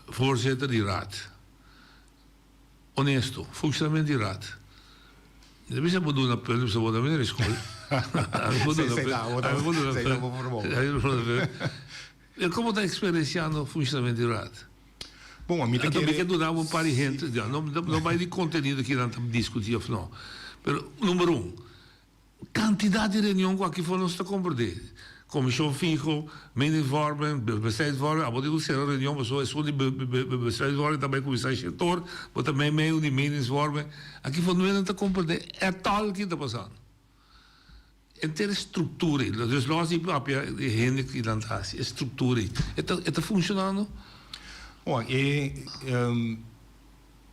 [SPEAKER 15] voorzitter di raad. Honesto, functionament di raad. Mi ta bisa bo duna punt, mi bisa bo ta bini skol. Ami por duna punt. Ami por duna punt. Ami por duna punt. Pero komo ta eksperensiando funshonament di raad?
[SPEAKER 16] Bon, mi ta
[SPEAKER 15] Anto mi
[SPEAKER 16] kere.
[SPEAKER 15] ke duna bo un par di hint, ja, no no bai di kontenido ki nan ta diskutí òf no. Pero number un, kantidat di reunion ku aki for nos ta komprendé. Komishon fiho, meningsvorming, besluitvorming, abo tin ku sera reunion pasobra esun di besluitvorming ta bai kuminsá shektor, bo ta meimei un di meningsvorming. Aki for no ta komprendé ètòl ki ta pasando. Henter e structura ei, dus los di papia di hende ki nan ta hasi, e structura ei, e ta e ta funcionando?
[SPEAKER 16] Bon, e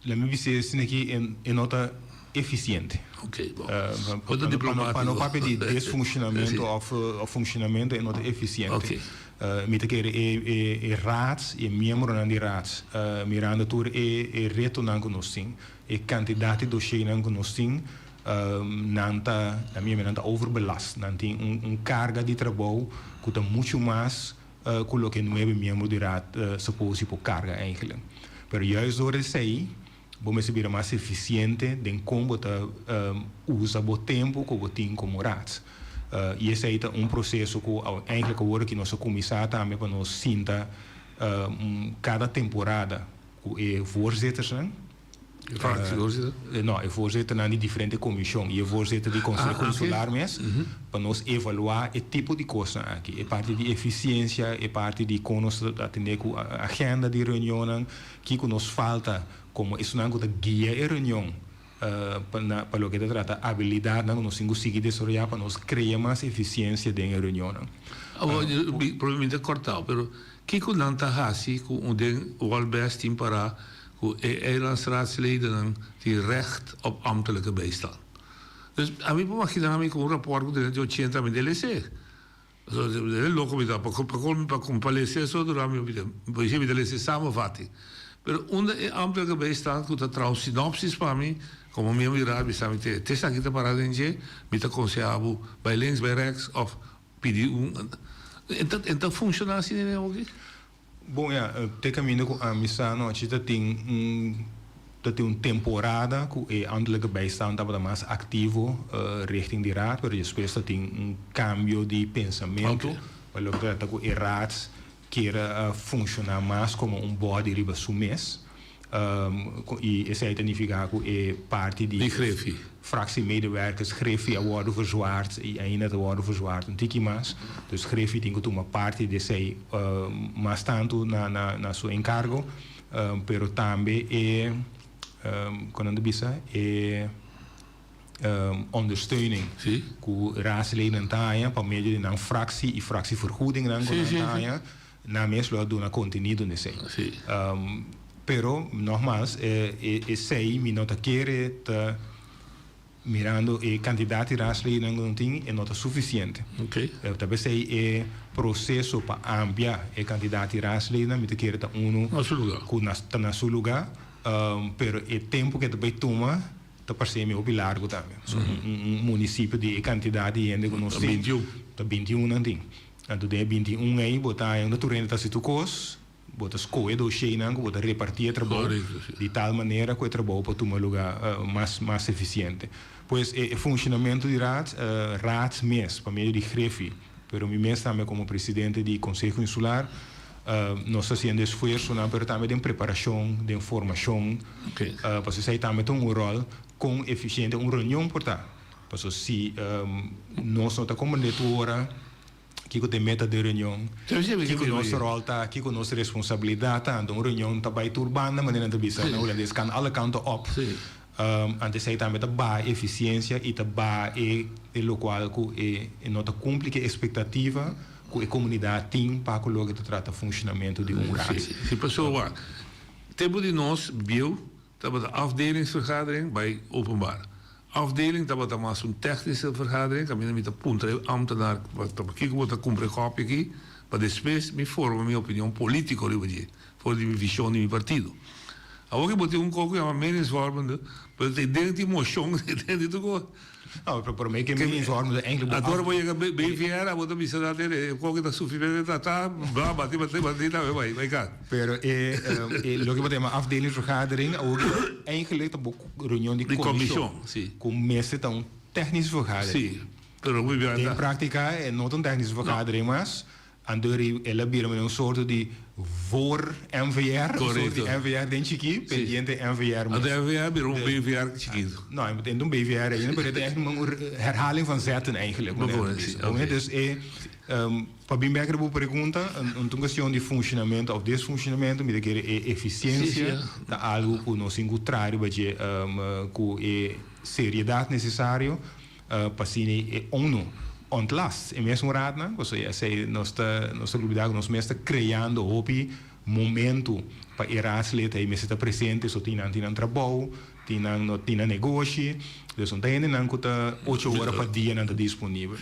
[SPEAKER 16] laat mi bisa esei aki, e no ta eficiente.
[SPEAKER 15] Ok, bon. Bo ta diplomatico.
[SPEAKER 16] Pa no papia di desfuncionamento of funcionamento, e no ta eficiente.
[SPEAKER 15] Ok.
[SPEAKER 16] Mi ta kere e e raad, e miembronan di raad, mirando tur e e retonan ku nos tin, e kantidat di dosheinan ku nos tin, Nan ta, na mi nan ta overbelast. Nan tin un un carga di trabou cu ta mucho mas cu loke nuebe miembro di raad suppose di por carga eigenlijk. Pero juist door esey bo mester bira mas eficiente den con bo ta usa bo tempo cu bo tin como raad. Y esey ta un proceso cu eigenlijk awor aki nos a cuminsa tambe pa nos sinta cada temporada cu e voorzittersnan.
[SPEAKER 15] E fractievoorzitter?
[SPEAKER 16] No, e voorzitternan di diferente comision y e voorzitter di Conseho Insular mes, pa nos evalua e tipo di cosnan aki, e parti di eficiencia, e parti di con nos ta atende cu agenda di reunionnan, kico nos falta como esunnan cu ta guia e reunion pa loke ta trata habilidadnan cu nos tin cu sigui desaroya pa nos crea mas eficiencia den e reunionnan.
[SPEAKER 15] Awor, mi ta cortao, pero kico nan ta haci cu un den Walbest tin para Ku e eilandsraadsledennan tin recht op ambtelijke bijstand. Dus ami por magina mi ku un rapport ku tene di ochenta mi den lese. Pasobra e loko mi ta pa pa pa lese so dura mi hopi tempu. Por esei mi ta lese samenvatting. Pero unda e ambtelijke bijstand ku ta traha un synopsis pa mi, komo mi a mira a bisa mi te te esaki ta para den dje, mi ta konseha bo bai links bai rechts of pidi un e ta e ta funshoná asina den oki?
[SPEAKER 16] Bon ya, te kaminda ku ami sa anochi ta tin un ta tin un temporada ku e ambtelijke bijstand tabata mas aktivo richting di raad, pero despues ta tin un kambio di pensamentu pa loke ta trata ku e raad kier a funshoná mas komo un body riba su mes. I esei ta nifiká ku e parti di
[SPEAKER 15] Di Griffie.
[SPEAKER 16] Fractiemedewerkers, Griffie a wòrdu verzwaard i ainda ta wòrdu verzwaard un tiki mas. Dus Griffie tin ku tuma parti di esei mas tantu na na su enkargo. Pero tambe e, kon nan ta bisa, e ondersteuning ku raadsleden ta haña pa medio di nan fractie i fractievergoedingnan ku nan ta haña. Nan mes lo a duna kontenido n'esei. Pero, nogmaals, esei mi no ta kere ta mirando e kantidat di raadsleden ku nos tin, e no ta sufisiente. Ta p'esei e proseso pa amplia e kantidat di raadsleden mi ta kere ta unu ku ta na su lugá. Pero e tempu ku e ta bai tuma ta parse mi hopi largu tambe. So un munisipio di e kantidat di hende ku nos tin, ta bintiun nan tin. Anto den e bintiun ei bo ta haña unda tur hende ta hasi tur kos, bo ta skohe dosheinan ku bo ta repartí e trabou di tal manera ku e trabou por tuma lugá mas mas efisiente. Pues e funshonamentu di raad, raad mes pa medio di Griffie, pero mi mes tambe komo presidente di Konseho Insular, nos ta hasiendo esfuersonan, pero tambe den preparashon, den formashon, pasobra esei tambe ta un ròl kon efisiente un reunion por ta. Pasobra si nos no ta komprendé tur ora kiko ta e meta di e reunion, kiko nos ròl ta, kiko nos responsabilidat ta, anto un reunion ta bai tur banda, manera nan ta bisa na hulandes, kan alle kanten op. Anto esei tambe ta baha efisiensia i ta baha e lokual ku e no ta kumpli ku e espektativa ku e komunidat tin pa ku loke ta trata funshonamentu di un raad.
[SPEAKER 15] Si, pasobra wak, tempu di nos bieu tabata afdelingsvergadering bai openbaar. Afdeling tabata mas un technische vergadering kaminda mi ta puntra e ambtenaar pakiko bo ta kumpra e kòpi aki pa despues mi forma mi opinion politiko riba dje for di mi vishon di mi partido. Awor ki bo tin un kos ku yama meningsvormende, pero ta den tin moshon den di tur kos.
[SPEAKER 16] No, pero prome ke meningsvormende eigenlijk bo.
[SPEAKER 15] Anto ora bo yega BVR abo ta bisa dat e kos ki ta sufrimente ta ta bla bati bati bati ta bai bai kas.
[SPEAKER 16] Pero e loke bo ta yama afdelingsvergadering awor ki eigenlijk ta bo reunion di komishon. Ku mester ta un technische vergadering.
[SPEAKER 15] Si, pero hopi bia ta.
[SPEAKER 16] Den praktika e no ta un technische vergadering mas. Anto el a bira manera un sorto di voor MVR, un soort di MVR den chikí, pendiente MVR
[SPEAKER 15] mes. Anto MVR bira un BVR chikitu.
[SPEAKER 16] No, e ta un BVR ainda, pero e ta echt un herhaling van zetten eigenlijk.
[SPEAKER 15] Bijvoorbeeld, si.
[SPEAKER 16] Oké. Dus e, pa bin bek riba bo pregunta, un ta un cuestion di funcionamento of desfuncionamento, mi ta kere e eficiencia ta algo cu nos tin cu traha riba dje cu e seriedad necesario. Pa asina e ONU ontlast e mesun raadnan, pasobra esei nos ta nos ta lubida ku nos mes ta kreando hopi momentu pa e raadslid ei mester ta presente, so tin nan tin nan trabou, tin nan no tin nan negoshi, dus no ta hendenan ku ta ocho ora pa dia nan ta disponibel.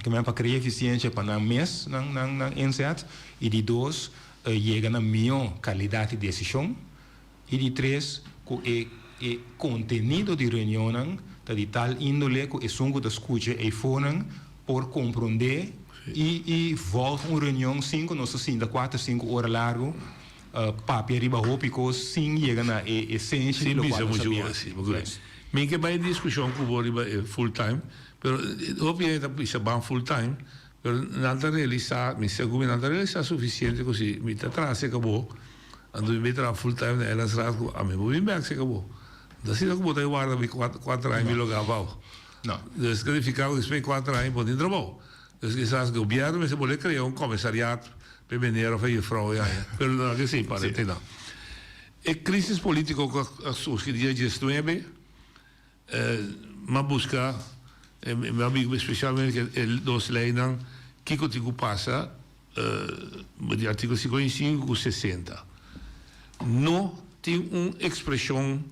[SPEAKER 16] Kimen pa krea efisiensia pa nan mes nan nan nan inzet i di dos yega na mihó kalidat di desishon. I di tres, ku e e kontenido di reunionnan ta di tal índole ku esun ku ta skucha eifonan por komprondé i i vòlg un reunion sin ku nos ta sinta kuater sinku ora largu papia riba hopi kos sin yega na e esensia di
[SPEAKER 15] Sin
[SPEAKER 16] lokual
[SPEAKER 15] bisa
[SPEAKER 16] nos a
[SPEAKER 15] muchu
[SPEAKER 16] bia.
[SPEAKER 15] si, porque mi ke bai diskushon ku bo riba e full time, pero hopi hende ta bisa ban full time, pero nan ta realisá, mi segun mi nan ta realisá sufisiente ku si mi ta traha serka bo, Anto mi bay traha full time na Eilandsraad cu ami bo bin bek seca bo. No ta asina cu bo ta bay warda mi cuater aña mi loga abao.
[SPEAKER 16] No.
[SPEAKER 15] Dus ta nifica cu despues di cuater aña bo tin trabao. Dus kisas gobierno mester bolbe crea un comisariat pa e meneer of e juffrouw ya ya. Pero no ke si parente nan. E crisis politico cu a surgi dia diesnuebe m'a busca mi amigo especialmente e dos leynan kico tin cu pasa. Di artíkulo 55 ku 60 no tin un ekspreshon,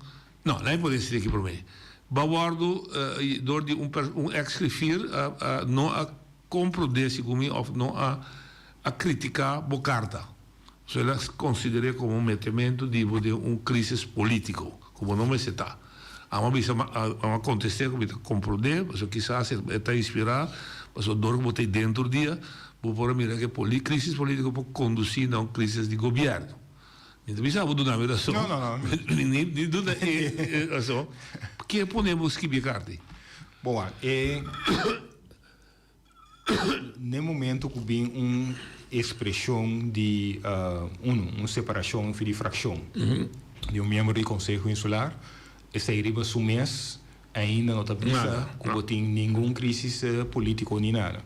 [SPEAKER 15] no, laat mi pone esei aki promé. Bo a wòrdu dor di un un eks griffier no a komprondé segun mi òf no a a kritiká bo karta. So el a konsider'é komo un metementu di bo den un krísis polítiko ku bo no mester ta. Amo a bisa, amo a kontest'é ku mi ta komprondé, pasobra kisas e ta inspirá, pasobra dor ku bo ta ei dentro dia, bo por a mira ku e krísis polítiko por kondusí na un krísis di gobièrnu. Mi ta bisa bo duna mi rason.
[SPEAKER 16] No, no, no.
[SPEAKER 15] Ni ni duna e rason. Ke pone bo skibi e karta ei?
[SPEAKER 16] Bo wak, e N'e momento cu bin un expresion di uno, un separacion fi di fraccion di un miembro di Conseho Insular, esey riba su mes ainda no ta bisa cu bo tin ningun crisis politico ni nada.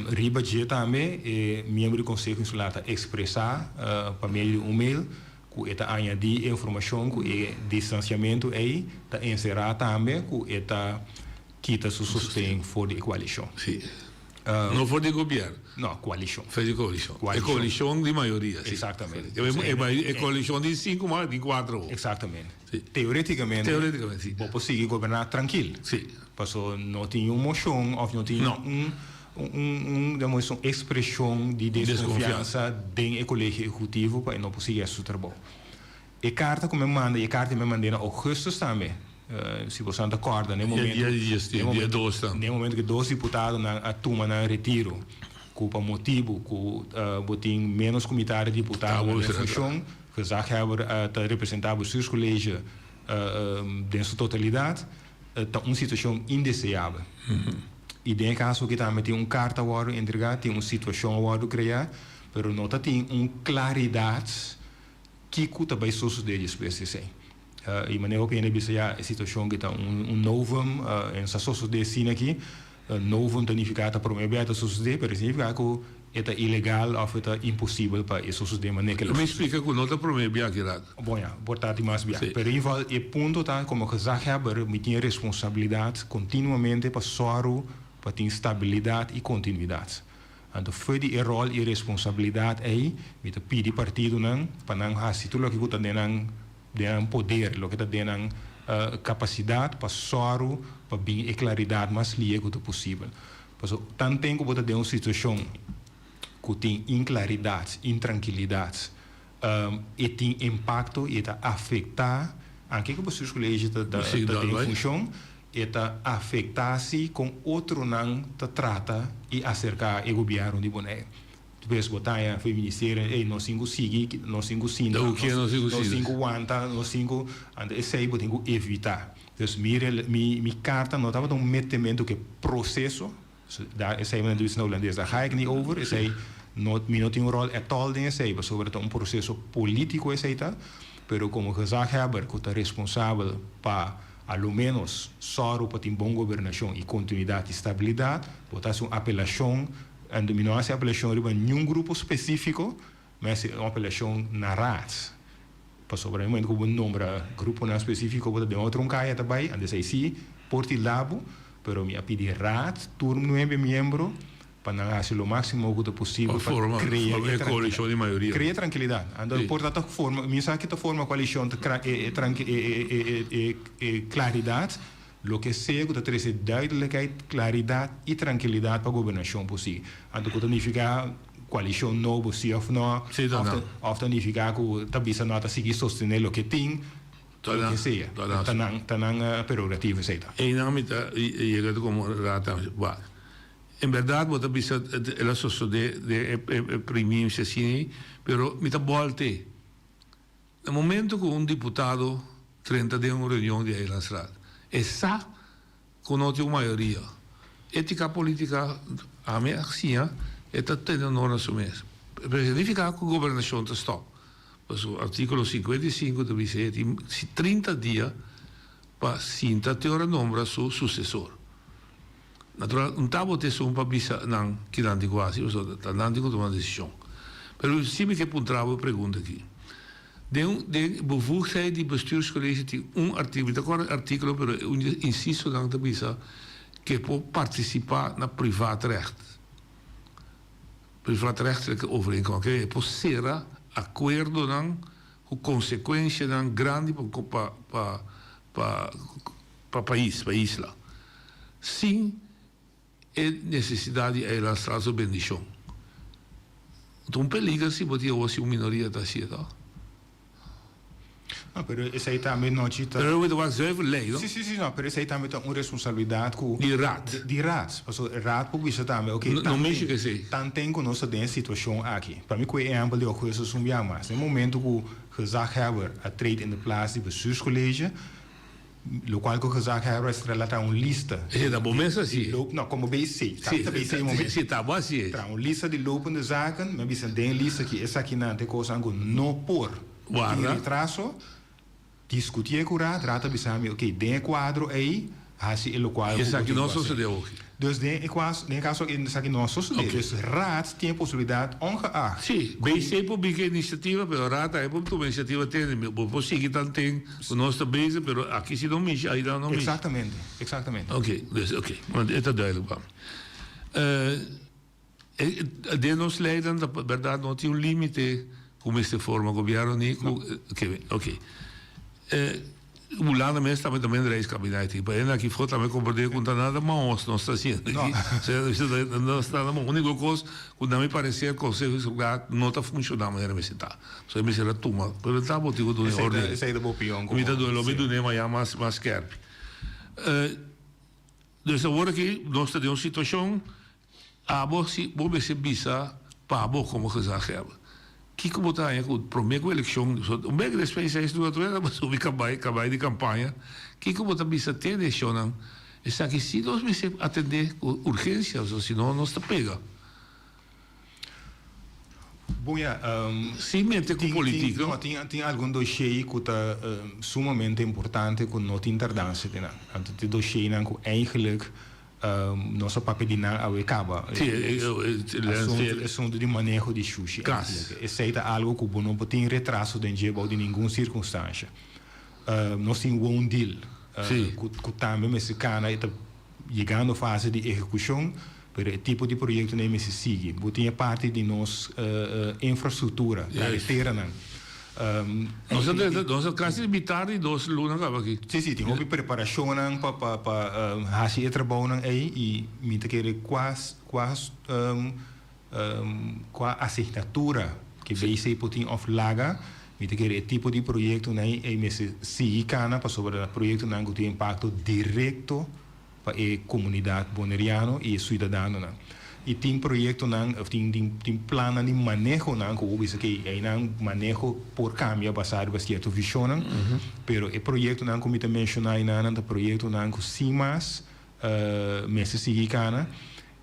[SPEAKER 16] Riba dje tambe e miembro di Conseho Insular ta expresa pa medio di un mail cu e ta añadi e informacion cu e distanciamento ey ta encera tambe cu e ta Kita su sosten for di e koalishon.
[SPEAKER 15] Sí. No for di gobièrnu.
[SPEAKER 16] No, koalishon.
[SPEAKER 15] For di koalishon. E koalishon di mayoria, sí.
[SPEAKER 16] Eksaktamente.
[SPEAKER 15] E koalishon di sinku mas di kuater awor.
[SPEAKER 16] Eksaktamente. Teoretikamente.
[SPEAKER 15] Teoretikamente, sí.
[SPEAKER 16] Bo por sigui goberná trankil.
[SPEAKER 15] Sí.
[SPEAKER 16] Paso no tin un moshon òf no tin un un un ekspreshon di deskonfiansa den e kolegio ehekutivo pa e no por sigui hasi su trabou. E karta ku mi a manda, i e karta mi a mand'é na ougùstùs tambe, si boso ta kòrda, na e momento, na e momento ku e dos diputadonan a tuma nan retiro, ku pa motibu ku bo tin ménos ku mitar di diputadonan den funshon, gezaghebber ta representá bestuurscollege den su totalidat, ta un situashon indeseabel. I den e kaso aki tambe tin un karta a wòrdu entregá, tin un situashon a wòrdu kreá, pero no ta tin un klaridat Kiko ta bai sosodé despues di esei? I manera hopi hende bisa ya e situashon ki ta un novum e no sa sosodé asina aki. Novum ta nifiká ta promé bia e ta sosodé, pero e signifiká ku e ta ilegal òf e ta imposibel pa e sosodé manera ke lo
[SPEAKER 15] Mi
[SPEAKER 16] sosodé.
[SPEAKER 15] splika ku no ta promé bia ki rat.
[SPEAKER 16] Bon ya, por ta di mas bia. Pero in ieder geval e punto ta komo gezaghebber mi tin e responsabilidat kontinuamente pa sòru pa tin stabilidat i kontinuidat. Anto fo'i di e ròl i responsabilidat ei, mi ta pidi partidonan pa nan hasi tur loke ku ta den nan den nan poder, loke ta den nan kapasidat pa sòru pa bin e klaridat mas lie ku ta posibel. Pasobra tanten ku bo ta den un situashon ku tin inklaridat, intrankilidat, e tin impakto i e ta afektá, anke ku Bestuurscollege ta den funshon, e ta afektá si kon otronan ta trata i aserká e gobièrnu di Boneiru. Pues bo ta haña for e ministerio, ey nos tin ku sigui, nos tin ku sinta, nos tin ku wanta, nos tin ku, anto esei bo tin ku evitá. Dus mi mi karta no tabata un metementu ku e proseso, Daar esei men ta bisa na Hulandes, daar ga ik niet over, esei no, mi no tin un rol at all den esei, pasobra ta un proceso politico esei ta, pero como gezaghebber cu ta responsabel pa a lo menos sòru pa tin bon gobernacion y continuidad y stabilidad, bo ta haci un apelacion, en mi no haci apelacion riba niun grupo specifico, mi haci un apelacion na Raad, pasobra e momento cu bo nombra gruponan specifico bo ta den otro un caya ta bay, antes ey si por tilda bo. Pero mi a pidi Raad, tur nuebe miembro, pa nan hasi lo máximo ku ta posibel pa
[SPEAKER 15] forma
[SPEAKER 16] krea
[SPEAKER 15] forma
[SPEAKER 16] e
[SPEAKER 15] e koalishon di mayoria.
[SPEAKER 16] Krea trankilidat. Anto
[SPEAKER 15] Sí.
[SPEAKER 16] por ta ta forma, mi sa ke ta forma koalishon ta kra e e tranki e e e e e klaridat, loke sea ku ta trese duidelijkheid, klaridat i trankilidat pa gobernashon por sigui. Anto ku ta nifiká koalishon nobo sí òf nò,
[SPEAKER 15] Sí, ta
[SPEAKER 16] òf ta
[SPEAKER 15] nan.
[SPEAKER 16] òf ta nifiká ku ta bisa nò ta sigui sostené loke tin.
[SPEAKER 15] Ta
[SPEAKER 16] Loke sea, ta nan, ta nan prerogativa esei ta.
[SPEAKER 15] Einan mi ta yega ta komo rata wak. En bèrdat bo ta bisa el a sosodé den e primimsia asina ei, pero mi ta bòlt'e. Na momento ku un diputado drenta den un reunion di Eilandsraad, e sa ku no tin un mayoria. Étika polítika, ami a siña, e ta tene honor na su mes. Pero esei nifiká ku gobernashon ta stòp. Pasobra artíkulo 55 ta bisa e tin 30 dia pa sinta te ora nombra su susesor. Natural, un tabata esun pa bisa nan ki nan tin ku hasi, pasobra ta nan tin ku tuma desishon. Pero si mi ke puntra bo e pregunta aki. Den den bevoegdheid di bestuurscollege tin un artíkulo, mi ta kòrda e artíkulo pero e un di e insisonan ta bisa ke por partisipá na privaatrecht, privaatrechtelijke overeenkomst, ke e por sera akuerdonan ku konsekuenshanan grandi pa pa pa pa pa pais, pa isla, sin E nesesidat di eilandstraat su bendishon. Ta un peliger si bo tin awor si un minoria ta hasié, toh?
[SPEAKER 16] No, pero esei tambe nochi ta.
[SPEAKER 15] Pero bo ta wak zuiver lei, no?
[SPEAKER 16] Si, si, si, no, pero esei tambe ta un responsabilidat ku.
[SPEAKER 15] Di raad.
[SPEAKER 16] Di raad. Pasobra e raad por bisa tambe, oke,
[SPEAKER 15] No, no mishi ku esei.
[SPEAKER 16] Tanten ku nos ta den e situashon aki. Pa mi ku e ehèmpel di Augustus un bia mas. Den momento ku gezaghebber a treed in de plaats di bestuurscollege, Locual cu gezaghebber a relata un lista.
[SPEAKER 15] Esey ta bo mes haci.
[SPEAKER 16] No, como BC.
[SPEAKER 15] Si,
[SPEAKER 16] Ta BC momento.
[SPEAKER 15] Si, ta bo haci.
[SPEAKER 16] Traha un lista di lopende zaken. Mi a bisa den e lista aki esakinan ta e cosnan cu no por
[SPEAKER 15] Warda.
[SPEAKER 16] tin retraso. Discutié cu Raad. Raad a bisa mi, ok, den e cuadro ey haci e locual cu bo
[SPEAKER 15] Esaki
[SPEAKER 16] tin
[SPEAKER 15] no
[SPEAKER 16] cu haci.
[SPEAKER 15] sosode hopi.
[SPEAKER 16] Dus den e cuas, den e caso aki esaki no a sosode.
[SPEAKER 15] Ok.
[SPEAKER 16] Dus Raad tin e posibilidad ongeacht.
[SPEAKER 15] Si, BC por bin cu e iniciativa, pero Raad tambe por tuma iniciativa tende. Bo por sigui tanten cu nos ta bezig, pero aki si no mishi, ayi no mishi.
[SPEAKER 16] Exactamente, exactamente.
[SPEAKER 15] Ok, dus ok, want e ta duidelijk pa mi. Eh, den nos leynan ta berdad no tin un limite cu mester forma gobierno ni cu, ok, ok. Eh. Hulanda mes tambe ta minderheidskabinet i pa hende aki for tambe komprendé ku ta nada mahos nos ta hasiendo aki. No ta nada mahos. Uniko kos ku na mi pareser Konseho di Seguridad no ta funshoná manera mester ta. So e mester a tuma, pero ta motibu duna e orden.
[SPEAKER 16] Esei ta bo opion
[SPEAKER 15] Mi ta duna, lo mi dun'é mañan mas mas skerpi. Dus awor aki nos ta den un situashon Abo si bo mester bisa pa bo komo gezaghebber. Kiko bo ta haña ku promé ku elekshon, so un bek despues di seis luna tur esta bo subi kabai, kabai di kampaña, kiko bo ta bisa te elekshonnan? Esaki si nos mester atendé ku urgensia, so si no nos ta pega.
[SPEAKER 16] Bon ya,
[SPEAKER 15] Sin mete ku politik, no?
[SPEAKER 16] No, tin tin algun doshé ku ta sumamente importante ku no tin tardansia den nan. Anto tin doshénan ku eigenlijk Nos a papia di nan awe kaba.
[SPEAKER 15] Sí, e, e,
[SPEAKER 16] e, Asuntu di maneho di shushi.
[SPEAKER 15] Kas.
[SPEAKER 16] Esei ta algo ku bo no por tin retraso den dje bou di ningun sirkunstansha. Nos tin woondeal.
[SPEAKER 15] Sí.
[SPEAKER 16] Ku, ku tambe mester kana, e ta yegando fase di ehekushon, pero e tipo di proyektonan ei mester sigui. Bo tin e parti di nos infrastruktura, kareteranan.
[SPEAKER 15] Nos a drenta, nos a kasi mitar di dos luna kaba aki.
[SPEAKER 16] Sí, sí, tin hopi preparashonnan pa pa pa hasi e trabounan ei i mi ta kere kua kua kua asignatura ke BC por tin òf laga, mi ta kere e tipo di proyektonan ei mester sigui kana pasobra ta proyektonan ku tin impakto direkto pa e komunidat boneriano i e suidadanonan. I tin proyektonan òf tin tin tin plannan di manehonan ku bo bisa ke einan maneho por kambia basá riba sierto vishonnan, pero e proyektonan ku mi ta menshoná einanan ta proyektonan ku sin mas mester sigui kana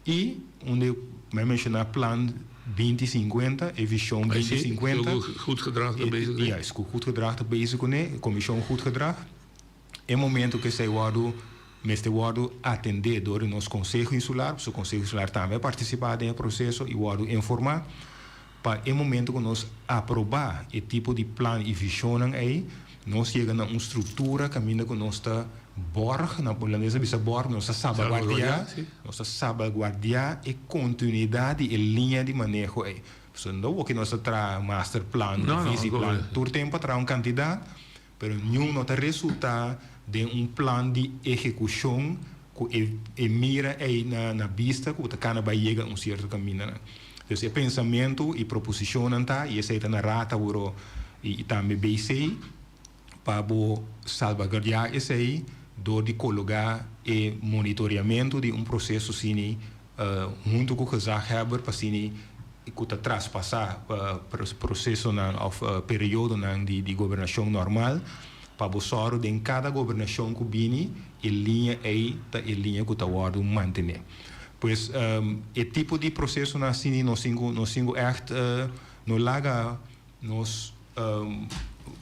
[SPEAKER 16] i unda mi a menshoná plan binti sinkuenta, e vishon binti sinkuenta.
[SPEAKER 15] Goed gedrag ta bezig kuné.
[SPEAKER 16] Ya, goed gedrag ta bezig kuné, komishon goed gedrag. E momento ku esei wòrdu mester wòrdu atendé dor di nos Konseho Insular, pasobra Konseho Insular tambe a partisipá den e proseso i wòrdu informá pa e momento ku nos aprobá e tipo di plan i vishonnan ei, nos yega na un struktura kaminda ku nos ta bòrg, na hulandes ta bisa bòrg, nos ta salbaguardiá, nos ta salbaguardiá e kontinuidat di e liña di maneho ei. Pasobra no wou ku nos ta traha masterplan, visieplan, tur tempu a traha un kantidat. Pero niun no ta resultá den un plan di ehekushon ku e e mira ei na na bista ku ta kana bai yega un sierto kamindanan. Dus e pensamentu i proposishonnan ta i esei ta na rata awor i i tambe BC pa bo salbaguardiá esei dor di kologá e monitoriamentu di un proseso sini huntu ku gezaghebber pa sini ku ta traspasá prosesonan òf periodonan di gobernashon normal, pa bo sòru den kada gobernashon ku bini e liña ei ta e liña ku ta wòrdu mantené. Pues e tipo di prosesonan asina nos tin ku nos tin ku ègt no laga nos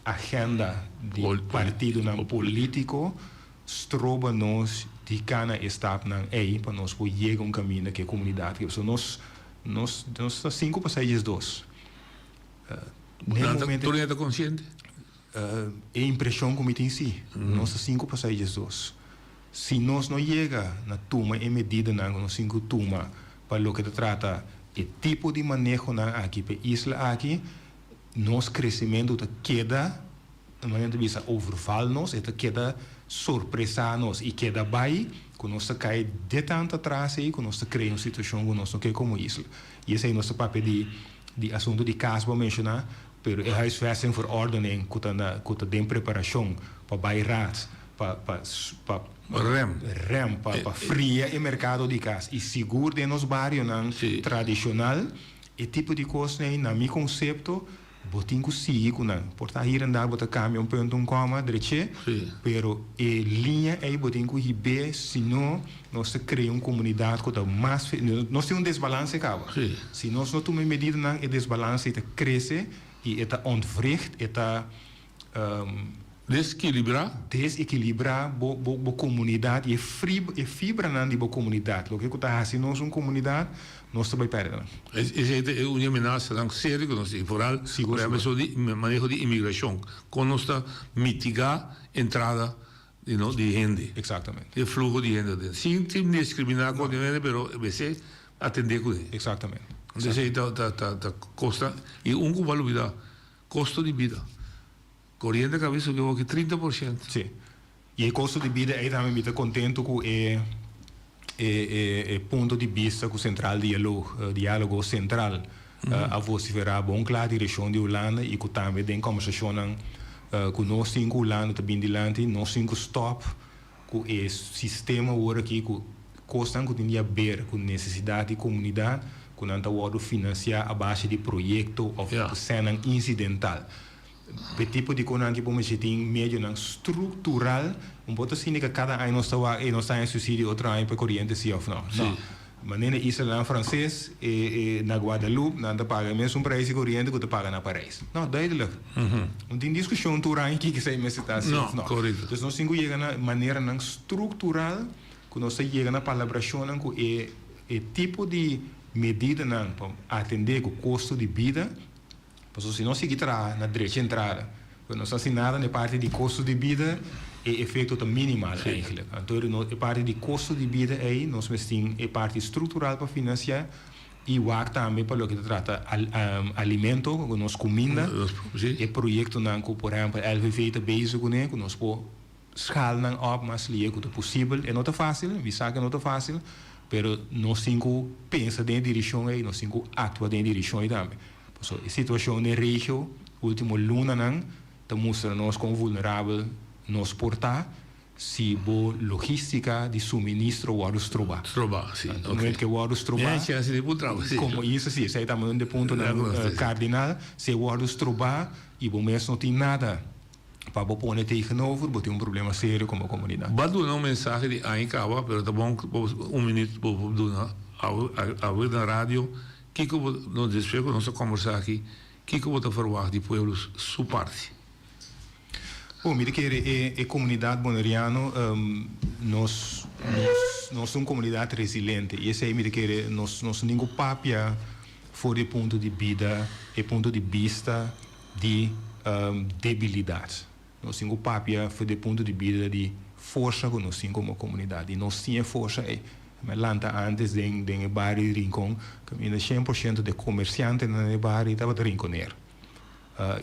[SPEAKER 16] agenda di partidonan polítiko stroba nos di kana e stapnan ei pa nos por yega un kaminda ku e komunidat ke. Pasobra nos Nos nos ta sinku pa seis diesdos.
[SPEAKER 15] Nan ta tur hende ta konsiente?
[SPEAKER 16] E impreshon ku mi tin si. Nos ta sinku pa seis diesdos. Si nos no yega na tuma e medidanan ku nos tin ku tuma pa loke ta trata e tipo di manehonan aki pa e isla aki, nos kresementu ta keda, manera ta bisa, overval nos, e ta keda sorpresá nos i keda bai ku nos ta kai de tantu atras ei ku nos ta krea un situashon ku nos no ke komo isla. I esei nos ta papia di di asuntu di kas bo a menshoná, pero e huisvestingverordening ku ta na ku ta den preparashon pa bai raad pa pa pa
[SPEAKER 15] Rem.
[SPEAKER 16] rem pa pa fria e merkado di kas i sigur den nos barionan tradishonal e tipo di kosnan ei na mi konsepto Bo tin ku sigui ku nan. Por ta hir en dar bo ta kambia un punto un kòma, dreché, pero e liña ei bo tin ku hib'é, si no nos ta krea un komunidat ku ta mas nos tin un desbalanse kaba. Si nos no tuma e medidanan e desbalanse ei ta krese i e ta ontwricht, e ta.
[SPEAKER 15] Desekilibrá.
[SPEAKER 16] Desekilibrá bo bo bo komunidat i e fri e fibranan di bo komunidat. Loke ku ta hasi nos un komunidat, nos ta bai pèrdè nan.
[SPEAKER 15] Esei ta e un di e menasanan serio ku nos tin, foral por ehempel esun di maneho di imigrashon. Kon nos ta mitigá entrada di no di hende.
[SPEAKER 16] Eksaktamente.
[SPEAKER 15] E fluho di hende aden. Sin sin diskriminá kontra hende pero mester atendé kuné.
[SPEAKER 16] Eksaktamente.
[SPEAKER 15] Esei ta ta ta kosta i un ku bo a lubidá, kosto di bida. Koriente kabi subi awor 30%.
[SPEAKER 16] Sí. I e kosto di bida ei tambe mi ta kontentu ku e e e punto di bista ku Sentral Dialoog Dialogo Sentral a vosiferá bon kla direkshon di Hulanda i ku tambe den kòmbersashonnan ku nos tin ku Hulanda ta bin dilanti nos tin ku stòp ku e sistema awor aki ku kosnan ku tin di haber ku nesesidat di komunidat ku nan ta wòrdu finansiá a base di proyekto òf sènnan insidental. P'e tipo di konan ki bo mester tin medionan struktural, un por ta sinti ku kada aña nos ta wak ey nos ta haña susidio otro aña pa e koriente si òf no. No. Manera na islanan franses e na Guadeloupe nan ta paga e mesun prijs di koriente ku ta paga na Parijs. No, duidelijk. No tin diskushon tur aña kiko esei mester ta si òf no. Dus nos tin ku yega na maneranan struktural ku nos ta yega na palabrashonnan ku e e tipo di medidanan pa atendé ku kosto di bida. Pasobra si nos sigui traha na drecha entrada, pero nos hasi nada na e parti di kosto di bida, e efekto ta minimal eigenlijk. Anto e parti di kosto di bida ei nos mester tin e parti struktural pa finansiá i wak tambe pa loke ta trata alimento, ku nos kuminda, e proyektonan ku por ehèmpel LVV ta bezig kuné, ku nos por schaal nan op mas lihe ku ta posibel. E no ta fásil, mi sa ku e no ta fásil, pero nos tin ku pensa den e direkshon ei, nos tin ku aktua den e direkshon ei tambe. Pasobra e situashon den regio último lunanan ta mustra nos kon vulnerabel nos por ta si bo logístika di suministro wòrdu strobá.
[SPEAKER 15] Strobá, si.
[SPEAKER 16] Anto momento ku e wòrdu strobá, komo isla, si, esei ta un di e puntonan kardinal, si e wòrdu strobá i bo mes no tin nada Pa bo pone tegenover, bo tin un problema serio como comunidad.
[SPEAKER 15] Bo a duna un mensahe di aña caba, pero ta bon bo un minuut bo por duna awe na radio kico bo, no despues cu nos a combersa aki, kico bo ta verwacht di pueblo su parti.
[SPEAKER 16] Bon, mi ta kere e e comunidad Boneriano nos nos nos ta un comunidad resiliente y esey mi ta kere nos nos no tin cu papia for di e punto di bida, e punto di bista di debilidat. Nos tin ku papia for di e punto di bida di forsa ku nos tin komo komunidat. I nos tin e forsa ei. Mi a lanta ántes den den e bario di Rincon, kaminda shen por shento di e komersiantenan den e bario tabata rinkoner.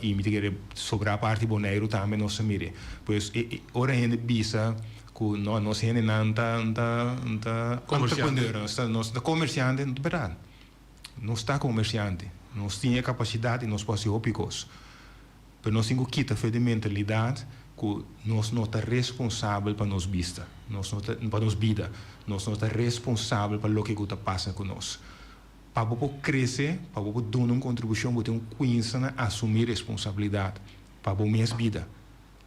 [SPEAKER 16] I mi ta kere sobrá parti Boneiru tambe nos a mir'é. Pues e ora hende bisa ku no nos hendenan ta ta ta entrepreneur, nos ta nos ta komersiante, no ta bèrdat. Nos ta komersiante, nos tin e kapasidat i nos por hasi hopi kos. Pero nos tin ku kita fe di mentalidat ku nos no ta responsabel pa nos bista, nos no ta pa nos bida, nos no ta responsabel pa loke ku ta pasa ku nos. Pa bo por krese, pa bo por duna un kontribushon, bo tin ku kuinsa na asumí responsabilidat pa bo mes bida.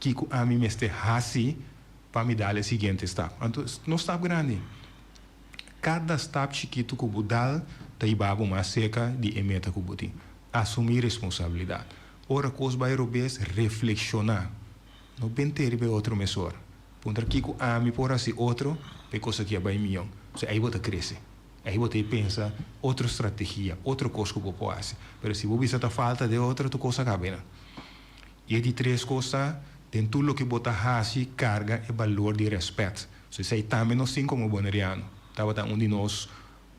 [SPEAKER 16] Kiko ami mester hasi pa mi dal e siguiente stap? Anto, no stap grandi. Kada stap chikitu ku bo dal ta hiba bo mas serka di e meta ku bo tin. Asumí responsabilidat. Ora kos bai robes, reflekshoná. No bent'é riba e otro mesora. Puntra kiko ami por hasi otro pa e kos aki a bai mion. Pasobra ei bo ta krese. Ei bo ta e pensa otro strategia, otro kos ku bo por hasi. Pero si bo bisa ta falta de otro, tur kos a kaba einan. I e di tres kos ta, den tur loke bo ta hasi, karga e balor di rèspèt. So esei tambe nos tin komo boneriano. Tabata un di nos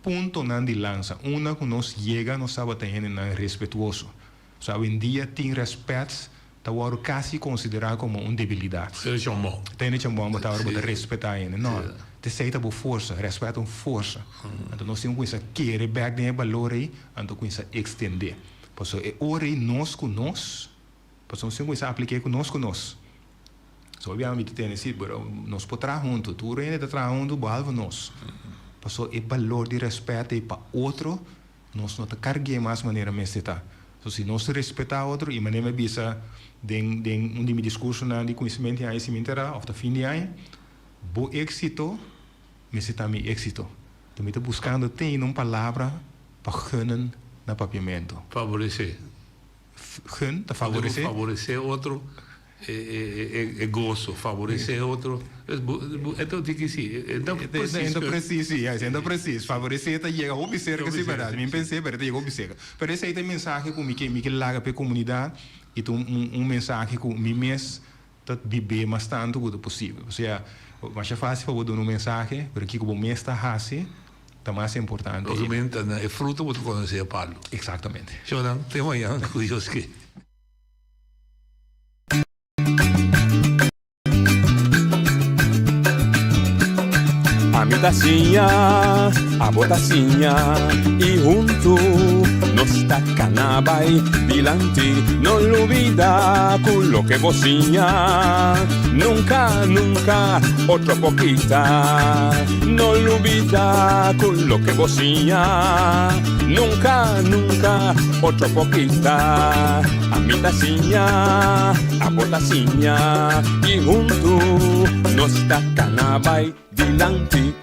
[SPEAKER 16] puntonan di lansa. Unda ku nos yega nos tabata hendenan respetuoso. So awendia tin rèspèt ta wòrdu kasi konsiderá komo un debilidat.
[SPEAKER 15] Tene chambon.
[SPEAKER 16] Tene chambon bo ta ora bo ta respetá hende. No, esei ta bo forsa. Rèspèt ta un forsa. Anto nos tin ku kuminsá kere bèk den e balor ei, anto kuminsá ekstendé. Pasobra e ora ei nos ku nos, pasobra nos tin kuminsá aplik'é ku nos ku nos. So hopi biaha mi ta tende si, pero nos por traha huntu, tur hende ta traha huntu behalve nos. Pasobra e balor di rèspèt ei pa otro, nos no ta karg'é mas manera mester ta. So si nos respetá otro, i manera mi a bisa den den un di mi diskursonan di kuminsamentu di aña si mi enterá òf ta fin di aña, bo éksito mester ta mi éksito. Mi ta buskando te ainda un palabra pa gunnen na papiamentu.
[SPEAKER 15] Faboresé.
[SPEAKER 16] Gun ta faboresé.
[SPEAKER 15] Faboresé otro e goso, faboresé otro. E ta tiki si, e ta presis.
[SPEAKER 16] E ta presis, si, e ta presis. Faboresé ta yega hopi serka, si bèrdat. Mi pensé, pero e ta yega hopi serka. Pero esei ta e mensahe ku mi ke mi ke laga pa e komunidat i ta un mensahe ku mi mes ta bib'é mas tantu ku ta posibel. Osea, masha fásil pa bo duna un mensahe, pero kiko bo mes ta hasi ta mas importante.
[SPEAKER 15] Lógicamente, na e fruta bo ta konosé e palu.
[SPEAKER 16] Eksaktamente.
[SPEAKER 15] Shownan, te mañana ku Dios ke.
[SPEAKER 14] Ami ta siña, abo ta siña y hunto nos ta cana bay dilanti. No lubida cu loke bo siña nunca, nunca otro por kita. No lubida cu loke bo siña nunca, nunca otro por kita. Ami ta siña, abo ta siña y hunto nos ta cana bay dilanti.